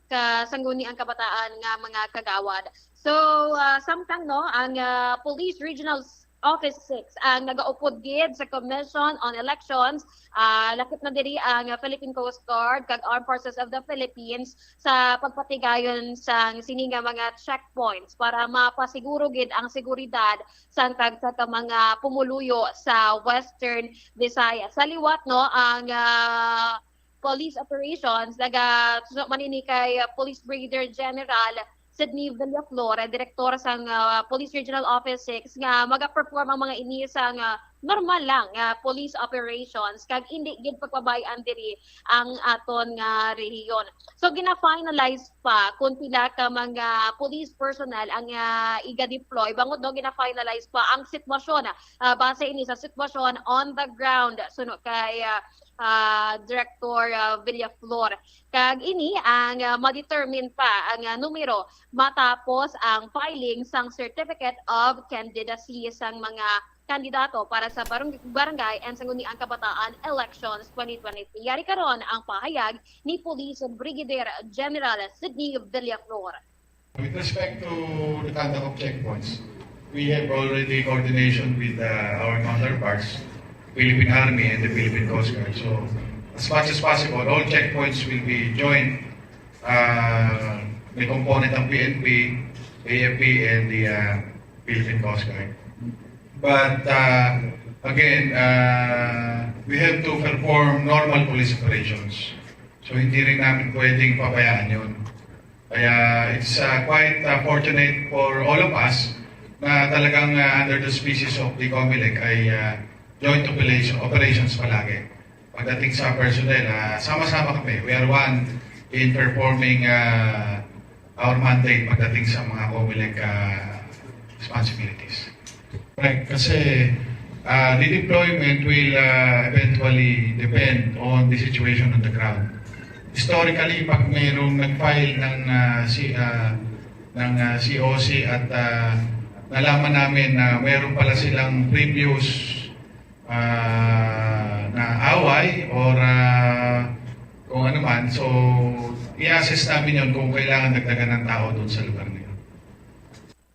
ka sangguniang kabataan nga mga kagawad. So, ah, samtang, no, ang, ah, Police Regional s-, Office six ang nagaupod gid sa Commission on Elections, ah, lakip na diri ang, ah, Philippine Coast Guard kag Armed Forces of the Philippines sa pagpatigayon sang sini nga mga checkpoints para mapasiguro gid ang seguridad sang tagsa ka mga pumuluyo sa Western Visayas. Sa liwat, no, ang, ah, police operations, naga-, suno man ini kay, ah, Police Brigadier General Sydney Villaflor, ah, direktor sang, ah, Police Regional Office six, nga maga-perform ang mga ini sang, ah, normal lang nga police operations, kag indi gid pagpabay-an diri ang aton nga rehiyon. So, gina-finalize pa kung pila ka mga police personnel ang, ah, iga-deploy. Bangod, no, gina-finalize pa ang sitwasyon, ah, base ini sa sitwasyon on the ground, suno kay, ah, ah, Director, ah, Villaflor. Kag ini ang, ah, ma-determine pa ang, ah, numero matapos ang filing sang Certificate of Candidacy sang mga kandidato para sa barang-, barangay and sangguniang kabataan elections twenty twenty-three. Yari karon ang pahayag ni Police Brigadier General Sydney Villaflor. With respect to the conduct of checkpoints, we have already coordination with, uh, our counterparts, Philippine Army and the Philippine Coast Guard. So, as much as possible, all checkpoints will be joined. Uh, may component ang P N P, A F P, and the, uh, Philippine Coast Guard. But, uh, again, uh, we have to perform normal police operations. So, hindi rin namin pwedeng pabayaan yun. Kaya it's, uh, quite, uh, fortunate for all of us na talagang, uh, under the auspices of the COMELEC ay, uh, joint operation, operations palagi. Pagdating sa personnel, uh, sama-sama kami. We are one in performing, uh, our mandate pagdating sa mga COMELEC, uh, responsibilities. Correct. Kasi, uh, the deployment will, uh, eventually depend on the situation on the ground. Historically, pag mayroong nag-file ng, uh, si, uh, ng, uh, C O C at, uh, nalaman namin na mayroon pala silang previous, uh, na away or, uh, kung ano man, so i-assess namin yon kung kailangan dagdagan ng tao doon sa lugar na yun.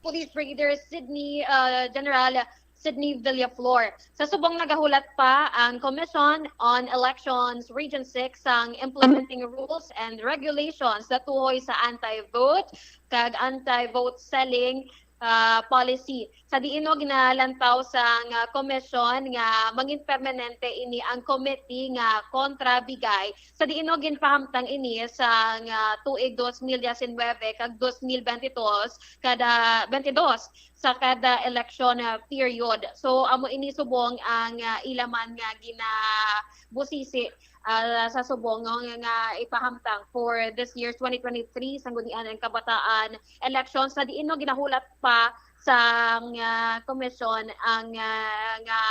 Police Brigadier Sydney, uh, General Sydney Villaflor. Sa subong, nagahulat pa ang Commission on Elections Region six sang implementing rules and regulations natuhoy sa anti-vote kag anti-vote selling, ah, policy. Sa diin, no, ginalantaw sang, ah, komisyon nga mangin permanente ini ang committee nga kontra bigay. Sa diin, no, ginpahamtang ini sang, ah, tuig dos mil diecinuebe kag dos mil bentidos kada, bentidos sa kada election, ah, period. So, amo ini subong ang, ah, ila man nga ginabusisi, ah, sa subong, no, nga, nga ipahamtang for this year's twenty twenty-three Sangguniang Kabataan election, sa diin, no, ginahulat pa sang, ah, komisyon ang, ah, nga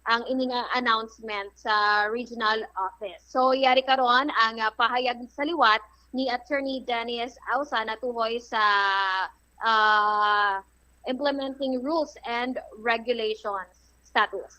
ang ini nga announcement sa regional office. So, yari karon ang, ah, pahayag sa liwat ni Attorney Dennis Ausa natuhoy sa, ah, implementing rules and regulations status.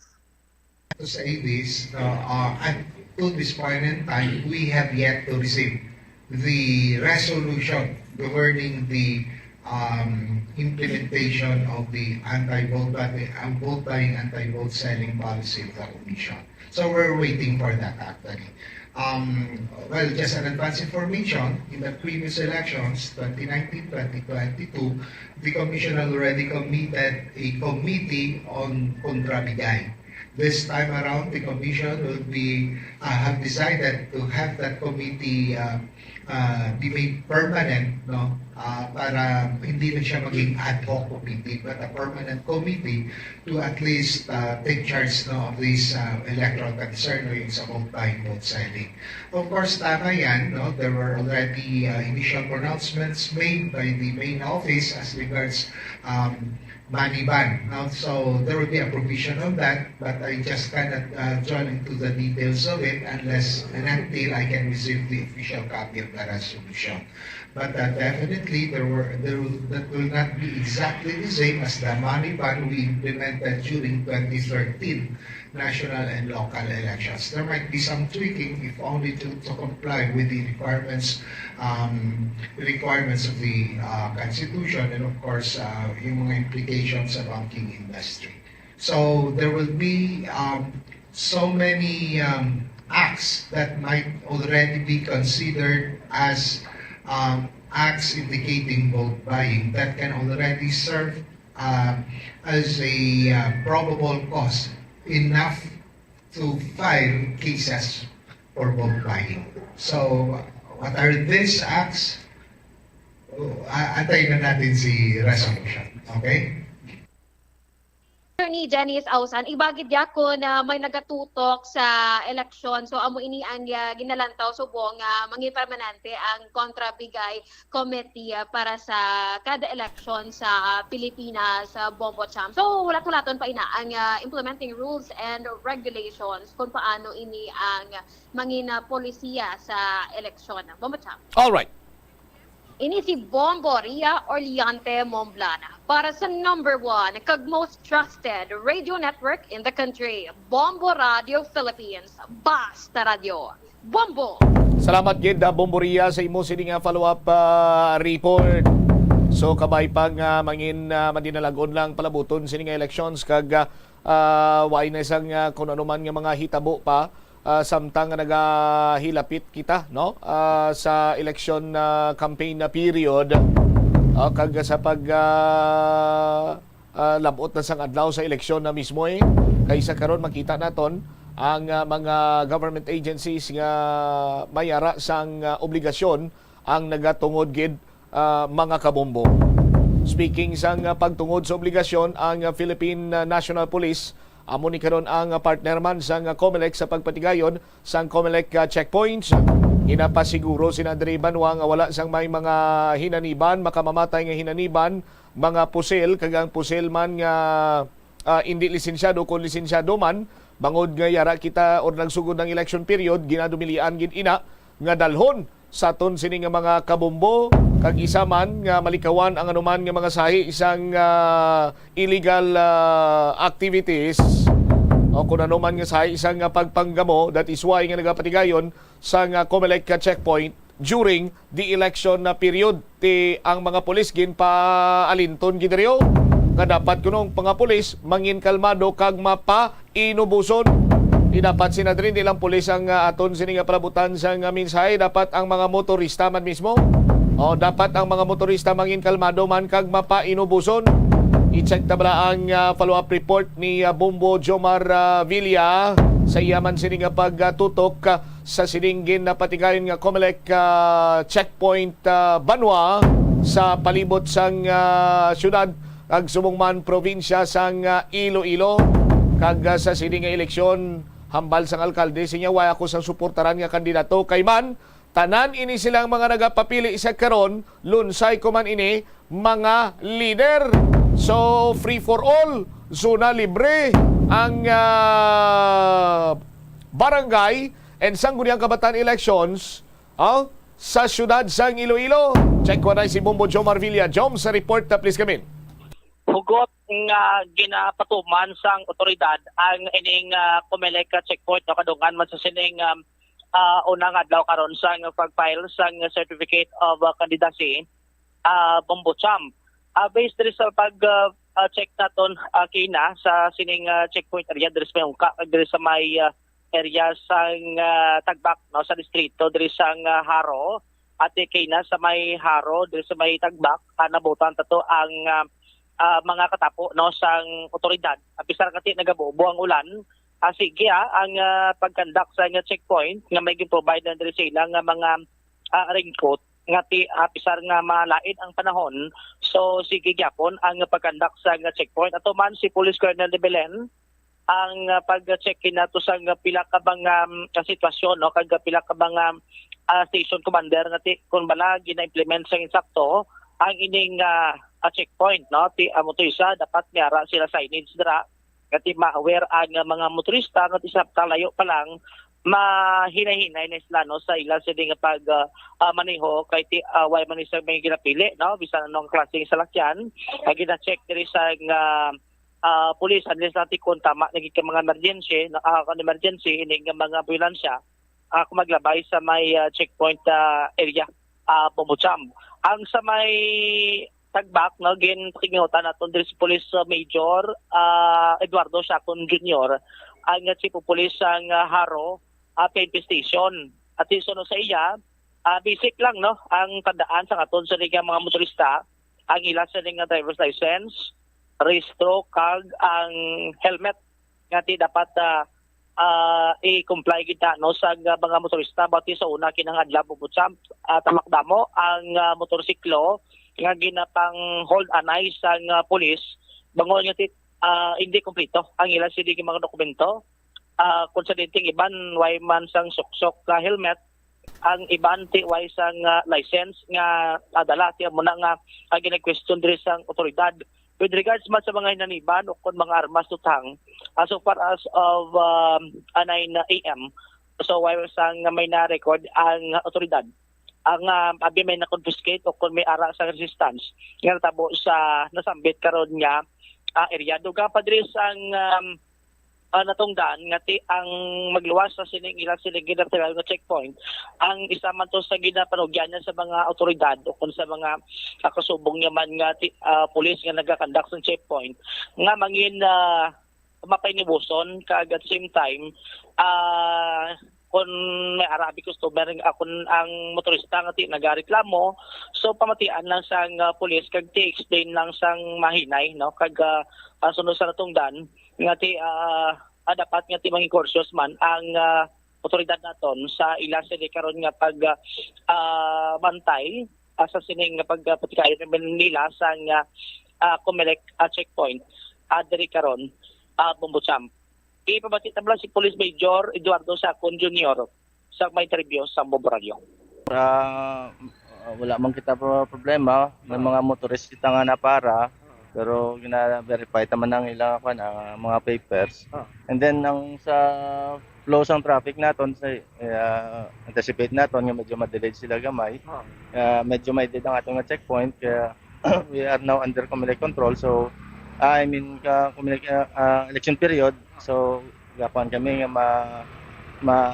To say this, uh, uh, at to this point in time, we have yet to receive the resolution governing the, um, implementation of the anti-vote buying, ang vote buying, anti-vote selling policy of the commission. So we're waiting for that actually. Um, well, just an advance information, in the previous elections, twenty nineteen, twenty twenty-two, the commission already committed a committee on kontrabigay. This time around, the commission will be, uh, have decided to have that committee, uh, uh, be made permanent, no? Uh, para hindi na siya maging ad hoc committee, but a permanent committee to at least, uh, take charge, no, of this, uh, electoral concern, no, yung sa vote buying, vote selling. Of course, tama yan, no? There were already, uh, initial pronouncements made by the main office as regards, um, money ban, no? So there will be a provision on that, but I just cannot, uh, join into the details of it unless and until I can receive the official copy of the resolution. But uh, definitely, there were there will, that will not be exactly the same as the money ban we implemented during twenty thirteen national and local elections. There might be some tweaking, if only to, to comply with the requirements um, requirements of the uh, Constitution and, of course, uh, yung mga implications sa banking industry. So there will be um, so many um, acts that might already be considered as um, acts indicating vote buying that can already serve uh, as a uh, probable cause enough to file cases for vote buying. So, what are these acts? Uh, antayin na natin si resolution. Okay? Attorney Janice Ausan, ibagid niya ko na may nagatutok sa eleksyon. So, amo ini ang uh, ginalantaw subong nga uh, mangin permanente ang kontrabigay committee uh, para sa kada eleksyon sa uh, Pilipinas, uh, Bombo Champ. So, hulat-hulaton pa ina ang uh, implementing rules and regulations kung paano ini ang uh, mangin uh, polisiya sa eleksyon. Bombo Champ. All right. Ini si Bombo Ria Orleante Momblan para sa number one kag most trusted radio network in the country, Bombo Radio Philippines. Basta Radio. Bombo! Salamat gid, ah, Bombo Ria, sa imo sini nga follow-up ah, report. So, kabay pa nga mangin ah, madinalagon lang palabuton sini nga elections kag ah, ah, way na isang ah, kung ano man nga mga hitabo pa ah, samtang nga nagahilapit kita, no, ah, sa election ah, campaign na period, ah, kag sa pag ah, ah, labot na sang adlaw sa eleksyon na mismo eh. Kaysa karon makita naton ang ah, mga government agencies nga may ara sang ah, obligasyon ang nagatungod gid ah, mga kabombo. Speaking sang ah, pagtungod sa obligasyon ang ah, Philippine ah, National Police, amo ni karon ang ah, partner man sang ah, Comelec sa pagpatigayon sang Comelec ah, checkpoints. Ginapasiguro sina Andre Banwa nga wala sang may mga hinaniban, makamamatay nga hinaniban, mga pusil, kag ang pusil man nga ah, indi lisensyado, kung lisensyado man, bangod nga yara kita or nagsugod ang election period, ginadumilian gid ina nga dalhon sa aton sini nga mga kabombo, kag isa man nga malikawan ang anuman nga mga sahi sang ah, illegal ah, activities o kung ano man nga sahi sang ah, pagpanggamo. That is why nga nagapatigayon sang ah, Comelec checkpoint during the election na period. Ti ang mga pulis ginpaalinton gid diri nga dapat kuno ang mga pulis mangin kalmado kag mapa inubuson. Di dapat sina diri, di lang pulis ang ah, aton sini nga palabutan sang ah, mensahe, dapat ang mga motorista man mismo. O dapat ang mga motorista mangin kalmado man kag mapainubuson. I-check ta bala ang ah, follow-up report ni ah, Bombo Jomar ah, Villa sa iya man sini nga pagtutok ah, sa sining ginapatigayon nga Comelec ah, checkpoint ah, banwa sa palibot sang ah, syudad kag subong man probinsya sang ah, Iloilo. Kag ah, sa sini nga eleksyon, hambal sang alkalde, sinya, "Way ako sang suportaran nga kandidato kay man tanan ini silang mga nagapapili sa karon, lunsay ko man ini, mga leader." So, free for all, zona libre ang ah, barangay and sangguniang kabataan elections ah, sa siyudad sang Iloilo. Check ko na si Bombo Jomar Villa. Jom, sa report na please kami. Hugot nga ginapatuman sang otoridad ang ining ah, Comelec checkpoint, no, kadungan man sa sining um, ah, unang adlaw karon sang pag-file sang certificate of ah, candidacy, ah, Bombo Champ. Ah, based diri sa pag ah, ah, check naton ah, kina sa sining ah, checkpoint area diri sa may Ungka, diri sa may ah, area sang ah, Tagbak, no, sa distrito diri sang ah, Jaro, at kay na sa may Jaro, diri sa may Tagbak, ah, nabutan tato ang ah, ah, mga katapo, no, sang otoridad. Apisar nga ti nagabubo ang ulan, ah, sige ah, ang ah, pag-conduct sa nga checkpoint nga may gin-provide na diri sa ila nga mga ah, raincoat nga ti apisar nga malain ang panahon. So sige gyapon ang pag-conduct sa nga checkpoint. Ato man si Police Colonel de Belen ang ah, pag-check kinato sa nga pila ka mga um, sitwasyon, no, kag pila ka mga ah, station commander nga ti kung bala gina-implement sa insakto ang ining ah, ah, checkpoint, no, ti amo to isa dapat miara sila signage dira nga ti ma-aware ang ah, mga motorista nga ti sa layo pa lang mahinay-hinay na sila, no, sa ila sini nga pag ah, ah, maneho kay ti uh, why man sa may ginapili, no, bisan anong klaseng salakyan. Ang gina-check diri sa nga ah, pulis, unless natin kung tama na gid ka mga emergency, no, ah, kung emergency, ini nga mga ambulansya, ah, kung maglabay sa may ah, checkpoint ah, area, ah, Pumbucham. Ang sa may Tagbak, no, ginpakinutan naton diri si Police ah, Major ah, Eduardo Siacon Junior, ang ah, Chief of Police sang ah, Jaro ah, P N P Station. At iso, no, sa iya, ah, basic lang, no, ang tandaan sa aton sa mga motorista, ang ila sa nga driver's license, rehistro, kag ang helmet nga ti dapat ah, ah, i-comply kita, no, sa nga mga motorista. Bati sa una, kinahanglan mo, Champ, ah, tamakdamo ang ah, motorsiklo nga ginapang hold anay sa nga pulis, bangon nga ti ah, hindi kompleto ang ila sini nga mga dokumento. Ah, kung sa dinting iban, way man sang suksok nga helmet, ang iban ti way sang ah, license nga adala, ti amo na nga ang gina-question diri sang otoridad. With regards man sa mga hinaniban o kon mga armas, tutang, ah, so far as of um, ah, nine a m, so way sang may na-record ang otoridad. Ang ah, abi may na-confiscate o kon may ara sa resistance nga natabo sa nasambit karon nga ah, area. Dugang pa diri sang um, ah, natungdan nga ti ang magluwas sa sining ila sining ginatawag nga checkpoint, ang isa man to sa ginapanugyan niya sa mga awtoridad o kung sa mga ah, kasubong niya man nga ti, ah, pulis nga nagakandak sa checkpoint nga mangin ah, mapainibuson, kag at the same time ah, kung may arabi customer, ah, kung ang motorista nga ti nagareklamo, so pamatian lang sang ah, pulis kag ti explain lang sang mahinay, no, kag ah, ang sunod sa natungdan nga ti ah, ah, dapat nga ti mangin cautious man ang ah, otoridad naton sa ila sini karon nga pag ah, ah, bantay ah, sa sining nga pagpatikayon nila sang ah, ah, Comelec ah, checkpoint ah, diri karon ah, Bombo Champ. Ipabati ta lang si Police Major Eduardo Sacon Junior sa may interview sa Bombo Radio. Ah, wala man kita pro- problema. May mga motorist kita nga napara, pero gina-verify ta man ang ilang kwan, ang mga papers. Ah. And then ang sa flow sang traffic naton sa uh, anticipate naton nga medyo ma-delay sila gamay. Ah. Uh, medyo ma-delay ang aton nga checkpoint kaya we are now under Comelec control. So I mean ka Comelec uh, uh, election period. So gapan kami nga ma ma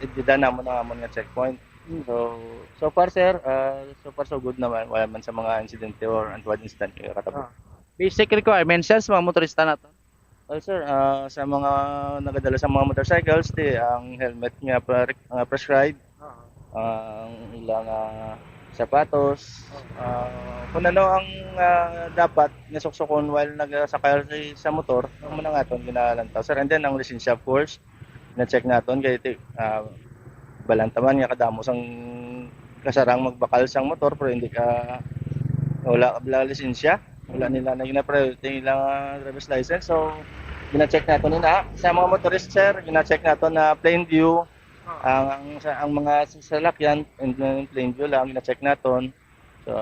idida namon ang amon nga checkpoint. So so far sir, uh, so far so good naman. Wala man sa mga insidente or untoward incident nga katabo. Ah. Basic requirements sir sa mga motorista nato. Well, sir, ah, sa mga nagadala sa mga motorcycles, di ang helmet nga pre- nga prescribed, ang ilang ah, sapatos, ah, kung ano ang ah, dapat nga suksukon while nagasakay sa motor, ang muna nga aton ginalantaw, sir. And then ang lisensya, of course, na-check naton kay ti- ah, balantaman nga kadamo sang kasarang magbakal sang motor pero hindi ka wala ka bala lisensya. Wala nila na gina-priority ilang ah, driver's license. So, gina-check nato nila. Sa mga motorist, sir, gina-check nato na plain view. Ang ang, sa, ang mga sasalakyan in, in plain view lang gina-check naton. So,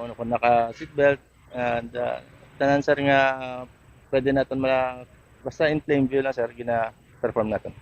ano kung naka seatbelt and ah, tanan sir nga ah, pwede naton ma basta in plain view lang sir gina-perform naton.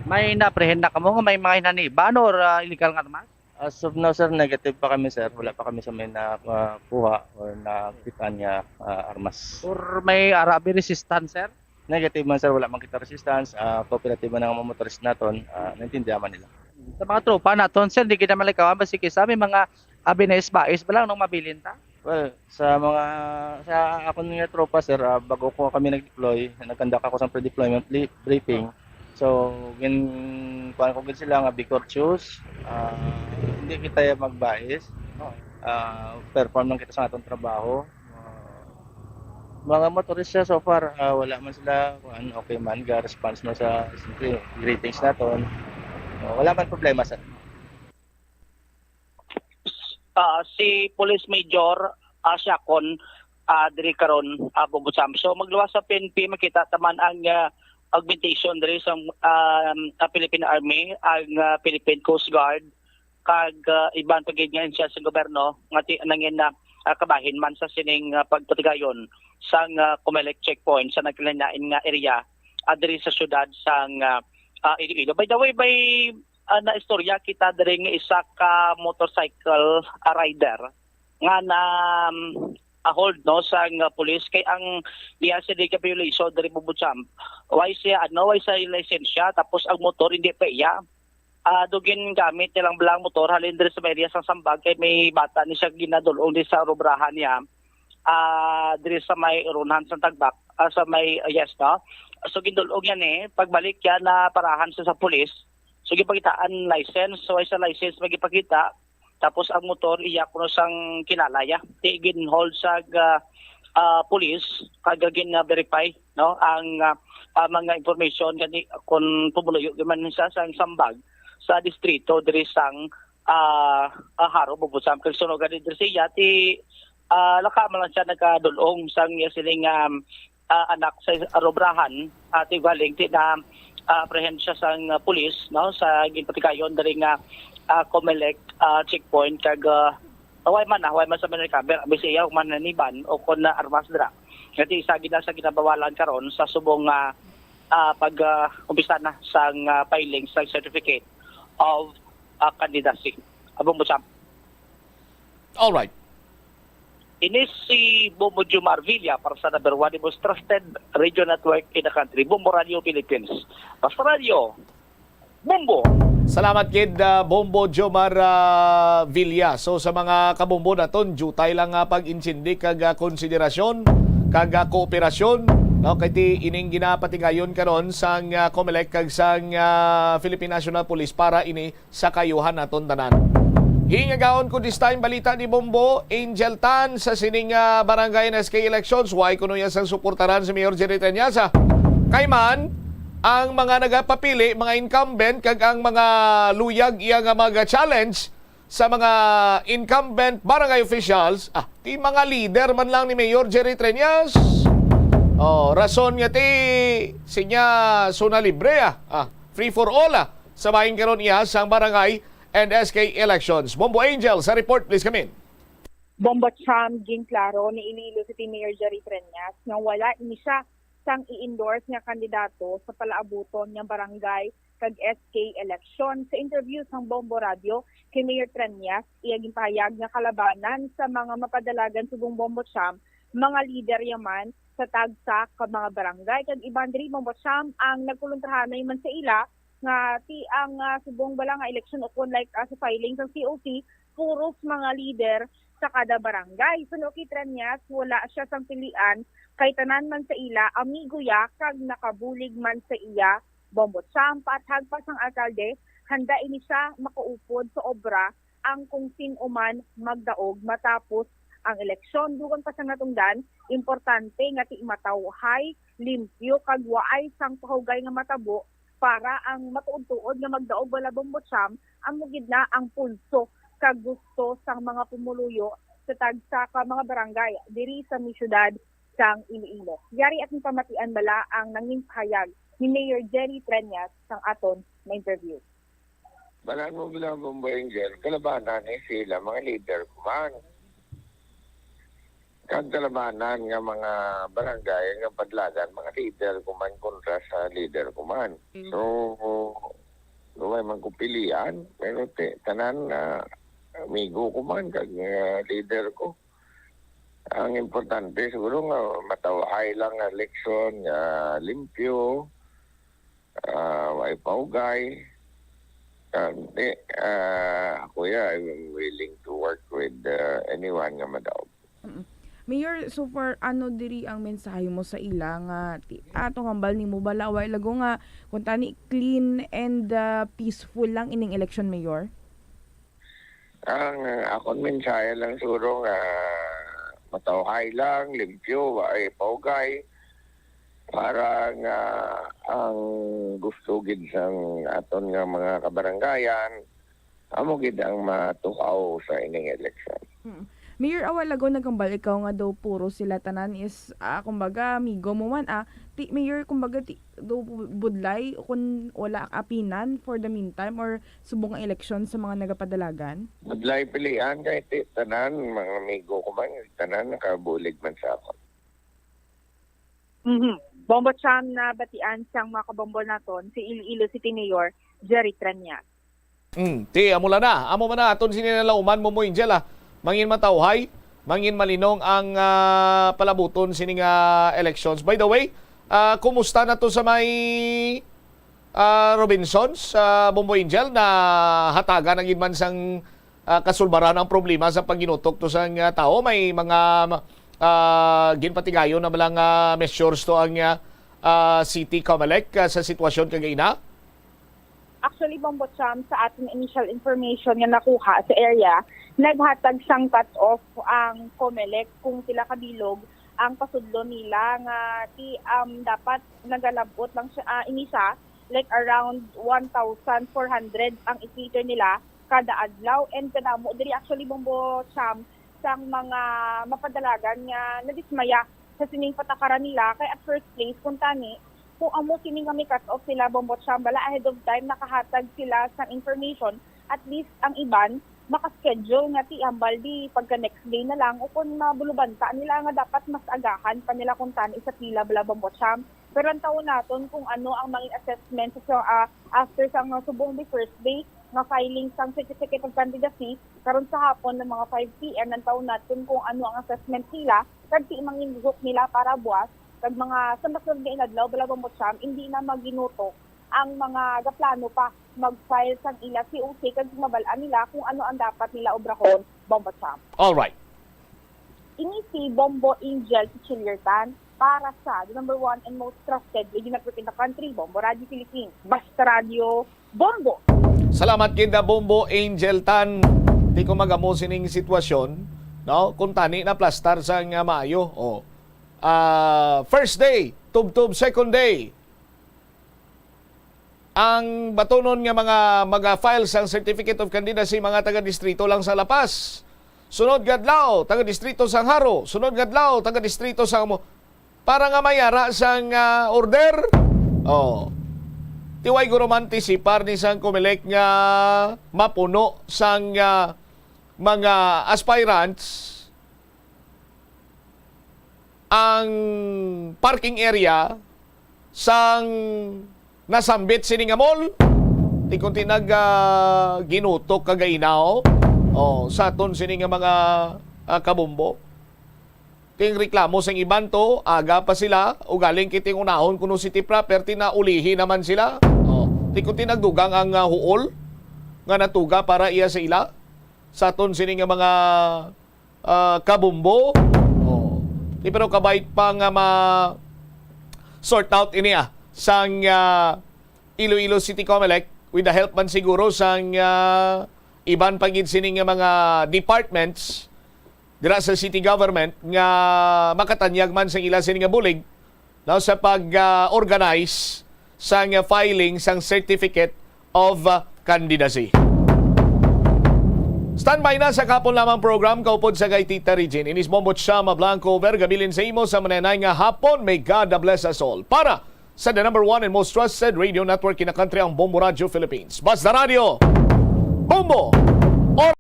May na-apprehend na kamo nga may mga hinaniban or ah, illegal nga armas? As of now, sir, negative pa kami, sir. Wala pa kami sa may nakuha or nakitaan nga ah, armas. Or may arabi resistance, sir? Negative man, sir. Wala man kita resistance. Ah, cooperative man ang mga motorist naton. Ah, naintindihan man nila. Sa mga tropa naton, sir, di kita malikawan. Basi kisa may mga abinais-bais ba lang nung mabilin ta? Well, sa mga sa akon nga tropa, sir, ah, bago ko kami nag-deploy, nagkandak ako sa pre-deployment bli- briefing. So, gin kuan ko gid sila nga be courteous. Ah, hindi kita magbais. Ah, perform lang kita sa atong trabaho. Ah, mga motorista so far, ah, wala man sila kuan, okay man, ga response man sa siyempre, greetings naton. Ah, wala man problema sa Ah, si Police Major ah, Siakon ah, diri karon ah, Bogosam. So magluwas sa P N P, makita taman ang ah, augmentation diri sa um, ah, Philippine Army, ang ah, Philippine Coast Guard, kag ah, iban pa gid nga ahensya sa gobyerno nga ti nangin na ah, kabahin man sa sining ah, pagpatigayon sang ah, Comelec checkpoint sa nagkalain-lain nga area ah, diri sa syudad sang ah, ah, Iloilo. By the way, may, ah, naistorya kita diri nga isa ka motorcycle, ah, rider nga na, um, ah, hold, no, sang, ah, pulis kay ang niya sini ka violation diri, Bombo Champ. Way siya, ano, way siya lisensya, tapos ang motor hindi pa iya. Ah, do gingamit nilang bala ang motor halin diri sa may area sang Sambag kay may bata ni siya ginadul-ong di sa obrahan niya. Ah, diri sa may Runhan sa Tagbak, ah, sa may, ah, yes, no? So, gindul-ong niya ni, pagbalik niya na parahan siya sa pulis. So, gipakitaan license. So, ay sa license magipakita. Tapos ang motor iya kuno sang kinalaya. Di gin-hold sa, ah, ah, pulis kag gin-verify, no, ang, ah, ah, mga information gani kung pumuluyo man siya sang Sambag sa distrito diri sang, ah, ah, Jaro, Bombo Champ. Kag suno gani diri siya ti, ah, laka man lang siya nagadul-ong sang iya sining, um, ah, anak sa arobrahan, ah, ti galing ti na, ah, apprehend siya sang, ah, pulis, no, sa ginpatigayon diri nga, ah, Comelec, ah, checkpoint kag, ah, way man, ah, way man sa man recover, abi siya man naniban o kon na armas dira. Nga ti isa gid na sa ginabawalan karon sa subong nga, ah, pag, ah, umpisa na sang, ah, filing sa certificate of, ah, candidacy. Abong mo sa Alright. Ini si Bombo Jomar Villa para sa number one, the most trusted radio network in the country, Bombo Radio Philippines. Basta Radio, Bombo! Salamat gid, ah, Bombo Jomar, ah, Villa. So sa mga kabombo naton, jutay lang nga pag-intindi kag, ah, konsiderasyon kag, ah, kooperasyon, no, kay ti ining ginapatigayon karon sang, ah, Comelec kag sang, ah, Philippine National Police para ini sa kayuhan naton tanan. Hingagaon ko this time balita ni Bombo Angel Tan sa sining, ah, barangay and S K elections. Why kuno iya sang suportaran si Mayor Jerry Treñas? Kay man, ang mga nagapapili, mga incumbent, kag ang mga luyag iya nga mga challenge sa mga incumbent barangay officials, ah, ti mga leader man lang ni Mayor Jerry Treñas. Oh, rason nga ti sinya zona libre, ah. Ah, free for all, ah. Sa bahin karon iya sang barangay and S K elections. Bombo Angel sa report, please come in. Bombo Cham, ginklaro ni Iloilo City Mayor Jerry Treñas nga wala ini siya sang i-endorse nga kandidato sa palaabuton nga barangay kag S K election. Sa interview sang Bombo Radio kay Mayor Treñas, iya ginpahayag nga kalabanan sa mga mapadalagan subong Bombo Cham, mga lider yaman sa tagsa ka mga barangay kag iban diri Bombo Cham ang nagkulontrahanay man sa ila nga ti ang, ah, subong bala nga eleksyon ukon like, ah, sa filing sang C O C, puros mga lider sa kada barangay. Suno kay Treñas, wala siya sang pilian kay tanan man sa ila amigo ya kag nakabulig man sa iya. Bombo Cham, paathag pa sang alkalde, handa ini siya makaupod sa obra ang kung sin-o man magdaog matapos ang eleksyon. Dugang pa sang natungdan, importante nga ti matawhay, limpyo kag waay sang pahugay nga matabo para ang matuod-tuod nga magdaog bala Bombo Cham amo gid na ang pulso kag gusto sang mga pumuluyo sa tagsa ka mga barangay diri sa may siyudad sang Iloilo. Yari akong pamatian bala ang nangin pahayag ni Mayor Jerry Treñas sang aton na interview. Balaan mo bilang Bombo Angel, kalabanan ni sila mga leader ko man. Kag kalabanan nga mga barangay nga padlagan, mga leader ko man kontra sa leader ko man. So, wala man ko pilian, pero ti, tanan na amigo ko man kag, ah, leader ko. Ang importante siguro nga matawhay lang nga eleksyon nga limpyo, ah, way paugay. Kag, eh, ah, ako ya, I'm willing to work with, ah, anyone nga madaog. Mm. Mayor, so far, ano diri ang mensahe mo sa ila nga ti-, ato kambal nimo bala, way lago nga kung tani clean and, ah, peaceful lang ining election, Mayor? Ang, ah, akon mensahe lang siguro nga matawhay lang, limpyo, way paugay, para nga ang gusto gid sang aton nga mga kabarangayan, amo gid ang matuhaw sa ining eleksyon. Mm. Mayor, awal ago nagkambal ikaw nga daw puro sila tanan is, ah, kumbaga, amigo mo man, ah. Ti, Mayor, kumbaga, ti, daw bu-, budlay kung wala apinan for the meantime or subong ang eleksyon sa mga nagapadalagan? Budlay pilian kay ti, tanan, mga amigo ko man, tanan nakabulig man sa ako. Mhm. Bombo Cham, nabatian sang mga kabombo naton si Iloilo City Mayor Jerry Treñas. Mm, ti, amo lang na. Amo man na, aton sini nalauman mo mo, Angel, ah. Mangin matawhay, mangin malinong ang ah, palabuton sini nga elections. By the way, ah, kumusta na to sa may ah, Robinsons, ah, Bombo Angel, na hatagan na gid man sang ah, kasulbaran ang problema sa pagginutok to sang ah, tao? May mga ah, ginpatigayon na ba lang ah, measures to ang ah, ah, City Comelec ah, sa sitwasyon kagaina? Actually, Bombo Cham, sa ating initial information nga nakuha sa area, naghatag sang cut-off ang Comelec kung pila ka bilog ang pasudlo nila nga ti um, dapat nagalabot lang siya ah, ini siya, like, around one thousand four hundred ang i-cater nila kada adlaw, and kadamo diri actually, Bombo Cham, sang mga mapadalagan nga nadismaya sa sining patakaran nila, kay at first place, kung tani, kung amo sini nga may cut-off sila, Bombo Cham, bala ahead of time nakahatag sila sang information, at least ang iban maka-schedule nga ti hambal di pagka next day na lang, o kung mabulubanta nila nga dapat mas agahan pa nila kung tani sa pila, bala, Bombo Cham. Pero ang taon naton kung ano ang mangin assessment sa ah, after sang subong the first day nga filing sang certificate of candidacy karon sa hapon ng mga five p.m. Ang taon naton kung ano ang assessment nila kag ti mangin buhok nila para buwas, kag mga sa masunod nga inadlaw, bala, Bombo Cham, hindi na maginutok ang mga gaplano pa mag-file sang ila C O C kag mabal-an nila kung ano ang dapat nila obrahon, Bombo Cham. All right. Ini si Bombo Angel Pichiliertan para sa the number one and most trusted radio network in the country, Bombo Radio Philippines. Basta Radio Bombo! Salamat gid na, Bombo Angel Tan. Di ko magamo sining sitwasyon, no? Kung tani na plastar sa nga maayo. Oh. Ah, first day, tubtob second day. Ang batunon nga mga maga-file sang certificate of candidacy, mga taga-distrito lang sa La Paz. Sunod nga adlaw, taga-distrito sang Jaro. Sunod nga adlaw, taga-distrito sang Mo-, para nga mayara sang ah, order. Oh. Ti way guro man ti sipar ni sang Comelec nga mapuno sang ah, mga aspirants ang parking area sang nasambit sini nga mall. Ti kunti nag ah, ginutok kagaina, oh. Oh, sa aton sini nga mga ah, kabombo. Ting reklamo sang iban to, aga pa sila, ugaling kiting unahon kuno city property na ulihi naman sila. Oh, ti kunti nagdugang ang ah, huol nga natuga para iya sa ila. Sa aton sini nga mga ah, kabombo. Oh. Ti pero kabait pa nga ma sort out ini ah, sang ah, Iloilo City Comelec with the help man siguro sang ah, iban pa gid sini nga mga departments dira sa city government nga makatanyag man sa ila sini nga bulig, no, sa pag-organize sang filing sang certificate of ah, candidacy. Standby na sa kahapon lamang program kaupod sa kay Tita Regine. Inis Bombo Chama Blanco, Verga bilin sa imo sa manenay nga hapon. May God bless us all. Para sa the number one and most trusted radio network in the country, ang Bombo Radio Philippines. Basta Radio, Bombo!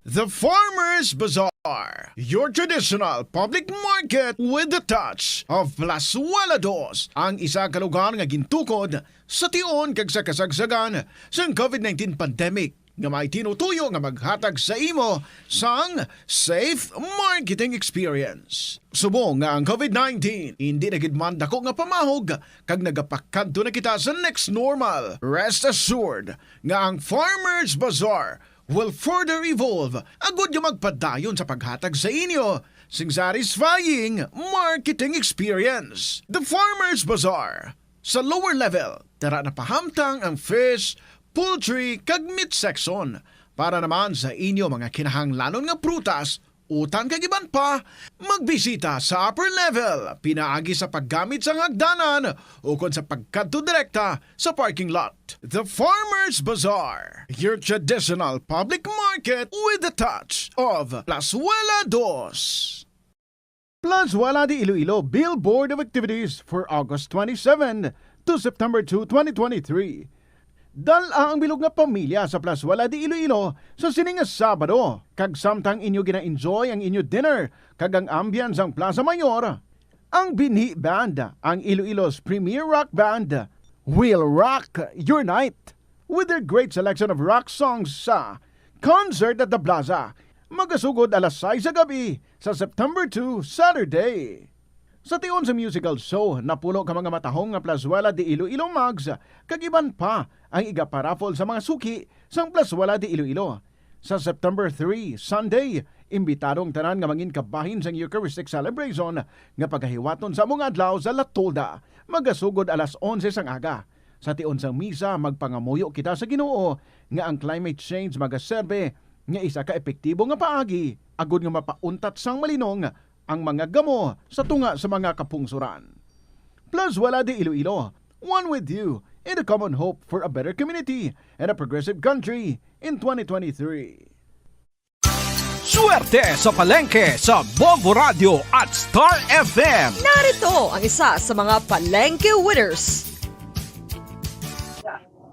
The Farmers Bazaar, your traditional public market with the touch of Plazuela Dos, ang isa ka lugar nga gintukod sa tion kag sa kasagsagan sang COVID nineteen pandemic, nga may tinutuyo nga maghatag sa imo sang safe marketing experience. Subong nga ang COVID nineteen hindi na gid man dako nga pamahog kag nagapakadto na kita sa next normal, rest assured nga ang Farmers Bazaar will further evolve agud nga magpadayon sa paghatag sa inyo sing satisfying marketing experience. The Farmers Bazaar, sa lower level, tara na pahamtang ang fish, poultry, kag meat section. Para naman sa inyo mga kinahanglanon nga prutas, utan kag iban pa, magbisita sa upper level pinaagi sa paggamit sang hagdanan ukon sa pagkadto direkta sa parking lot. The Farmers Bazaar, your traditional public market with the touch of Plazuela Dos. Plazuela de Iloilo Billboard of Activities for August twenty-seven to September two, twenty twenty-three. Dal-a ang bilog nga pamilya sa Plazuela de Iloilo sa sini nga Sabado, kag samtang inyo gina-enjoy ang inyo dinner kag ang ambience sang Plaza Mayor, Ang Binhi Band, ang Iloilo's premier rock band, will rock your night with their great selection of rock songs sa Concert at the Plaza. Magasugod alas sais sa gabi sa September two, Saturday. Sa tion sa musical show, napulo ka mga matahong nga Plazuela de Iloilo mugs kag iban pa ang igaparaffle sa mga suki sang Plazuela de Iloilo. Sa September three, Sunday, imbitado ang tanan nga mangin kabahin sang Eucharistic celebration nga pagahiwaton sa among adlaw sa La Tolda, magasugod alas onse sang aga. Sa tion sang misa, magpangamuyo kita sa Ginoo nga ang climate change magaserbe nga isa ka epektibo nga paagi agod nga mapauntat sang malinong ang mga gamo sa tunga sa mga kapungsoran. Plazuela de Iloilo, one with you in the common hope for a better community and a progressive country in twenty twenty-three. Swerte sa palengke sa Bombo Radio at Star F M. Narito ang isa sa mga palengke winners.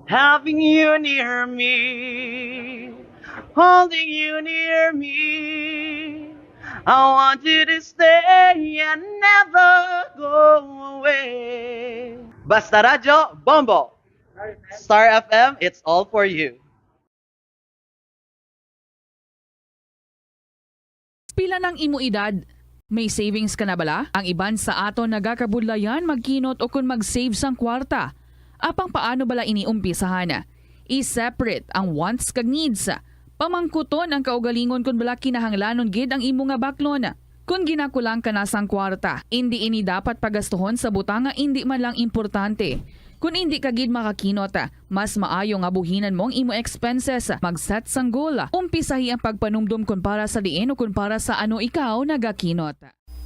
Having you near me, holding you near me, I want you to stay and never go away. Basta Radyo, Bombo. Star F M, it's all for you. Pila nang imo edad? May savings ka na bala? Ang iban sa aton nagakabudlayan magkinot o kon mag-save sang kwarta. Apang paano bala ini umpisahan? I-separate ang wants kag needs. Pamangkuton ang kaugalingon kon bala kinahanglanon gid ang imo nga baklon. Kon ginakulang ka na sang kwarta, indi ini dapat pagastuhon sa butang nga indi man lang importante. Kon indi ka gid makakinot, mas maayo nga buhinan mo ang imo expenses. Mag-set sang goal. Umpisahi ang pagpanumdom kon para sa diin o kon para sa ano ikaw nagakinot.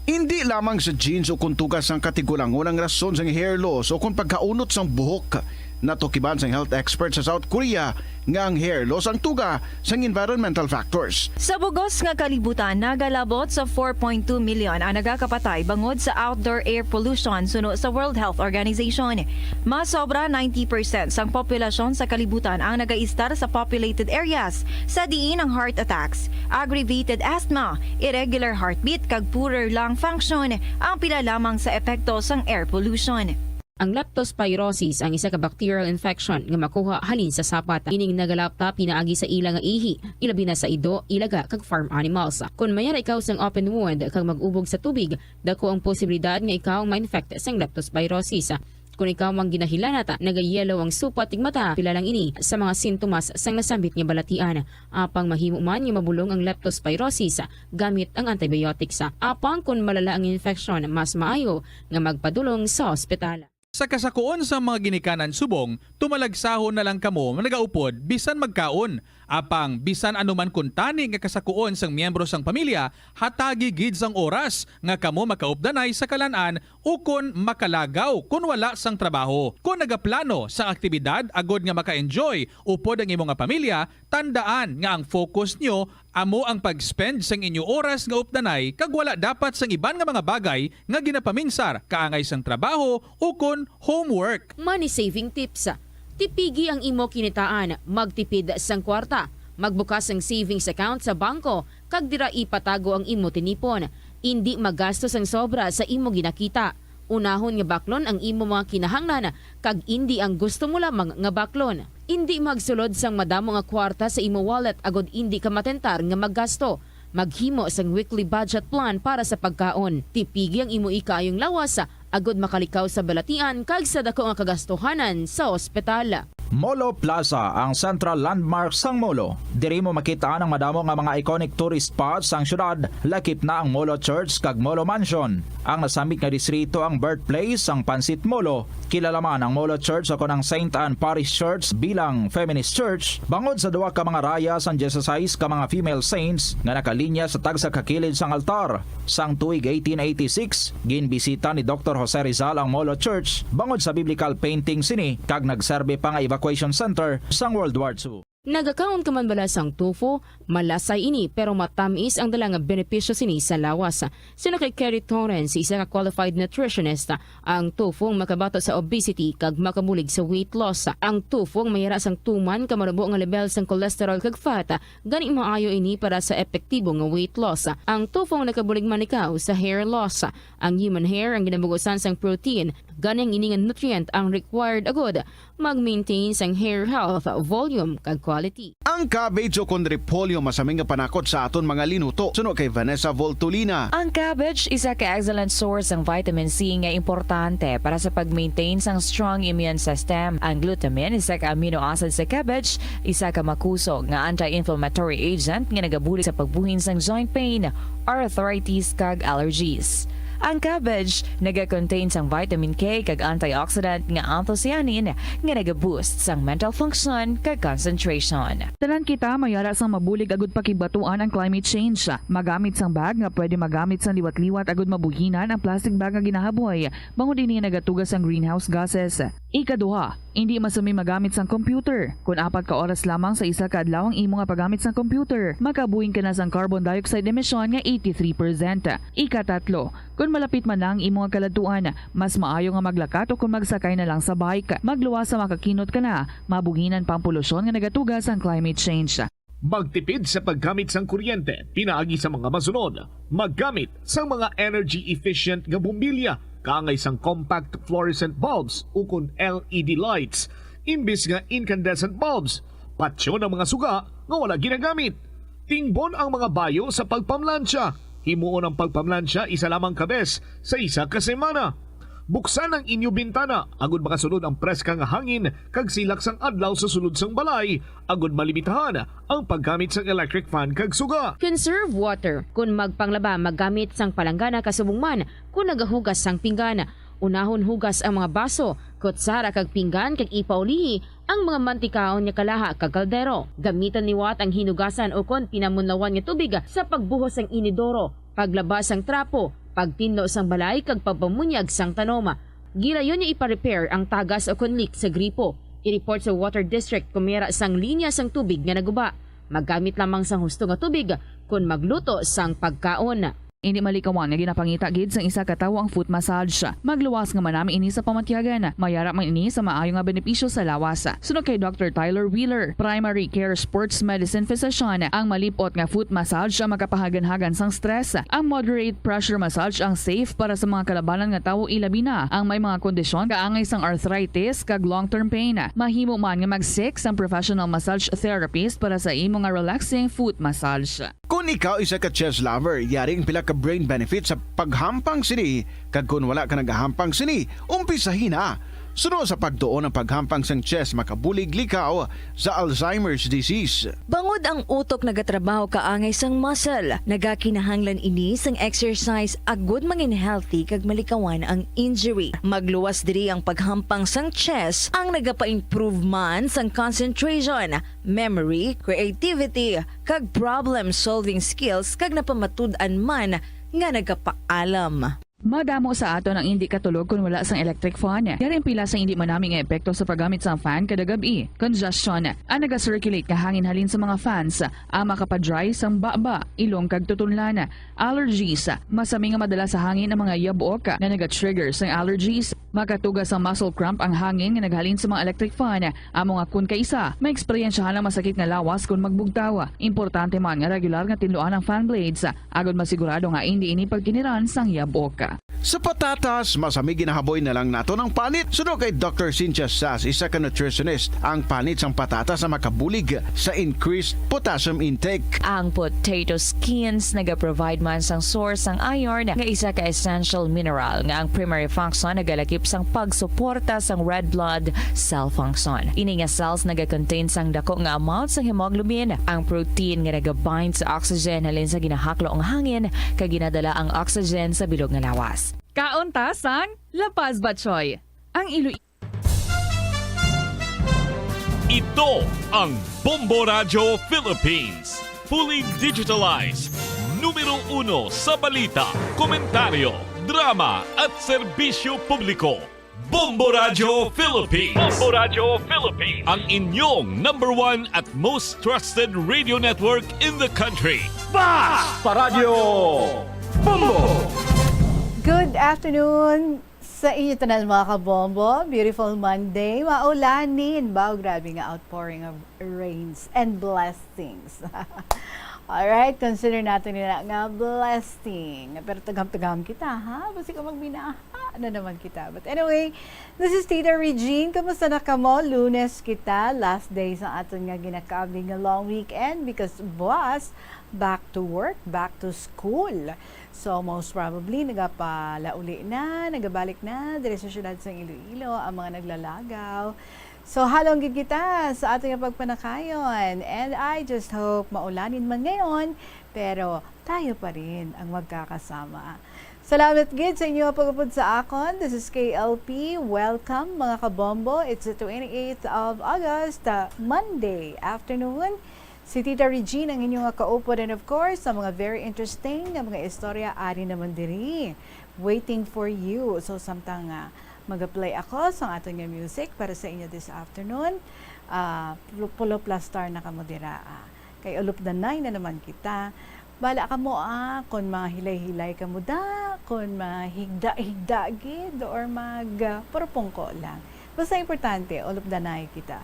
Indi lamang sa genes o kon tuga sang katigulangon ang rason sang hair loss o kon pagkaunot sang buhok. Natukiban sang health expert sa South Korea nga ang hair loss ang tuga sang environmental factors. Sa bug-os nga kalibutan, nagalabot sa four point two million ang nagakapatay bangod sa outdoor air pollution suno sa World Health Organization. Mas sobra ninety percent sang populasyon sa kalibutan ang nagaistar sa populated areas, sa diin ang heart attacks, aggravated asthma, irregular heartbeat, kag poorer lung function ang pila lamang sa epekto sang air pollution. Ang leptospirosis ang isa ka bacterial infection nga makuha halin sa sapat. Ining nagalaptap pinaagi sa ila nga ihi, ilabi na sa ido, ilaga, kag farm animals. Kon mayara ikaw sang open wound kag mag-ubog sa tubig, dako ang posibilidad nga ikaw ma-infect sang leptospirosis. Kon ikaw ang ginahilanat, nagayellow ang supat ning mata, pila lang ini sa mga sintomas sang nasambit nga balatian. Apang mahimo man nga mabulong ang leptospirosis gamit ang antibiotics. Apang kon malala ang infection, mas maayo nga magpadulong sa ospital. Sa kasakuon sang mga ginikanan subong, tumalagsahon na lang kamo nagaupod bisan magkaon. Apang bisan ano man kuntani nga kasakuon sang miyembro sang pamilya, hatagi gid sang oras nga kamo makaupdanay sa kalan-an ukon makalagaw kon wala sang trabaho. Kon nagaplano sang aktibidad agod nga maka-enjoy upod ang imo nga pamilya, tandaan nga ang focus nyo amo ang pag-spend sang inyo oras nga updanay kag wala dapat sang iban nga mga bagay nga ginapaminsar kaangay sang trabaho ukon homework. Money saving tips. Tipigi ang imo kinitaan, magtipid sang kwarta, magbukas sang savings account sa bangko, kag dira ipatago ang imo tinipon. Indi magasto sang sobra sa imo ginakita. Unahon nga baklon ang imo mga kinahanglan kag indi ang gusto mo lamang nga baklon. Indi magsulod sang madamo nga kwarta sa imo wallet agod indi ka matentar nga maggasto. Maghimo sang weekly budget plan para sa pagkaon. Tipigi ang imo ikaayong lawas agod makalikaw sa balatian kag sa dako nga kagastuhanan sa ospital. Molo Plaza, ang central landmark sang Molo. Diri mo makit-an ang madamo nga mga iconic tourist spots sang siyudad, lakip na ang Molo Church kag Molo Mansion. Ang nasambit nga distrito ang birthplace sang Pansit Molo. Kilala man ang Molo Church o kon ang Saint Anne Parish Church bilang feminist church, bangod sa duha ka mga raya sang dieciséis ka mga female saints nga nakalinya sa tagsa ka kilid sang altar. Sang tuig eighteen eighty-six, ginbisita ni Doktor Jose Rizal ang Molo Church bangod sa biblical painting sini kag nagserbi pa nga evacuation center sang World War Two. Nagakaon ka man bala sang tofu? Malasay ini, pero matamis ang dala nga benepisyo sini sa lawas. Suno kay Kerry Torrens, isa ka qualified nutritionist, ang tofu ang makabato sa obesity kag makabulig sa weight loss. Ang tofu ang mayara sang tuman ka marubo nga level sang cholesterol kag fat, gani maayo ini para sa epektibo nga weight loss. Ang tofu ang nakabulig man ikaw sa hair loss. Ang human hair ang ginabugusan sang protein, gani ang ini nga nutrient ang required agud mag-maintain sang hair health, volume, kag quality. Ang cabbage o kon repolyo masami nga panakot sa aton mga linuto, suno kay Vanessa Voltolina. Ang cabbage isa ka excellent source sang vitamin C nga importante para sa pag-maintain sang strong immune system. Ang glutamine, isa ka amino acid sa cabbage, isa ka makusog nga anti-inflammatory agent nga nagabulig sa pagbuhin sang joint pain, arthritis, kag allergies. Ang cabbage naga-contain sang vitamin K kag antioxidant nga anthocyanin nga naga-boost sang mental function kag concentration. Tanan kita mayara sang mabulig agud pakigbatuan ang climate change. Magamit sang bag nga pwede magamit sang liwat-liwat agud mabuhinan ang plastic bag nga ginahaboy, bangod ini nagatuga sang greenhouse gases. Ikaduha, indi masumi magamit sang computer. Kon apat ka oras lamang sa isa ka adlaw ang imo nga paggamit sang computer, makabuhin ka na sang carbon dioxide emission nga eighty-three percent. Ikatatlo, kon malapit man na ang imo nga kaladtuan, mas maayo nga maglakat o kon magsakay na lang sa bike. Magluwas sa makakinot ka na, mabuhinan pa ang polusyon nga nagatuga sang climate change. Magtipid sa paggamit sang kuryente pinaagi sa mga masunod: maggamit sang mga energy-efficient nga bombilya kaangay sang compact fluorescent bulbs ukon L E D lights imbis nga incandescent bulbs. Patyon ang mga suga nga wala ginagamit. Tingbon ang mga bayo sa pagpamlansya. Himuon ang pagpamlansya isa lamang ka bes sa isa ka semana. Buksan ang inyo bintana agud makasulod ang preska nga hangin kag silak sang adlaw sa sulod sang balay, agud malimitahan ang paggamit sang electric fan kag suga. Conserve water. Kon magpanglaba, maggamit sang palanggana kasubong man kon nagahugas sang pinggan. Unahon hugas ang mga baso, kutsara kag pinggan kag ipaulihi ang mga mantikaon nga kalaha kag kaldero. Gamiton liwat ang hinugasan ukon pinamunlawan nga tubig sa pagbuhos sang inidoro, paglaba sang trapo, pagtinlo sang balay kag pagpamunyag sang tanom. Gilayon nga ipa-repair ang tagas ukon leak sa gripo. I-report sa Water District kon mayara sang linya sang tubig nga naguba. Maggamit lamang sang husto nga tubig kon magluto sang pagkaon. Indi malikawan nga ginapangita gid sang isa ka tawo ang foot massage. Magluwas nga manami ini sa pamatyagan. Mayara man ini sa maayo nga benepisyo sa lawas. Suno kay Doctor Tyler Wheeler, primary care sports medicine physician, ang malip-ot nga foot massage ang makapahaganhagan sang stress. Ang moderate pressure massage ang safe para sa mga kalabanan nga tawo, ilabi na ang may mga kondisyon kaangay sang arthritis kag long-term pain. Mahimo man nga mag-seek sang professional massage therapist para sa imo nga relaxing foot massage. Kon ikaw isa ka chess lover, yari ang pila ka brain benefits sa paghampang sini, kag kon wala ka nagahampang sini, umpisahi na. Suno sa pagtuon, ang paghampang sang chess makabulig likaw sa Alzheimer's disease. Bangod ang utok nagatrabaho kaangay sang muscle, nagakinahanglan ini sang exercise agud mangin healthy kag malikawan ang injury. Magluwas diri ang paghampang sang chess, ang nagapa-improve man sang concentration, memory, creativity, kag problem-solving skills, kag napamatud-an man nga nagapaalam. Madamo sa aton ang indi katulog kon wala sang electric fan. Yari ang pila sa indi manami nga epekto sa paggamit sang fan kada gab-i. Congestion, ang naga-circulate nga hangin halin sa mga fans, ang makapa-dry sang baba, ilong kag tutunlan. Allergies, masami nga madala sa hangin ang mga yabok nga naga-trigger sang allergies. Makatuga sang muscle cramp ang hangin nga naghalin sa mga electric fan. Amo nga kon kaisa, maeksperiensyahan ang masakit nga lawas kon magbugtaw. Importante man nga regular nga tinluan ang fan blades, agod masigurado nga indi ini pagkiniran sang yabok. Sa patatas, masami ginahaboy na lang naton ang panit. Suno kay Doctor Cynthia Sass, isa ka nutritionist, ang panit sang patatas ang makabulig sa increased potassium intake. Ang potato skins nagaprovide man sang source sang iron, nga isa ka essential mineral nga ang primary function nagalakip sang pagsuporta sang red blood cell function. Ini nga cells nagakontain sang dako nga amount sang hemoglobin, ang protein nga nagabind sa oxygen halin sa ginahaklo nga hangin, kag ginadala ang oxygen sa bilog nga lawas. Kaon ta sang La Paz Batchoy. Ang ilo Ito ang Bombo Radyo Philippines. Fully digitalized. Numero uno sa balita, komentaryo, drama at serbisyo publiko. Bombo Radyo Philippines. Bombo Radyo Philippines. Ang inyong number one at most trusted radio network in the country. Basta Radyo Bombo! Good afternoon sa inyo tanan, mga kabombo. Beautiful Monday. Maulanin ba? O, grabe nga outpouring of rains and blessings. Alright, consider natin nila nga blessing. Pero tagam-tagam kita, ha? Basi ka magbinaha na naman kita. But anyway, this is Tita Regine. Kumusta na kamo? Lunes kita. Last day sa aton nga ginakabig nga long weekend because buwas, back to work, back to school. So, most probably, nagapalauli na, nagabalik na diri sa syudad sang Iloilo ang mga naglalagaw. So, halong gid kita sa aton nga pagpanakayon. And I just hope maulanin man ngayon, pero tayo pa rin ang magkakasama. Salamat gid sa inyo nga pag-upod sa akon. This is K L P. Welcome, mga kabombo. It's the twenty-eighth of August, uh, Monday afternoon. Si Tita Regine ang inyo nga kaupod, and of course, sa mga very interesting nga mga istorya, ari naman diri, waiting for you. So, samtang nga mag-play ako sa aton nga music para sa inyo this afternoon, ah, pulo, pulo plus star na kamo dira, ah. Kay ulupdanay na naman kita. Bala kamo, ah, kung mahilay-hilay kamo da, kung mahigda-higda gid, or mag, ah, puro pungko lang. Basta importante, ulupdanay kita.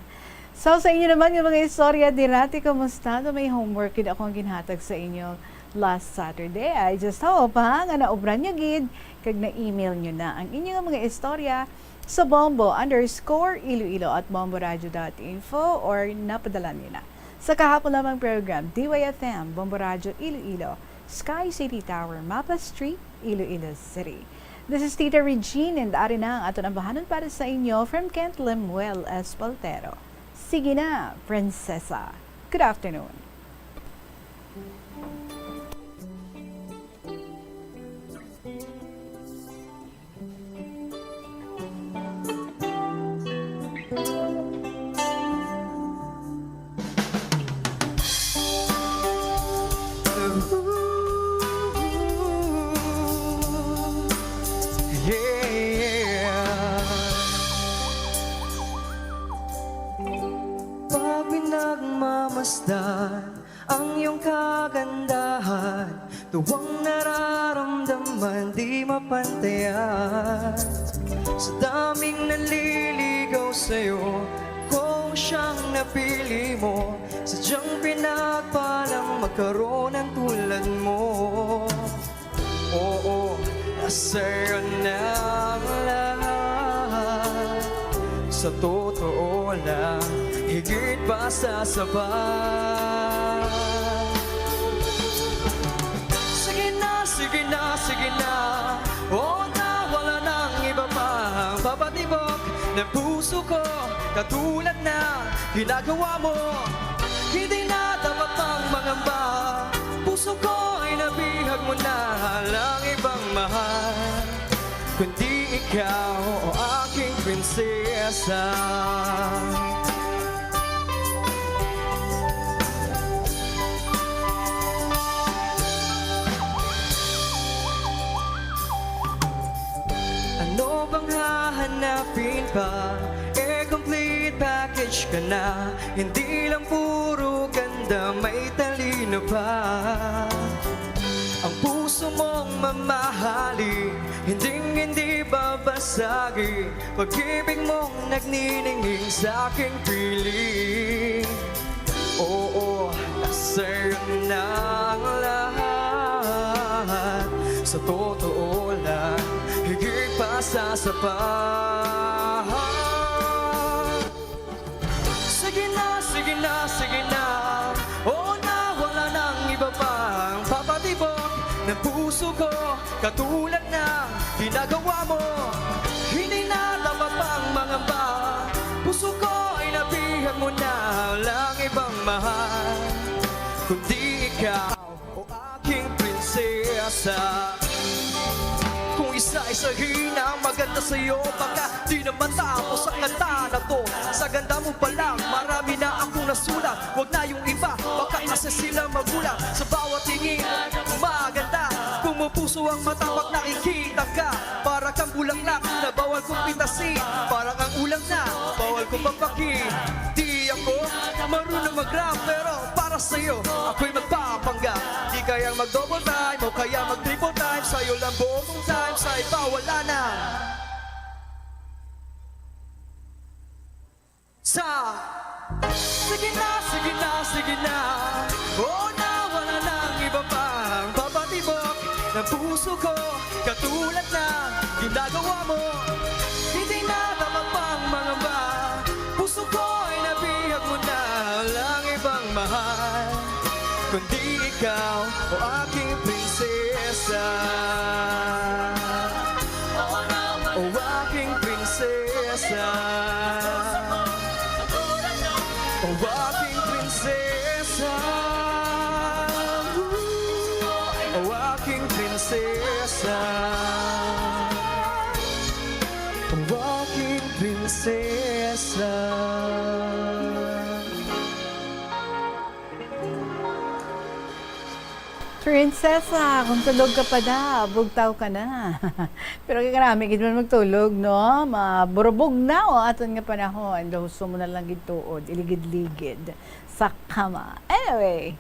So, sa inyo naman nga mga istorya dira, ti kumusta? So, may homework gid akong ginhatag sa inyo last Saturday. I just hope, ha, nga naubran nyo gid, kag na-email nyo na ang inyo nga mga istorya sa bombo underscore iloilo at bomboradio dot info or napadala nyo na sa kahapon lamang program, D Y F M, Bombo Radyo Iloilo, Sky City Tower, Mapa Street, Iloilo City. This is Tita Regine, and ari na ang aton ambahanon para sa inyo from Kent Lemuel Espaltero. Sige na, Prinsesa. Good afternoon. Pag pinagmamasdan ang iyong kagandahan, tuwang nararamdaman di mapantayan. Sa daming nanliligaw sa'yo, kung siyang napili mo, sadyang pinagpalang magkaroon ng tulad mo. Oo, nasa'yo na ang lahat. Sa totoo lang, higit pa sa sapat. Sige na, sige na, sige na. Oo na, wala nang iba pang papatibok ng puso ko. Katulad na ginagawa mo, hindi na dapat pang mangamba. Puso ko ay nabihag mo na, walang ibang mahal kundi ikaw, o aking prinsesa. Ano bang hahanapin pa? Eh, complete package ka na. Hindi lang puro ganda, may talino pa. Ang puso mong mamahalin, hinding-hindi babasagin. Pag-ibig mong nagniningning sa aking piling. Oo, nasa'yo na ang lahat. Sa totoo lang, higit pa sa sapat. Sige na, sige na, sige na. Oo na, wala nang iba pang papatibok ng puso ko. Katulad na ginagawa mo, hindi na dapat pang mangamba. Puso ko ay nabihag mo na, walang ibang mahal kundi ikaw, o aking prinsesa. Kung isa-isahin ang maganda sa'yo, baka di na matapos ang kanta na to. Sa ganda mo pa lang, marami na akong nasulat. Wag na yung iba, baka isa sila magulang. Sa bawat tingin, maganda. Pumupuso ang mata pag nakikita ka. Para kang bulaklak na bawal kong Pitasi, parang ang ulam na bawal kong papaki. Di ako marunong mag-rap, pero para sa'yo, ako'y magpapanggap. Di kayang mag-double time o kaya mag-triple time. Sa'yo lang buong time, sa iba wala na. Sa Sige na, sige na, sige na. Oo na, wala nang iba pang papatibok ng puso ko. Katulad ng ginagawa mo, hindi na dapat pang mangamba. Puso ko ay nabihag mo na, walang ibang mahal kundi ikaw, o aking prinsesa. O aking prinsesa. O aking prinsesa. O aking prinsesa. O aking prinsesa. Prinsesa, kung tulog ka pa na, bugtaw ka na. Pero kay karami gid man magtulog, no? Maburubog na o aton nga panahon. Daw mo na lang gid tuod, iligid-ligid sa kama. Anyway,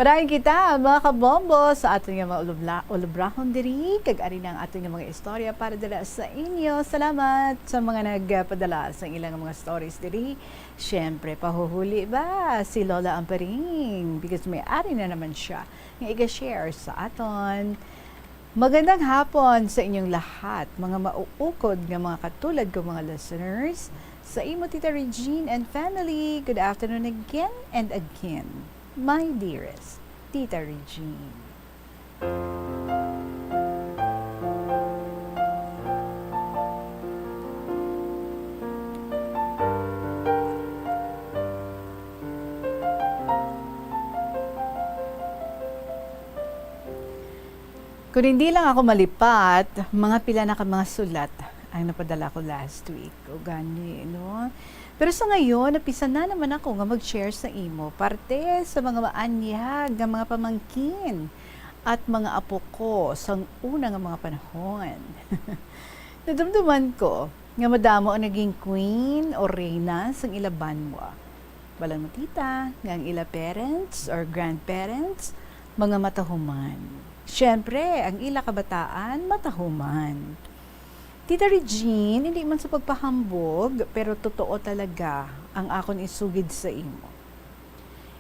padayon kita, mga kabombo, sa aton nga mga ulubla-, ulubrahon diri, kag ari na ang aton nga mga istorya para dala sa inyo. Salamat sa mga nagpadala sa ilang mga stories diri. Siyempre, pahuhuli ba si Lola Amparing? Because may ari na naman siya nga iga-share sa aton. Magandang hapon sa inyong lahat, mga mauukod nga mga katulad ko, mga listeners. Sa imo, Tita Regine and family, good afternoon again and again, my dearest Tita Regine. Kung hindi lang ako malipat, mga pila na ka mga sulat ang napadala ko last week. O gani, no? Pero sa ngayon, napisan na naman ako nga mag-share sa imo, parte sa mga maanyag nga mga pamangkin at mga apo ko sang una nga mga panahon. Nadumduman ko nga madamo ang naging queen o reyna sang ila banwa. Balan mo, tita, nga ang ila parents or grandparents, mga matahuman. Siyempre, ang ila kabataan, matahuman. Tita Regine, hindi man sa pagpahambog, pero totoo talaga ang akon isugid sa imo.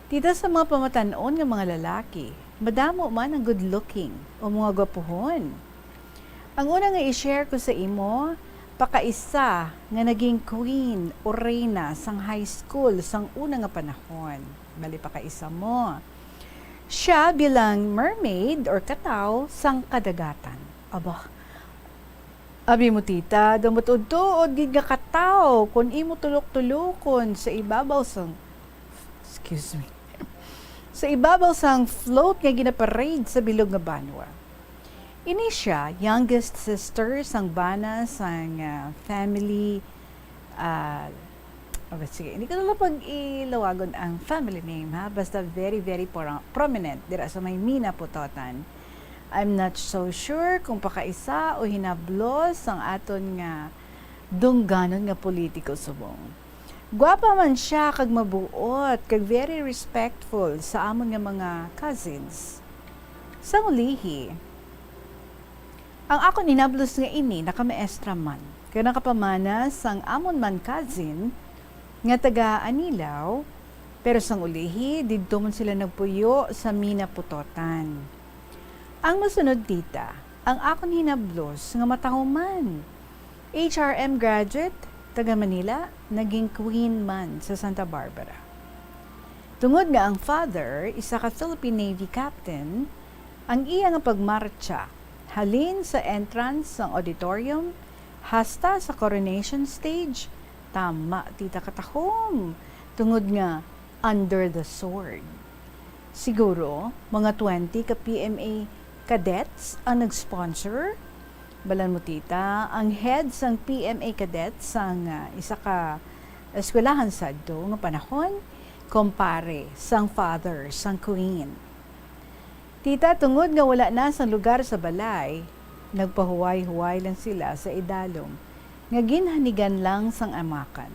Tita, sa mga pamatan-on nga mga lalaki, madamo man ang good-looking o mga gwapuhon. Ang una nga i-share ko sa imo, pakaisa nga naging queen o reyna sang high school sang una nga panahon. Bali, pakaisa mo. Siya bilang mermaid or kataw sang kadagatan. Aba, abi mo, tita, daw matuod-tuod gid nga kataw kon imo tulok-tulokon sa ibabaw sang, excuse me, sa ibabaw sang float nga ginaparade sa bilog nga banwa. Ini siya, youngest sister sang bana sang, ah, family, ah, oh, sige, hindi ko na lang pag-ilawagon ang family name, ha? Basta very, very pro-, prominent dira sa may Mina Pototan. I'm not so sure kung pakaisa o hinablos ang aton nga dungganon nga politiko subong. Gwapa man siya kag mabuot kag very respectful sa amon nga mga cousins. Sang ulihi, ang akon hinablos nga ini nakamaestra man, kag nakapamana sang amon man cousin nga taga Anilao, pero sang ulihi didto man sila nagpuyo sa Mina Pototan. Ang masunod, tita, ang akon hinablos nga matahuman. H R M graduate, taga Manila, naging queen man sa Santa Barbara. Tungod nga ang father, isa ka Philippine Navy captain, ang iya nga pagmartsa halin sa entrance sang auditorium hasta sa coronation stage, tama, tita, katahom, tungod nga under the sword. Siguro, mga twenty ka P M A cadets ang nag-sponsor. Balan mo, tita, ang head sang P M A cadets sang, ah, isa ka eskwelahan sadto nga panahon, kumpare sang father sang queen. Tita, tungod nga wala na sang lugar sa balay, nagpahuway-huway lang sila sa idalom nga ginhanigan lang sang amakan.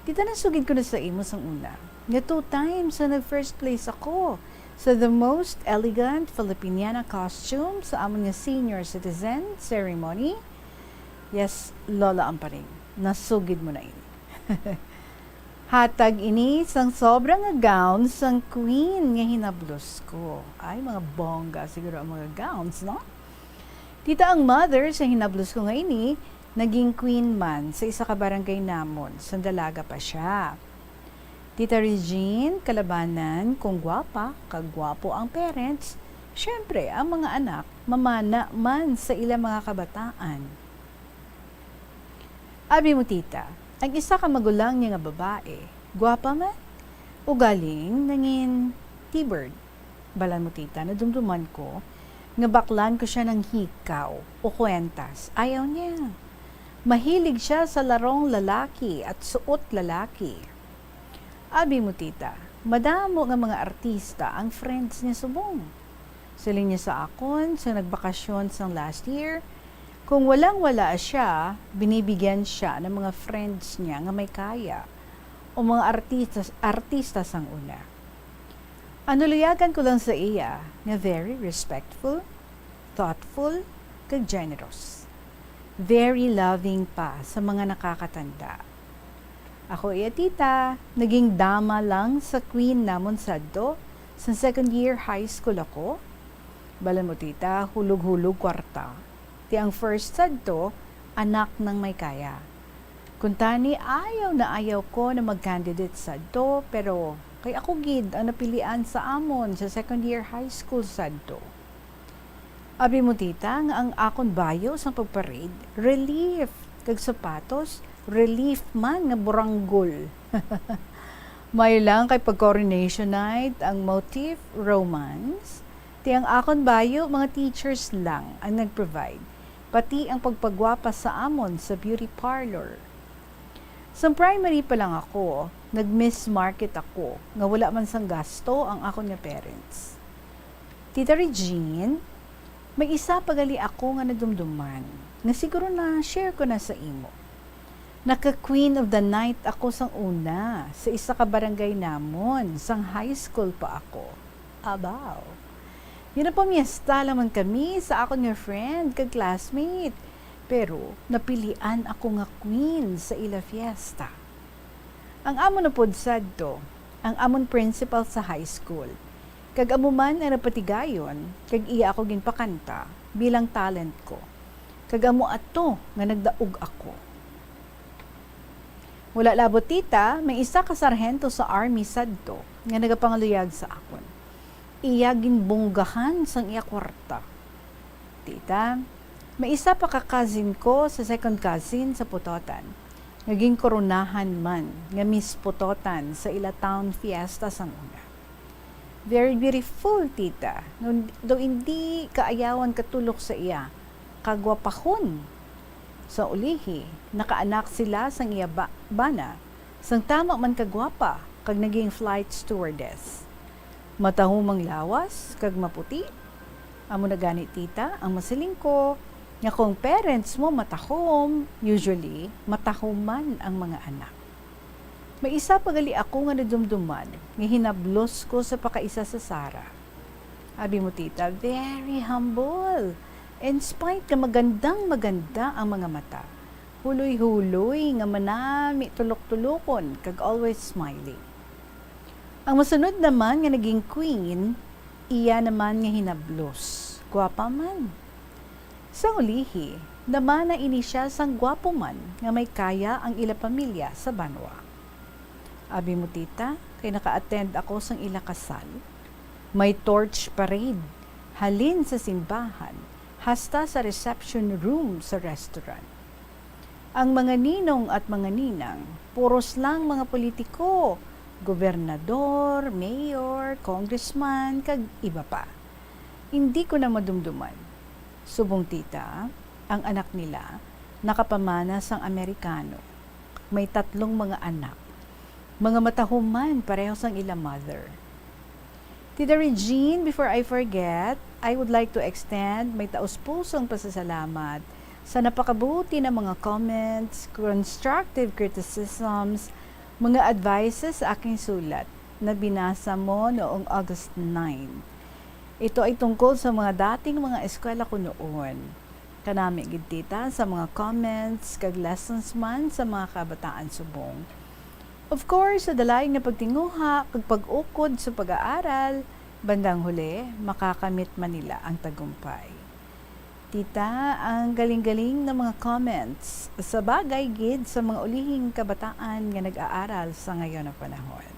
Tita, nasugid ko na sa imo sang una nga two times nga nag-first place ako sa the most elegant Filipiniana costume sa amon nga senior citizen ceremony. Yes, Lola Amparing, nasugid mo na ini. Hatag ini sang sobra nga gown sang queen nga hinablos ko. Ay, mga bongga siguro ang mga gowns, no? Tita, ang mother sa hinablos ko nga ini, naging queen man sa isa ka barangay namon sang dalaga pa sia. Tita Regine, kalabanan kung gwapa kag gwapo ang parents, syempre, ang mga anak mamana man sa ilang mga kabataan. Abi mo, tita, ang isa ka magulang niya nga babae, gwapa man, ugaling nangin T-bird. Balan mo, tita, nadumduman ko nga baklan ko sia ng hikaw o kwentas. Ayaw niya. Mahilig siya sa larong lalaki at suot lalaki. Abi mo, tita, madamo nga mga artista ang friends niya subong. Siling niya sa akon sa nagbakasyon sang last year, kung walang-wala siya, binibigyan siya ng mga friends niya nga may kaya o mga artista, artista sang una. Ang naluyagan ko lang sa iya nga very respectful, thoughtful, kag generous. Very loving pa sa mga nakakatanda. Ako iya tita, naging dama lang sa queen namon sadto, sa second year high school ako. Balan mo, tita, hulog-hulog kwarta. Ti ang first sadto, anak nang may kaya. Kuntani, ayaw na ayaw ko na mag-candidate sadto, pero kay ako gid ang napilian sa amon sa second year high school sadto. Abi mo, tita, nga ang akon bayo sang pagparade, relief, kag sapatos, relief man nga buranggol. May lang kay pag coronation night ang motif, romance, ti ang akon bayo, mga teachers lang ang nag-provide, pati ang pagpagwapa sa amon sa beauty parlor. Sang primary pa lang ako, nag-Miss Market ako nga wala man sang gasto ang akon nga parents. Tita Regine, may isa pa gali ako nga nadumduman, nga siguro na-share ko na sa imo. Naka-queen of the night ako sang una sa isa ka barangay namon, sang high school pa ako. Abaw. Ginapamiesta lang man kami sa akon nga friend kag classmate, pero napilian ako nga queen sa ila fiesta. Ang amo na pod sadto, ang amon principal sa high school, kag amo man ang napatigayon, kag iya ako ginpakanta bilang talent ko, kag amo ato nga nagdaog ako. Wala labot, tita, may isa ka sarhento sa army sadto nga nagapangaluyag sa akon. Iya ginbunggahan sang iya kwarta. Tita, may isa pa ka cousin ko sa second cousin sa Pototan, nga ginkoronahan man nga Miss Pototan sa ila town fiesta sang una. Very beautiful, tita, no, daw indi kaayawan katulok sa iya kagwapahon. Sa ulihi, nakaanak sila sang iya ba-, bana, sang tama man kagwapa, kag naging flight stewardess. Matahumang lawas kag maputi. Amo na gani, tita, ang masiling ko, nga kung parents mo matahom, usually, matahom man ang mga anak. May isa pa gali ako nga nadumduman nga hinablos ko sa pakaisa sa Sara. Abi mo, tita, very humble. In spite nga magandang maganda ang mga mata, huloy-huloy nga manami tulok-tulokon kag always smiling. Ang masunod naman nga naging queen, iya naman nga hinablos. Gwapa man. Sa ulihi, namana ini sia sang gwapo man nga may kaya ang ila pamilya sa banwa. Abi mo, tita, kay naka-attend ako sang ila kasal. May torch parade, halin sa simbahan, hasta sa reception room sa restaurant. Ang mga ninong at mga ninang, puros lang mga politiko, gobernador, mayor, congressman, kag iba pa. Indi ko na madumduman. Subong, tita, ang anak nila nakapamana sang Amerikano. May tatlong mga anak. Mga matahuman, pareho sang ila mother. Tita Regine, before I forget, I would like to extend my taus-pusong pasasalamat sa napakabuti na mga comments, constructive criticisms, mga advices sa aking sulat na binasa mo noong August nine. Ito ay tungkol sa mga dating mga eskwela ko noon. Kanami gid, tita, sa mga comments kag lessons man sa mga kabataan subong. Of course, sa dalayon nga pagtinguha kag pag-ukod sa pag-aaral, bandang huli, makakamit man nila ang tagumpay. Tita, ang galing-galing ng mga comments. Sa bagay gid sa mga ulihing kabataan nga nag-aaral sa ngayon na panahon.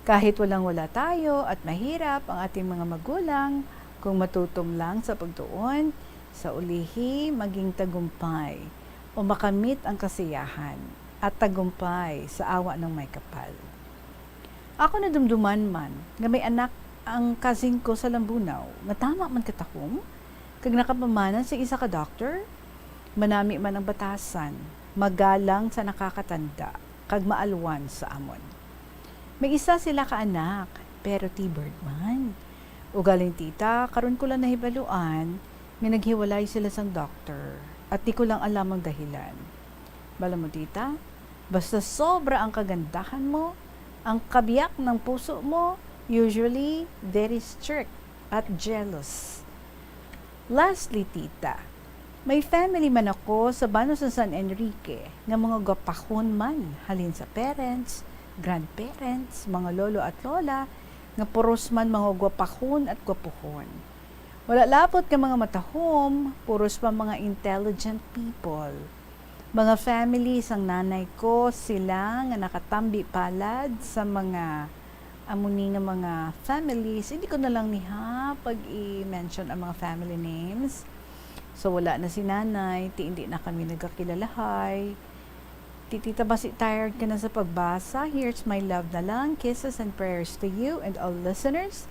Kahit walang-wala tayo at mahirap ang ating mga magulang, kung matutom lang sa pagtuon, sa ulihi maging tagumpay o makamit ang kasiyahan at tagumpay sa awa ng may kapal. Ako nadumduman man nga may anak ang cousin ko sa Lambunao nga tama man katahom kag nakapamana sa isa ka doktor. Manami man ang batasan, magalang sa nakakatanda kag maalwan sa amon. May isa sila ka anak, pero T-bird man. Ugaling, tita, karon ko lang nahibaluan nga naghiwalay sila sang doktor at di ko lang alam ang dahilan. Bala mo, tita, basta sobra ang kagandahan mo, ang kabiyak ng puso mo, usually very strict at jealous. Lastly, tita, may family man ako sa banos sa San Enrique nga mga gwapahon man, halin sa parents, grandparents, mga lolo at lola, nga puros man mga gwapahon at gwapuhon. Wala labot nga mga matahom, puros pa mga intelligent people. Mga family sang nanay ko, sila nga nakatambi palad sa mga amo ni nga mga families. Hindi ko na lang niha pag-i-mention ang mga family names. So, wala na si nanay, ti hindi na kami nagkakilalahay. Ti tita, basi tired ka na sa pagbasa. Here's my love na lang. Kisses and prayers to you and all listeners.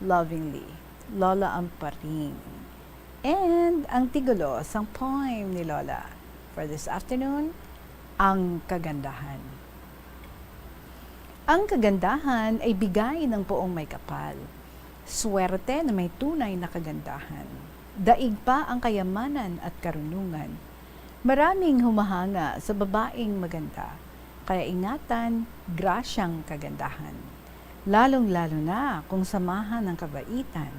Lovingly, Lola Amparing. And ang titulo sang poem ni Lola for this afternoon, Ang Kagandahan. Ang kagandahan ay bigay ng poong may kapal. Swerte na may tunay na kagandahan. Daig pa ang kayamanan at karunungan. Maraming humahanga sa babaeng maganda, kaya ingatan, grasyang kagandahan. Lalong-lalo na kung samahan ng kabaitan,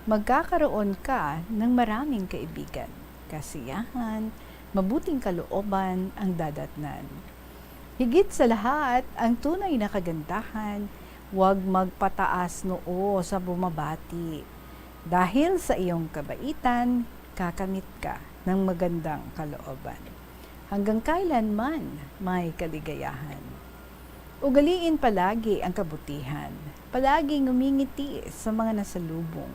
magkakaroon ka ng maraming kaibigan, kasiyahan, mabuting kalooban ang dadatnan. Higit sa lahat, ang tunay na kagandahan, huwag magpataas noo sa bumabati. Dahil sa iyong kabaitan, kakamit ka ng magandang kalooban. Hanggang kailanman may kaligayahan. Ugaliin palagi ang kabutihan. Palaging ngumingiti sa mga nasalubong.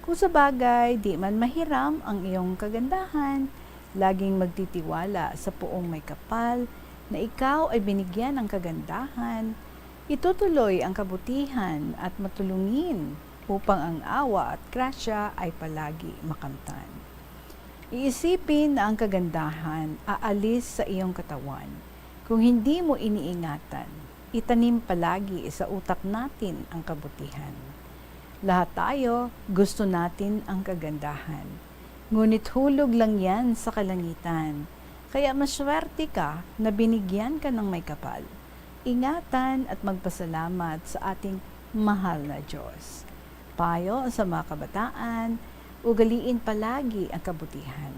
Kung sa bagay, di man mahiram ang iyong kagandahan, laging magtitiwala sa poong may kapal na ikaw ay binigyan ng kagandahan. Itutuloy ang kabutihan at matulungin upang ang awa at grasya ay palagi makamtan. Iisipin na ang kagandahan aalis sa iyong katawan. Kung hindi mo iniingatan, itanim palagi sa utak natin ang kabutihan. Lahat tayo gusto natin ang kagandahan. Ngunit hulog lang yan sa kalangitan. Kaya maswerte ka na binigyan ka ng may kapal. Ingatan at magpasalamat sa ating mahal na Diyos. Payo sa mga kabataan, ugaliin palagi ang kabutihan.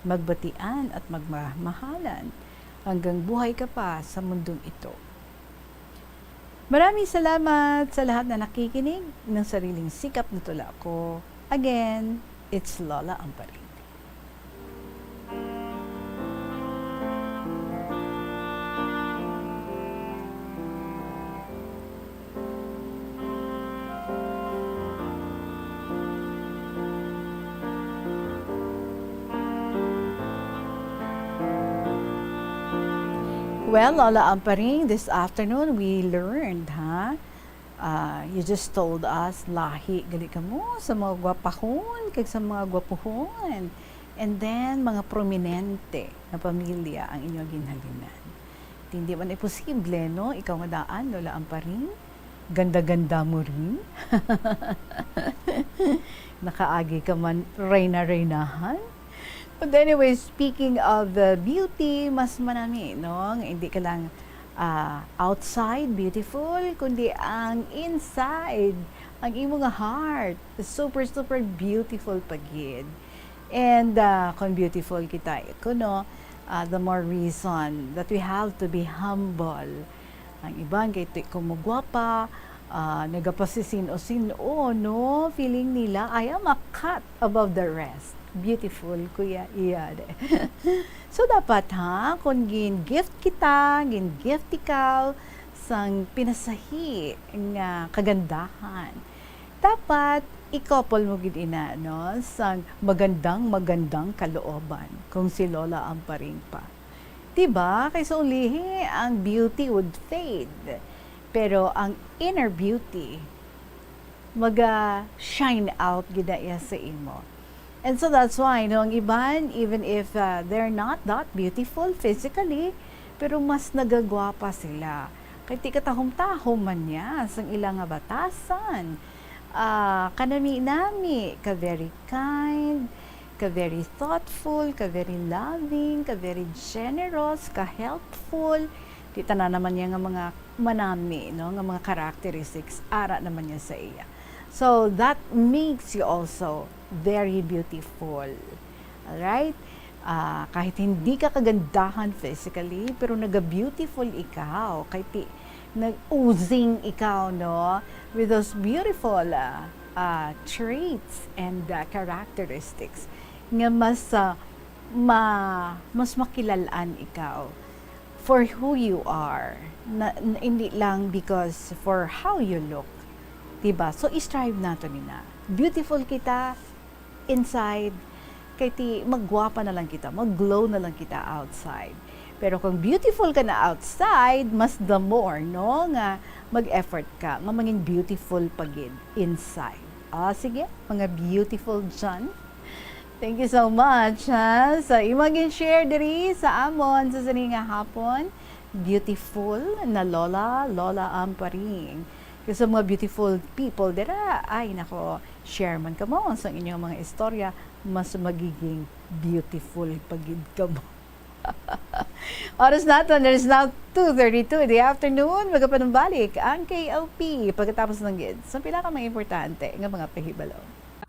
Magbatian at magmamahalan hanggang buhay ka pa sa mundong ito. Maraming salamat sa lahat na nakikinig ng Sariling Sikap na Tula Ko. Again, it's Lola Amparing. Well, Lola Amparing, this afternoon we learned, ha? Ah, you just told us, lahi gali kamo sa mga gwapahon kag sa mga gwapuhon. And then, mga prominente na pamilya ang inyo ginhalinan. Hindi man imposible, no? Ikaw nga daan, Lola Amparing. Ganda-ganda mo rin. Nakaagi ka man, reyna-reynahan. But anyway, speaking of uh, beauty, mas manami, no? Nga hindi ka lang ah, outside beautiful, kundi ang inside, ang imo nga heart, super, super beautiful pa gid. And uh, kung beautiful kita, kuno, uh, the more reason that we have to be humble. Ang iban kay ti-, kung magwapa, ah, nagapasisin-o-sin-o, no? Feeling nila, "I am a cut above the rest." Beautiful, kuya, iya de. So, dapat, ha, kung gin-gift kita, gin-gift ikaw sang pinasahi nga kagandahan, dapat i-couple mo gid ina, no, sang magandang, magandang kalooban, kung si Lola ang paring pa. Diba? Kay sa ulihi, ang beauty would fade. Pero ang inner beauty, maga-shine out gid na iya sa imo. And so that's why, no, ang iban, even if uh, they're not that beautiful physically, pero mas nagagwapa sila. Kay ti katahom-tahom man niya sang ila nga batasan. Ah, kanami-nami, ka very kind, ka very thoughtful, ka very loving, ka very generous, ka helpful. Di tanan naman niya nga mga manami, no, nga mga characteristics, ara naman niya sa iya. So that makes you also very beautiful. Alright? Ah, kahit hindi ka kagandahan physically, pero naga-beautiful ikaw. Kahit ti-, nag-oozing ikaw, no? With those beautiful ah, ah, traits and ah, characteristics nga mas ah, ma mas makilalaan ikaw for who you are, na, n- hindi lang because for how you look. Diba? So, i-strive nato nina. Beautiful kita inside, kay ti magwapa na lang kita, mag-glow na lang kita outside. Pero kung beautiful ka na outside, mas the more, no, nga mag-effort ka nga maging beautiful pa gid inside. Ah, sige, mga beautiful dyan. Thank you so much, ha, sa imong gin-share diri sa amon sa sini nga hapon. Beautiful na Lola, Lola Amparing. Kay sa mga beautiful people dira, ay nako, share man kamo sa inyong mga istorya, mas magiging beautiful pa gid kamo. Oras naton, there's now two thirty-two in the afternoon. Magapanumbalik ang K O P pagkatapos ng gid sa pila ka mga importante nga mga pahibalo.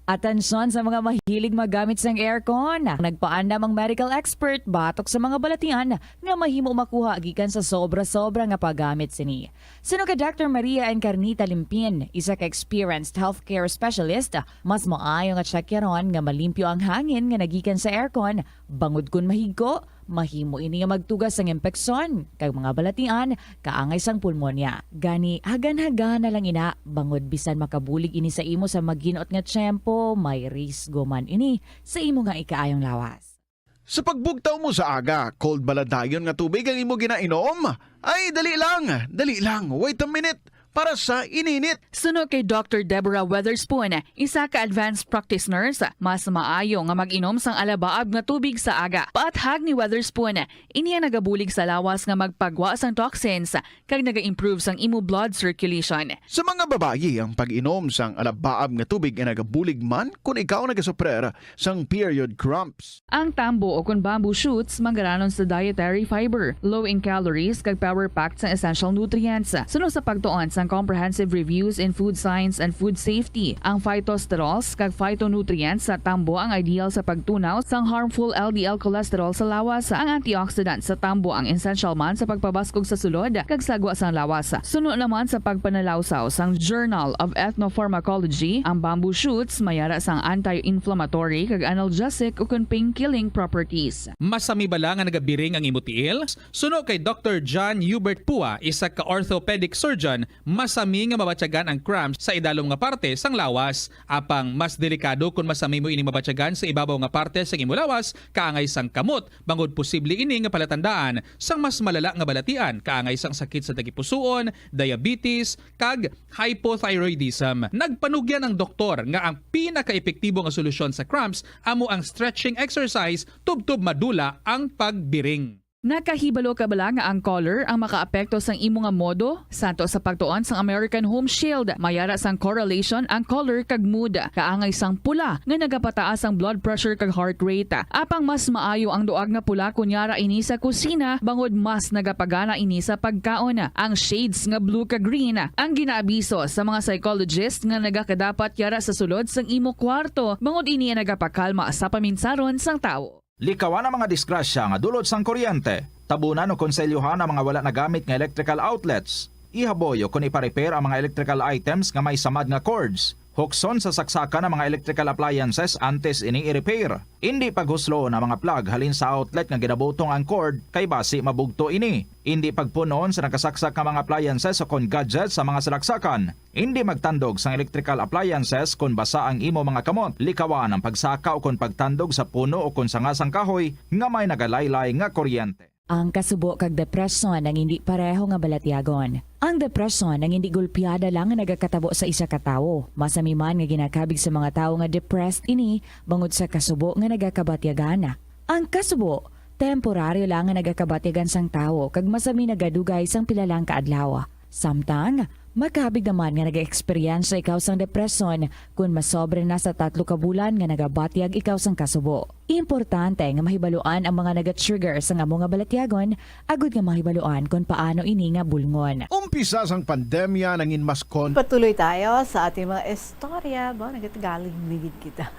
Atensyon sa mga mahilig magamit sang aircon. Nagpaandam ang medical expert batok sa mga balatian nga mahimo makuha gikan sa sobra-sobra nga paggamit sini. Suno kay Doctor Maria Encarnita Limpin, isa ka experienced healthcare specialist, mas maayo nga tsakyaron nga malimpyo ang hangin nga nagikan sa aircon, bangod kon mahigko, mahimo ini nga magtugas sang impeksyon kag mga balatian kaangay sang pulmonya. Gani, hagan-hagan na lang ina, bangod bisan makabulig ini sa imo sa maginot nga tiyempo, may risgo man ini sa imo nga ikaayong lawas. Sa pagbugtaw mo sa aga, cold bala dayon nga tubig ang imo ginainom? Ay, dali lang, dali lang, wait a minute, para sa ininit. Suno kay Doctor Deborah Weatherspoon, isa ka advanced practice nurse, mas maayo nga mag-inom sang alabaab nga tubig sa aga. Paathag ni Weatherspoon, ini ang nagabulig sa lawas nga magpagwa sang toxins kag naga-improve sang imo blood circulation. Sa mga babayi, ang pag-inom sang alabaab nga tubig ay nagabulig man kon ikaw nagasuprer sang period cramps. Ang tambo o kon bamboo shoots manggaranon sa dietary fiber, low in calories, kag power-packed sang essential nutrients. Suno sa pagtuon sang Comprehensive Reviews in Food Science and Food Safety, ang phytosterols kag phytonutrients sa tambo ang ideal sa pagtunaw sang harmful L D L cholesterol sa lawas. Ang antioxidant sa tambo ang essential man sa pagpabaskog sa sulod kag sagwa sang lawas. Suno naman sa pagpanalawsaw sang Journal of Ethnopharmacology, ang bamboo shoots may ara sang anti-inflammatory kag analgesic ukon pain-killing properties. Masami bala nga nagabiring ang imo tiil? Suno kay Doctor John Hubert Pua, isa ka orthopedic surgeon, masami nga mabatyagan ang cramps sa idalom nga parte sang lawas. Apang mas delikado kon masami mo ini mabatyagan sa ibabaw nga parte sang imo lawas, kaangay sang kamot, bangod posible ini nga palatandaan sang mas malala nga balatian, kaangay sang sakit sa tagipusoon, diabetes, kag hypothyroidism. Nagpanugyan ang doktor nga ang pinakaepektibo nga solusyon sa cramps amo ang stretching exercise tubtob madula ang pagbiring. Nakahibalo ka bala nga ang color ang makaapekto sang imo nga modo? Santo sa pagtuon sang American Home Shield, may ara sang correlation ang color kag mood. Kaangay sang pula nga nagapataas ang blood pressure kag heart rate. Apang mas maayo ang duag nga pula kon yara ini sa kusina, bangod mas nagapagana ini sa pagkaon. Ang shades nga blue kag green ang ginaabiso sa mga psychologist nga nagakadapat yara sa sulod sang imo kwarto, bangod ini ang nagapakalma sa paminsaron sang tawo. Likawan ang mga disgrasya nga dulot sang kuryente. Tabunan o konselyohan ang mga wala nagamit nga electrical outlets. Ihaboy o kon ipa-repair ang mga electrical items nga may samad nga cords. Hukson sa saksakan ang mga electrical appliances antes ini i-repair. Indi paghusloon ang mga plug halin sa outlet nga ginabutong ang cord, kay basi mabugto ini. Indi pagpunon sa nakasaksak nga mga appliances o kon gadgets sa mga salaksakan. Indi magtandog sang electrical appliances kon basa ang imo mga kamot. Likawan ang pagsaka o kon pagtandog sa puno o kon sanga sang kahoy nga may nagalaylay nga kuryente. Ang kasubo kag depresyon ang indi pareho nga balatyagon. Ang depresyon ang indi gulpiada lang nga nagakatabo sa isa ka tawo. Masami man nga ginakabig sa mga tawo nga depressed ini bangod sa kasubo nga nagakabatyagan. Ang kasubo, temporaryo lang nga nagakabatyagan sang tawo kag masami nagadugay sang pila lang ka adlaw. Samtang, makabig naman nga nagaeksperyensya ikaw sang depresyon kon masobra na sa tatlo ka bulan nga nagabatyag ikaw sang kasubo. Importante nga mahibaluan ang mga naga-trigger sang amo nga balatyagon, agud nga mahibaluan kon paano ini nga bulngon. Umpisa sang pandemya, nangin mas kon- Patuloy tayo sa ating mga istorya. Ba, nagatagalog na gid kita.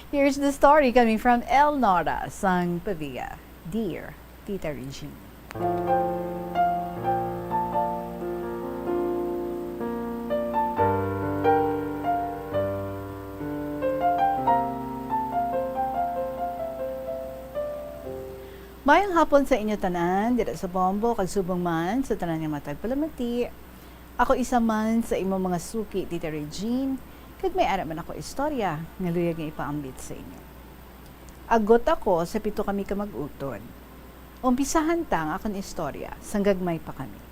Here's the story coming from El Nora sang Pavia. Dear Tita Regine. Mayong hapon sa inyo tanan, dira sa Bombo, kag subong man sa tanan nga matag palamati. Ako isa man sa imo mga suki, Tita Regine, kag may ara man ako istorya nga luyag nga ipaambit sa inyo. Agot ako sa pito kami ka mag-utod. Umpisahan ta ang akon istorya sang gagmay pa kami.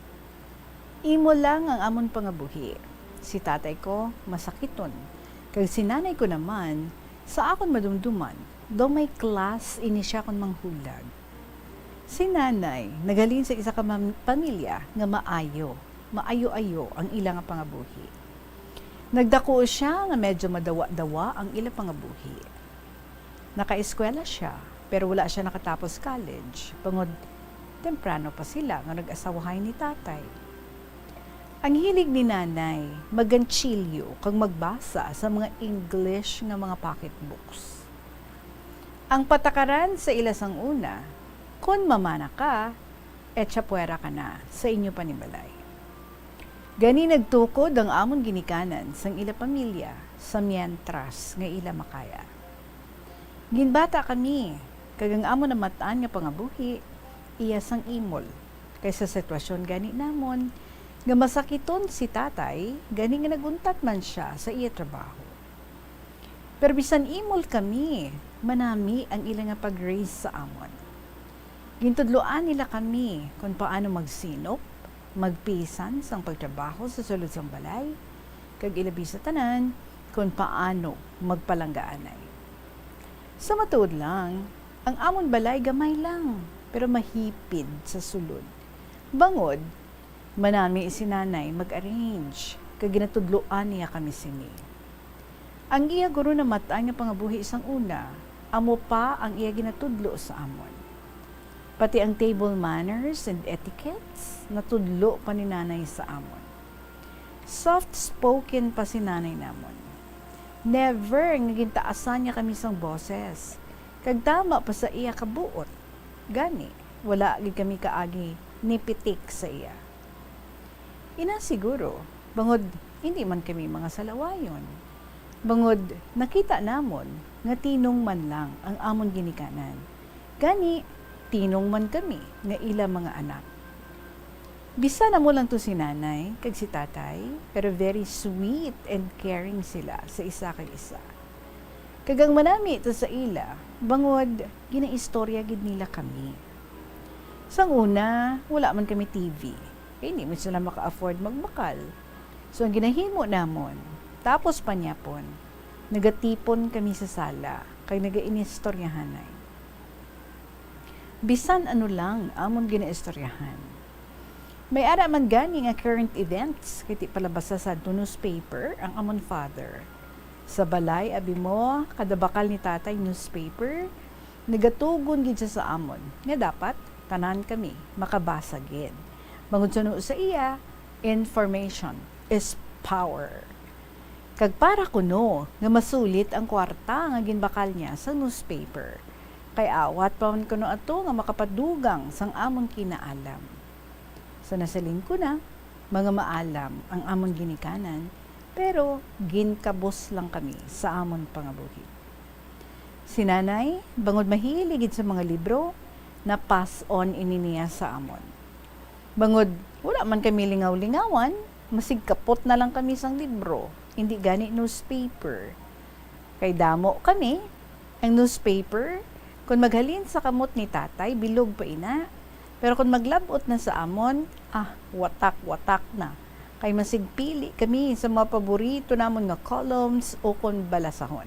Imo lang ang amon pangabuhi. Si tatay ko masakiton, kag si nanay ko naman, sa akon madumduman, daw may class ini siya kon manghulag. Si nanay naghalin sa isa ka mam-, pamilya nga maayo, maayo-ayo ang ila nga pangabuhi. Nagdako siya nga medyo madawa-dawa ang ila pangabuhi. Nakaeskwela siya, pero wala siya nakatapos college, bangod temprano pa sila nga nag-asawahay ni tatay. Ang hilig ni nanay, maganchilyo kag magbasa sa mga English nga mga pocketbooks. Ang patakaran sa ila sang una, kon mamana ka, echa puwera ka na sa inyo panimalay. Gani nagtukod ang amon ginikanan sang ila pamilya sa mientras nga ila makaya. Ginbata kami, kag ang amon namat-an nga pangabuhi, iya sang imol, kay sa sitwasyon gani namon, nga masakiton si tatay, gani nga nag-untat man sia sa iya trabaho. Pero bisan imol kami, manami ang ila nga pag-raise sa amon. Gintudloan nila kami kon paano magsinop, magpisan sang pagtrabaho sa sulod sang balay, kag ilabi sa tanan, kon paano magpalanggaanay. Sa matuod lang, ang amon balay gamay lang, pero mahipid sa sulod. Bangod, manami si nanay mag-arrange, kag ginatudloan niya kami sini. Ang iya guro namat-an nga pangabuhi sang una, amo pa ang iya ginatudlo sa amon. Pati ang table manners and etiquettes, natudlo pa ni nanay sa amon. Soft-spoken pa si nanay namon. Never nga gintaasan niya kami sang boses, kag tama pa sa iya kabuot. Gani, wala gid kami kaagi nipitik sa iya. Ina siguro, bangod hindi man kami mga salawayon. Bangod nakita namon nga tinong man lang ang amon ginikanan. Gani, tinong man kami nga ila mga anak. Bisan amo lang to si nanay kag si tatay, pero very sweet and caring sila sa isa kag isa. Kag ang manami to sa ila, bangod ginaistorya gid nila kami. Sang una, wala man kami T V, kay hindi man sila maka-afford magbakal. So, ang ginahimo namon, tapos panyapon, nagatipon kami sa sala, kag nagainistoryahanay. Bisan ano lang amon ginaistoryahan. May ara man gani nga current events, kay ti palabasa sa newspaper ang amon father. Sa balay, abi mo, kada bakal ni tatay newspaper, nagatugon gid siya sa amon nga dapat tanan kami makabasa gid. Bangod suno sa iya, information is power. Kag para kuno nga masulit ang kwarta nga ginbakal niya sa newspaper, kay awat pa man kuno ato nga makapadugang sang amon kinaalam. Sa nasiling ko na, mga maalam ang amon ginikanan, pero ginkabos lang kami sa amon pangabuhi. Si Nanay, bangod mahilig gid sa mga libro, na-pass on ini niya sa amon. Bangod wala man kami lingaw-lingawan, masigkapot na lang kami sang libro, indi gani newspaper. Kay damo kami, ang newspaper, kung maghalin sa kamot ni tatay, bilog pa ina. Pero kung maglab-ot na sa amon, ah, watak-watak na. Kay masigpili kami sa mga paborito namon nga columns o kon balasahon.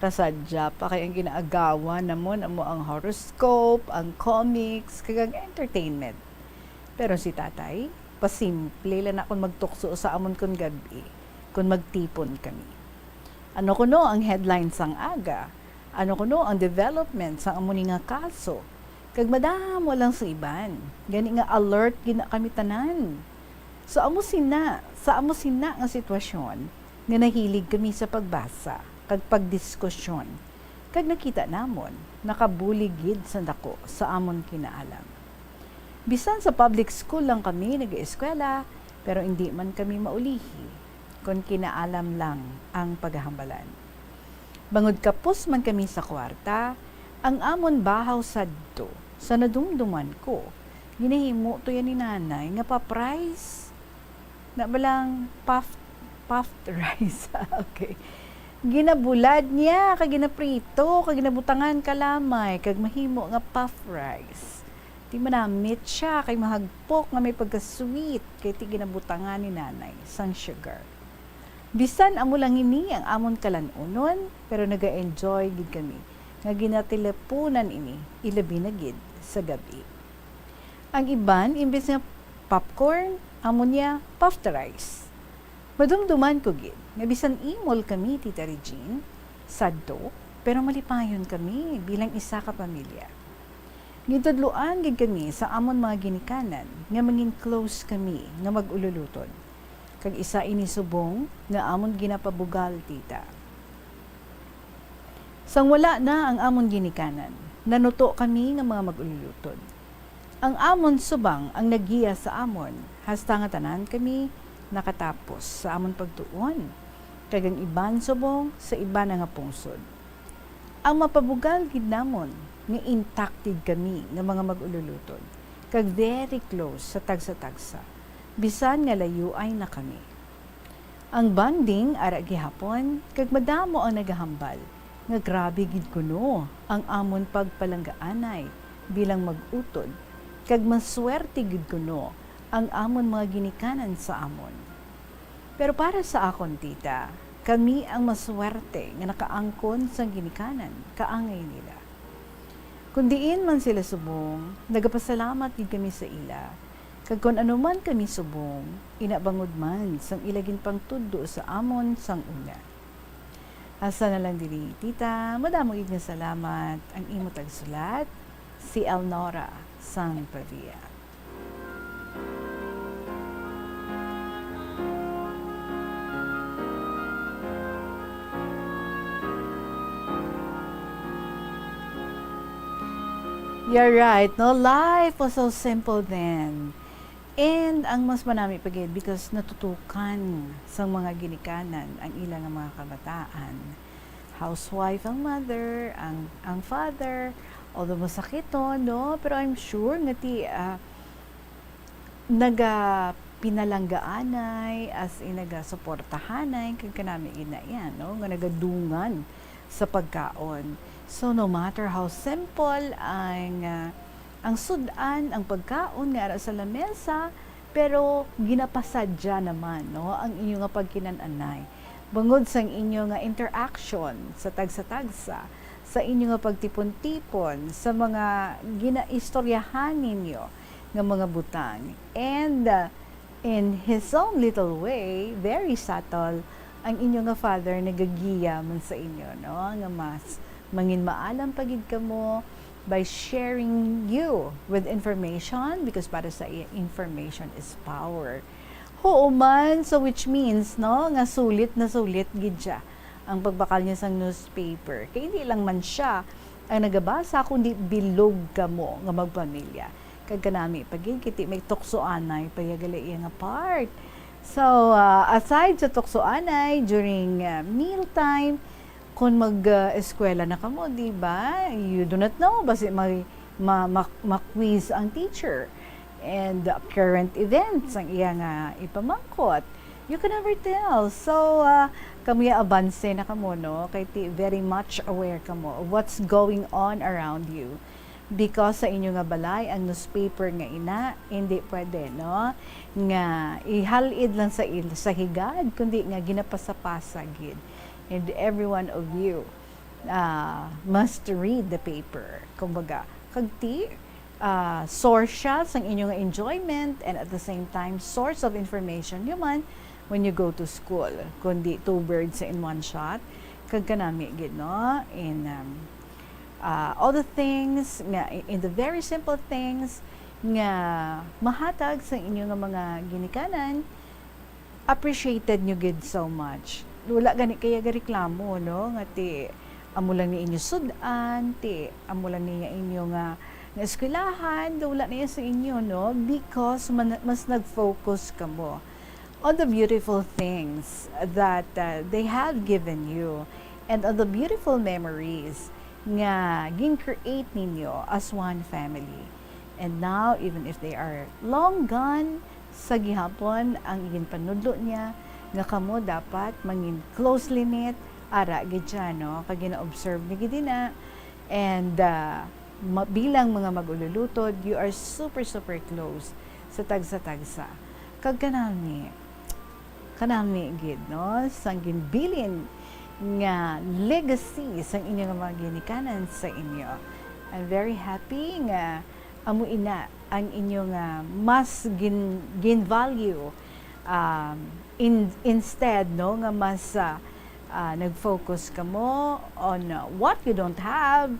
Kasadya pa kay ang ginaagawan namon amo ang horoscope, ang comics, kag ang entertainment. Pero si tatay, pasimple lang na kon magtukso sa amon kon gab-i, kon magtipon kami. Ano kuno ang headline sang aga? Ano kuno ang development sang amo ni nga kaso? Kag madamo lang sa iban. Gani nga alert gid na kami tanan. So amo sina, sa amo sina nga sitwasyon nga nahilig kami sa pagbasa kag pagdiskusyon, kag nakita namon nakabulig gid sa dako sa amon kinaalam. Bisan sa public school lang kami nag-eskwela, pero indi man kami maulihi kon kinaalam lang ang paghambalan. Bangod kapos man kami sa kwarta, ang amon bahaw sadto, sa nadumduman ko, ginahimo to yan ni nanay nga pa-price. Na ba lang puffed, puffed rice? Okay. Ginabulad niya, kag ginaprito, kag ginabutangan kalamay, kag mahimo nga puff rice. Ti manamit siya, kay mahagpok nga may pagka-sweet, kay ti ginabutangan ni nanay sang sugar. Bisan amo lang ini ang amon kalan-unon, pero naga-enjoy gid kami nga ginateleponan ini, ilabi na gid sa gab-i. Ang iban, imbes nga popcorn, amo niya puffed rice. Madumduman ko gid nga bisan imol kami, Tita Regine, sadto, pero malipayon kami bilang isa ka pamilya. Gintudloan gid kami sa amon mga ginikanan nga mangin-close kami nga mag-ululutod. Kag isa ini subong nga amon ginapabugal, Tita. Sang wala na ang amon ginikanan, nanuto kami nga mga mag-ululutod. Ang amon subang ang nagiya sa amon, hasta nga tanan kami nakatapos sa amon pagtuon, kag ang iban subong sa iban nga pungsod. Ang mapabugal gid namon nga intact gid kami nga mga mag-ululutod, kag very close sa tagsa-tagsa, bisan nga layuay na kami. Ang bonding ara gihapon, kag madamo ang nagahambal nga grabe gid kuno ang amon pagpalanggaanay bilang mag-utod, kag maswerte gid kuno ang amon mga ginikanan sa amon. Pero para sa akon, Tita, kami ang maswerte nga nakaangkon sang ginikanan kaangay nila. Kon diin man sila subong, nagapasalamat gid kami sa ila, kag kon ano man kami subong, ina bangod man sang ila ginpangtudlo sa amon sang una. Hasta na lang diri, Tita. Madamo gid nga salamat. Ang imo tagsulat, si Elnora sang Pavia. You're right, no? Life was so simple then. And ang mas manami pa gid, because natutukan sang mga ginikanan ang ila nga mga kabataan. Housewife ang mother, ang, ang father, although masakiton, no? Pero I'm sure nga ti, ah, nagapinalanggaanay, as in, nagasuportahanay, kag kanami gid na yan, no? Nga nagadungan sa pagkaon. So, no matter how simple ang, ah, ang sud-an, ang pagkaon nga ara sa lamesa, pero ginapasadya naman, no, ang inyo nga pagkinan-anay. Bangod sang inyo nga interaction sa tagsa-tagsa, sa inyo nga pagtipon-tipon sa mga ginaistoryahan ninyo nga mga butang. And, uh, in his own little way, very subtle, ang inyo nga father nagagiya man sa inyo, no? Nga mas mangin maalam pa gid kamo by sharing you with information, because para sa iya, information is power. Huo man, so which means, no, nga sulit na sulit gid siya ang pagbakal niya sang newspaper. Kay hindi lang man siya ang nagabasa, kundi bilog kamo nga magpamilya. Kag kanami pa gid, kay ti may tuksoanay pa iya gali iya nga part. So, ah, aside sa tuksoanay, during, ah, meal time, kung mag, ah, eskwela na kamo, di ba? You do not know, basi may ma-, ma-, ma-quiz ang teacher. And, uh, current events ang iya nga ipamangkot. You can never tell. So, uh, kamo ya abanse na kamo, no? Kay ti very much aware kamo of what's going on around you. Because sa inyo nga balay, ang newspaper nga ina, hindi pwede, no? Nga ihal-id lang sa il-, sa higad, kundi nga ginapasa-pasa gid. And every one of you, uh, must read the paper. Kumbaga, kag ti, ah, source siya sang inyo nga enjoyment and at the same time source of information nyo man when you go to school, kundi two birds in one shot. Kag kanami gid, no? In, um, ah, all the things nga, in the very simple things nga mahatag sa inyo nga mga ginikanan, appreciated nyo gid so much. Wala gani kaya gareklamo, no? Nga ti, amo lang ni inyo sud-an, ti, amo lang ni inyo nga, nga eskwelahan, daw wala na iya sa inyo, no? Because man-, mas nag-focus kamo on the beautiful things that, uh, they have given you and on the beautiful memories nga gin-create ninyo as one family. And now, even if they are long gone, sa gihapon ang ginpanudlo niya nga kamo dapat mangin closely knit, ara gid siya, no? Kag gina-observe ni gid na. And, ah, ma-, bilang mga mag-ululutod, you are super, super close sa tagsa-tagsa. Kag kanami, kanami gid, no? Sang ginbilin nga legacy sang inyo nga mga ginikanan sa inyo. I'm very happy nga amo ina ang inyo nga mas gin-, gin-value, um, in-, instead, no, nga mas, ah, ah, nag-focus kamo on, uh, what you don't have,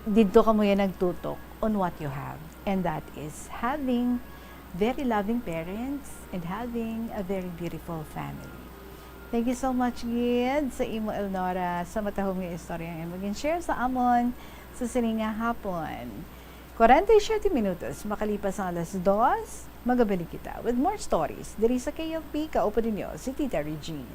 didto kamo ya nagtutok on what you have. And that is having very loving parents and having a very beautiful family. Thank you so much gid sa imo, Elnora, sa matahom nga istorya nga imo gin-share sa amon sa sini nga hapon. Kwarenta y siyete minutos makalipas ang alas dos, magabalik kita with more stories diri sa K F P. Kauban ninyo si Tita Regine.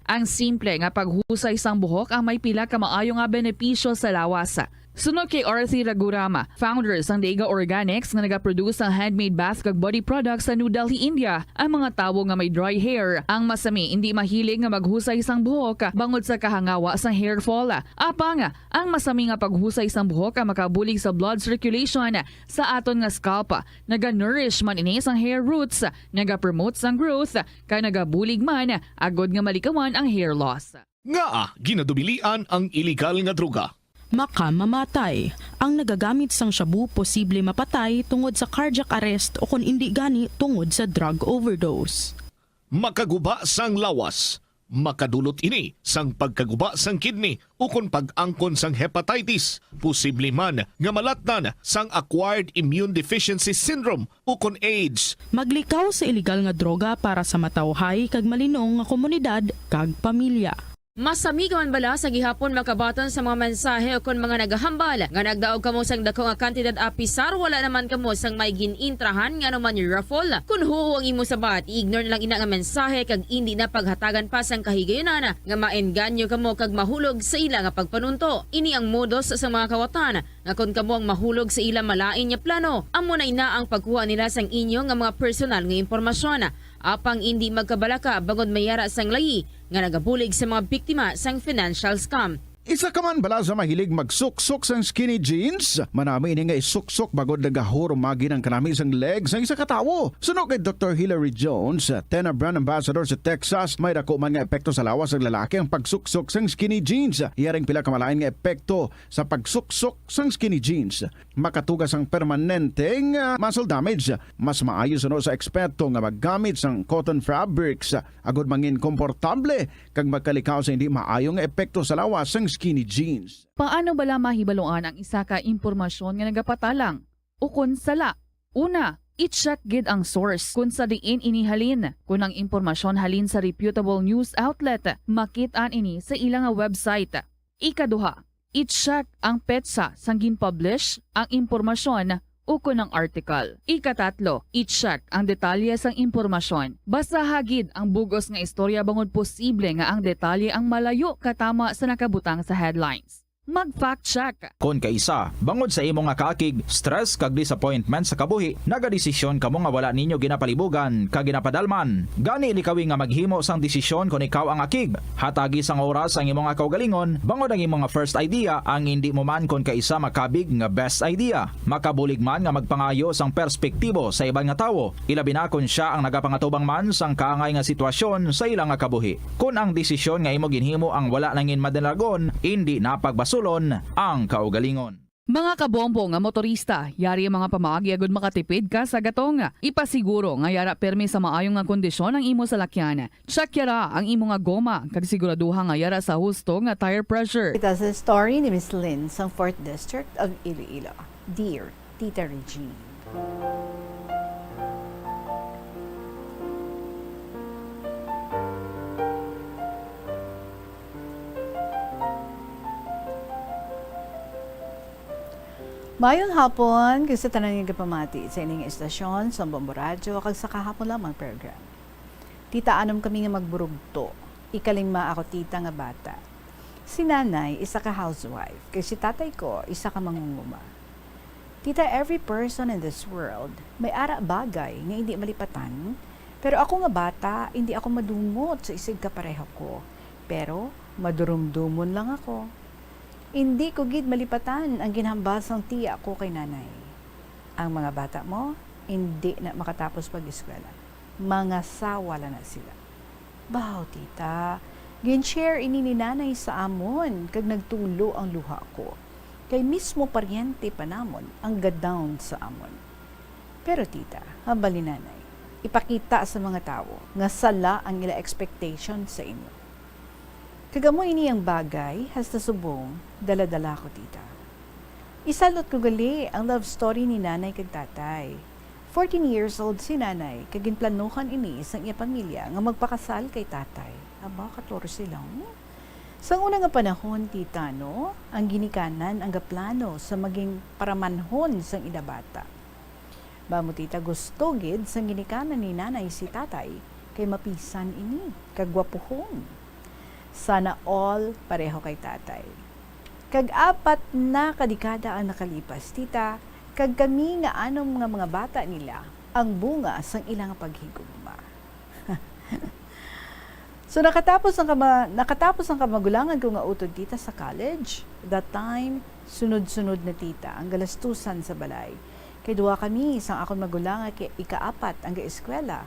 Ang simple nga paghusay sang buhok ang may pila ka maayo nga benepisyo sa lawas. Suno kay Arthi Raghuram, founder sang Daiga Organics nga nagaproduce sang handmade bath kag body products sa New Delhi, India, ang mga tawo nga may dry hair ang masami indi mahilig nga maghusay sang buhok bangod sa kahangawa sang hair fall. Apang, ang masami nga paghusay sang buhok ang makabulig sa blood circulation sa aton nga scalp. Naga-nourish man ini sang hair roots, nagapromote sang growth, kag nagabulig man agud nga malikawan ang hair loss. Ngaa ginadubilian ang iligal nga droga? Makamamatay. Ang nagagamit sang shabu posible mapatay tungod sa cardiac arrest o kon indi gani tungod sa drug overdose. Makaguba sang lawas. Makadulot ini sang pagkaguba sang kidney ukon pag-angkon sang hepatitis, posible man nga malatnan sang acquired immune deficiency syndrome ukon AIDS. Maglikaw sa iligal nga droga para sa matawhay kag malinong nga komunidad kag pamilya. Masami ka man bala sa gihapon makabaton sa mga mensahe ukon mga nagahambal nga nagdaog kamo sang daku nga kantidad apisar wala naman kamo sang may gin-intrahan nga anuman raffle? Kon huo ang imo sabat, i-ignore na lang ina nga mensahe kag indi na paghatagan pa sang kahigayunan nga maengganyo kamo kag mahulog sa ila nga pagpanunto. Ini ang modus sa mga kawatan nga kon kamo ang mahulog sa ila malain nga plano, amo na ina ang pagkuha nila sang inyo nga mga personal nga impormasyon. Apang indi magkabalaka bangod may ara sang layi nga nagabulig sa mga biktima sang financial scam. Isa ka man bala sa mahilig magsuksok sang skinny jeans? Manami ini nga isuksok bangod nagahurumagi ang kanami sang leg sang isa ka tawo. Suno kay Doktor Hilary Jones, TENA brand ambassador sa Texas, may daku man nga epekto sa lawas sang lalaki ang pagsuksok sang skinny jeans. Yari ang pila ka malain nga epekto sa pagsuksok sang skinny jeans. Makatuga sang permanenteng, ah, muscle damage. Mas maayo suno sa eksperto nga maggamit sang cotton fabrics, ah, agud mangin komportable kag makalikaw sa hindi maayo nga epekto sa lawas sang skinny jeans. Paano bala mahibaluan ang isa ka impormasyon nga nagapatalang ukon sala? Una, i-check gid ang source kon sa diin ini halin. Kon ang impormasyon halin sa reputable news outlet, makit-an ini sa ila nga website. Ikaduha, i-check ang petsa sang gin-publish ang impormasyon ukon ang article. Ikatatlo, i-check ang detalye sang impormasyon. Basaha gid ang bug-os nga istorya bangod posible nga ang detalye ang malayo katama sa nakabutang sa headlines. Mag-fact check. Kon kaisa, bangod sa imo nga kaakig, stress kag disappointment sa kabuhi, nagadesisyon kamo nga wala ninyo ginapalibugan kag ginapadalman. Gani, likawi nga maghimo sang desisyon kon ikaw ang akig. Hatagi sang oras ang imo nga kaugalingon, bangod ang imo nga first idea ang indi mo man kon kaisa makabig nga best idea. Makabulig man nga magpangayo sang perspektibo sa iban nga tawo, ilabi na kon sia ang nagapangatubang man sang kaangay nga sitwasyon sa ila nga kabuhi. Kon ang desisyon nga imo ginhimo ang wala nangin madalagon, indi na pagbasulon ang kaugalingon. Mga kabombo nga motorista, yari ang mga pamaagi agud makatipid ka sa gatong. Ipasiguro nga yara pirmi sa maayo nga kondisyon ang imo salakyan. Check yara ang imo nga goma, kag siguraduha nga yara sa husto nga tire pressure. Kita sa story ni Miss Lynn sang Fourth District of Iloilo. Dear Tita Regine. Mayong hapon, kag sa tanan nga gapamati sa ining istasyon, sa Bombo Radyo, kag sa kahapon lamang program. Tita, anom kami nga magburugto. Ikalima ako tita nga bata. Si nanay, isa ka housewife, kag si tatay ko, isa ka mangunguma. Tita, every person in this world may ara bagay nga indi malipatan, pero ako nga bata, indi ako madumot sa isig kapareho ko, pero madurumdumon lang ako. Indi ko gid malipatan ang ginhambal sang tiya ko kay nanay. Ang mga bata mo, indi na makatapos pag-eskwela. Mangasawa lang na sila. Baw, tita, gin-share ini ni nanay sa amon, kag nagtulo ang luha ko. Kay mismo paryente pa namon ang ga-down sa amon. Pero tita, hambal ni nanay, ipakita sa mga tawo nga sala ang ila expectation sa imo. Kag amo ini ang bagay, hasta subong dala-dala ko, tita. Isalot ko gali ang love story ni nanay kag tatay. Fourteen years old si nanay, kag ginplanuhan ini sang iya pamilya nga magpakasal kay tatay. Aba, katorse lang. Sang una nga panahon, tita, no, ang ginikanan ang gaplano sa maging paramanhon sang ila bata. Bamo, tita, gusto gid sang ginikanan ni nanay si tatay, kay mapisan ini, kag gwapuhon. Sana all pareho kay tatay. Kag apat na ka dekada ang nakalipas, tita, kag kami nga anom nga mga bata nila ang bunga sang ilang paghigugma. So, nakatapos ang kama-, nakatapos ang kamagulangan ko nga utod, tita, sa college. That time, sunod-sunod na, tita, ang galastusan sa balay. Kay duha kami, sang akon magulang nga ki-, ikaapat ang gaeskwela.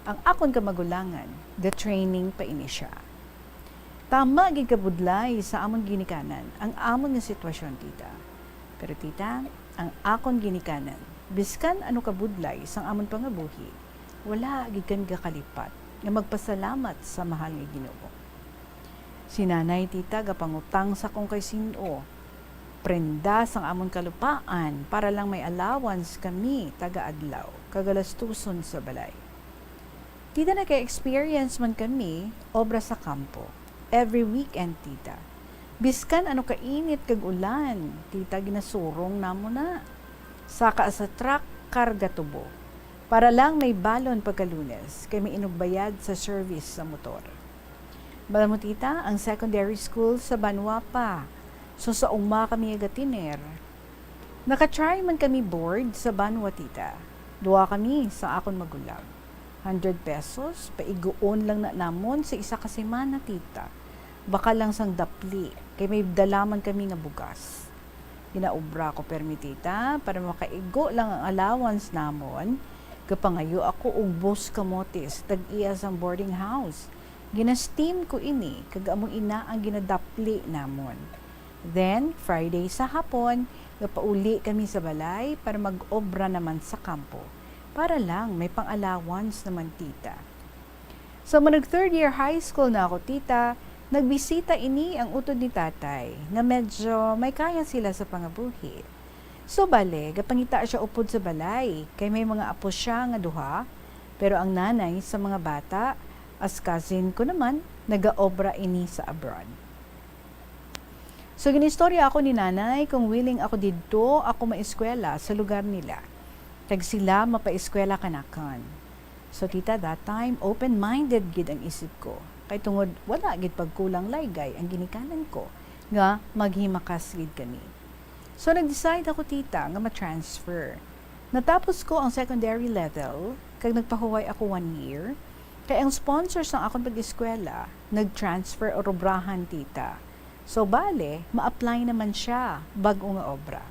Ang akon kamagulangan, ga-training pa ini siya. Tama gid kabudlay sa amon ginikanan ang amon nga sitwasyon, tita. Pero, tita, ang akon ginikanan, biskan ano kabudlay sang amon pangabuhi, wala gid kami gakalipat nga magpasalamat sa mahal nga Ginoo. Si nanay, tita, gapangutang sa kung kay sin-o prenda sang amon kalupaan para lang may allowance kami taga adlaw, kag galastuson sa balay. Tita, naka-experience man kami obra sa kampo. Every weekend, tita. Biskan ano kainit kag ulan, tita, ginasurong namon na. Saka sa truck, karga tubo. Para lang may balon pagka Lunes, kay may inugbayad sa service sa motor. Bala mo, tita, ang secondary school sa banwa pa. So, sa uma kami nagatiner. Naka-try man kami board sa banwa, tita. Duha kami sa akon magulang. Hundred pesos, paiguon lang na namon sa isa ka semana, tita. Bakal lang sang dapli, kay may dala man kami nga bugas. Ginaobra ko permi, tita, para makaigo lang ang allowance namon. Gapangayo ako og bus kamote sa tag-iya sang boarding house. Gina-steam ko ini, kag amo ina ang ginadapli namon. Then, Friday sa hapon, gapauli kami sa balay para mag-obra naman sa kampo. Para lang may pang-allowance naman, tita. So, manag third year high school na ako, tita, nagbisita ini ang utod ni tatay, nga medyo may kaya sila sa pangabuhi. So, bale, gapangita siya upod sa balay, kay may mga apo siya nga duha, pero ang nanay sa mga bata, as cousin ko naman, nagaobra ini sa abroad. So, ginistorya ako ni nanay kung willing ako didto ako maeskwela sa lugar nila, kag sila mapaeskwela kanakon. So, tita, that time, open-minded gid ang isip ko, kay tungod wala gid pagkulang laygay ang ginikanan ko nga maghimakas gid kami. So, nag-decide ako, tita, nga ma-transfer. Natapos ko ang secondary level, kag nagpahuway ako one year, kay ang sponsor sang akon pag-eskwela nag-transfer or obrahan, tita. So, bale, ma-apply naman siya bag-o nga obra.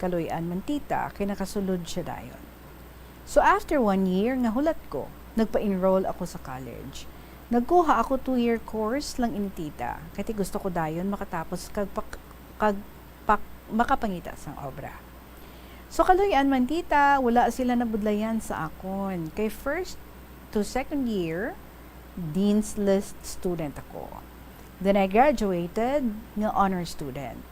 Kaluy-an man, tita, kay nakasulod siya dayon. So, after one year nga hulat ko, nagpa-enroll ako sa college. Nagkuha ako two-year course lang ini, tita, kay ti gusto ko dayon makatapos kag pak-, kag pak-, makapangita sang obra. So, kaluy-an man, tita, wala sila nabudlayan sa akon. Kay first to second year, Dean's List student ako. Then I graduated nga honor student.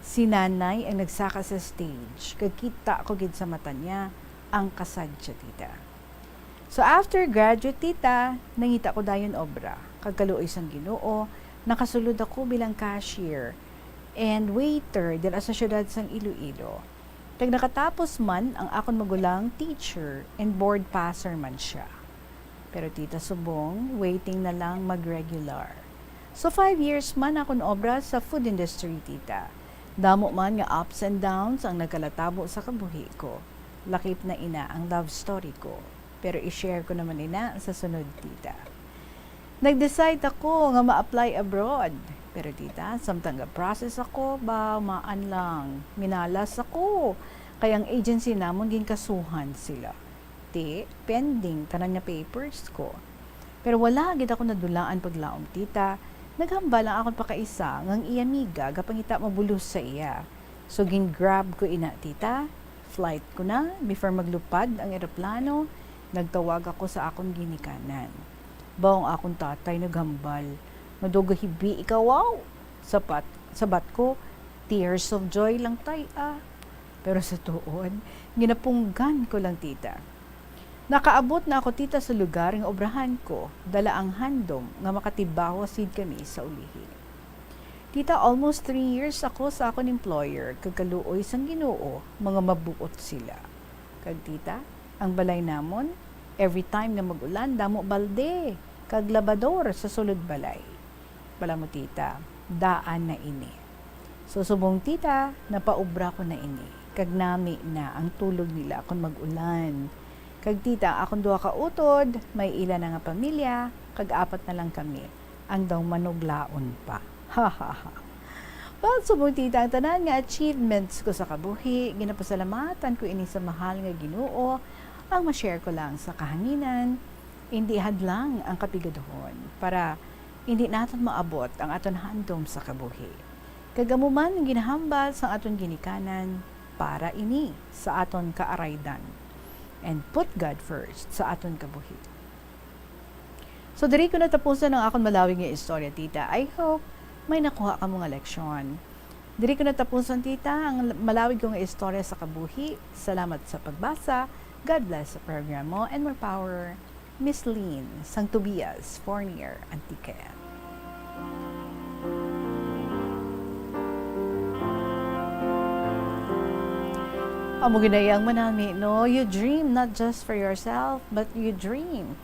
Si nanay ang nagsaka sa stage, kag kita ko gid sa mata niya ang kasadya, tita. So, after graduate, tita, nangita ko dayon obra, kag kaluoy sang Ginoo, nakasulod ako bilang cashier and waiter dira sa siyudad sang Iloilo. Kag nakatapos man ang akon magulang teacher and board passer man siya. Pero, tita, subong, waiting na lang mag-regular. So, five years man akon obra sa food industry, tita. Damo man nga ups and downs ang nagkalatabo sa kabuhi ko. Lakip na ina ang love story ko. Pero i-share ko naman ina sa sunod, tita. Nag-decide ako nga ma-apply abroad. Pero, tita, samtang ga-process ako, ba, maan lang, minalas ako. Kay ang agency namon, ginkasuhan sila. Ti, pending tanan nga papers ko. Pero wala gid ako nadulaan paglaom, tita. Naghambal ang akon pakaisa nga ang iya amiga gapangita mabulos sa iya. So, gin-grab ko ina, tita. Flight ko na. Before maglupad ang eroplano, nagtawag ako sa akon ginikanan. Baw ang akon tatay naghambal, "Madugahibi ikaw, aw." Sabat, sabat ko, "Tears of joy lang, tay, ah." Pero sa tuod, ginapunggan ko lang, tita. Nakaabot na ako, tita, sa lugar nga obrahan ko, dala ang handom nga makatibawas gid kami sa ulihi. Tita, almost three years ako sa akon employer, kag kaluoy sang Ginoo, mga mabuot sila. Kag, tita, ang balay namon, every time nga mag-ulan, damo balde kag labador sa sulod balay. Bala mo, tita, daan na ini. So, subong, tita, napaubra ko na ini, kag nami na ang tulog nila kon mag-ulan. Kag, tita, akon duha ka utod, may ila na nga pamilya, kag apat na lang kami, ang daw manuglaon pa. Ha, ha, ha. Well, subong, tita, ang tanan nga achievements ko sa kabuhi, ginapasalamatan ko ini sa mahal nga Ginoo. Ang ma-share ko lang sa kahanginan, indi hadlang ang kapigaduhon para indi naton maabot ang aton handom sa kabuhi. Kag amo man ang ginahambal sang aton ginikanan para ini sa aton kaaraydan. And put God first sa aton kabuhi. So, diri ko natapusan ang akon malawig nga istorya, tita. I hope may nakuha kamo nga leksyon. Diri ko natapusan, tita, ang malawig ko nga istorya sa kabuhi. Salamat sa pagbasa. God bless sa program mo and more power. Miss Lynn, sang Tobias, Fornier, Antique. Amo gid na ang manami, no? You dream not just for yourself, but you dream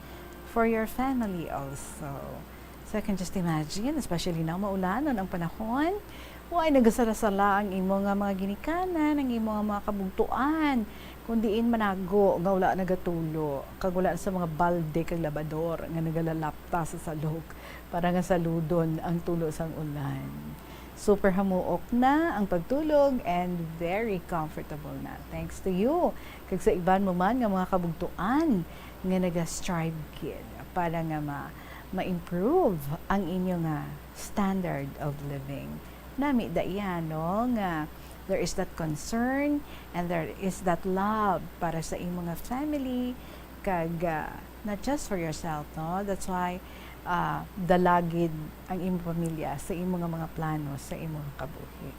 for your family also. So, I can just imagine, especially now, maulanon ang panahon. Way nagasala-sala ang imo nga mga ginikanan, ang imo nga mga kabugtuan, kung diin manago nga wala nagatulo, kag wala sa mga balde kag labador nga nagalalapta sa salog para nga saludon ang tulo sang ulan. Super hamuok na ang pagtulog and very comfortable na. Thanks to you. Kag sa iban mo man nga mga kabugtuan nga naga-strive gid para nga ma-, ma-improve ang inyo nga standard of living. Nami da iya, no, nga there is that concern and there is that love para sa imo nga family, kag, ah, not just for yourself, no? That's why, ah, dala gid ang imo pamilya sa imo nga mga plano sa imo nga kabuhi.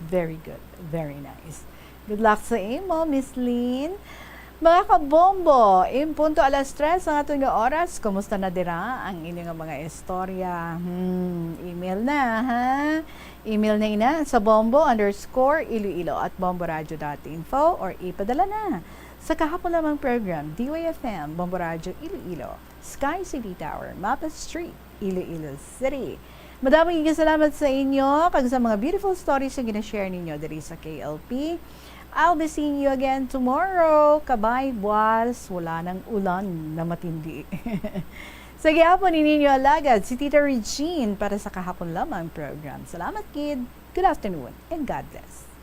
Very good. Very nice. Good luck sa imo, Miss Lynn. Mga kabombo, in punto alas tres ang aton nga oras. Kumusta na dira ang inyo nga mga istorya? Hmm, email na, ha? Email na ina sa bombo underscore iloilo at bomboradio dot info or ipadala na sa kahapon lamang program, D Y F M, Bombo Radio Iloilo, Sky City Tower, Mapa Street, Iloilo City. Madaming salamat sa inyo kag sa mga beautiful stories nga gina-share ninyo diri sa K L P. I'll be seeing you again tomorrow. Kabay, buwas, wala nang ulan na matindi. Sa gihapon ni ninyo alagad, si Tita Regine para sa kahapon lamang program. Salamat, kid. Good afternoon and God bless.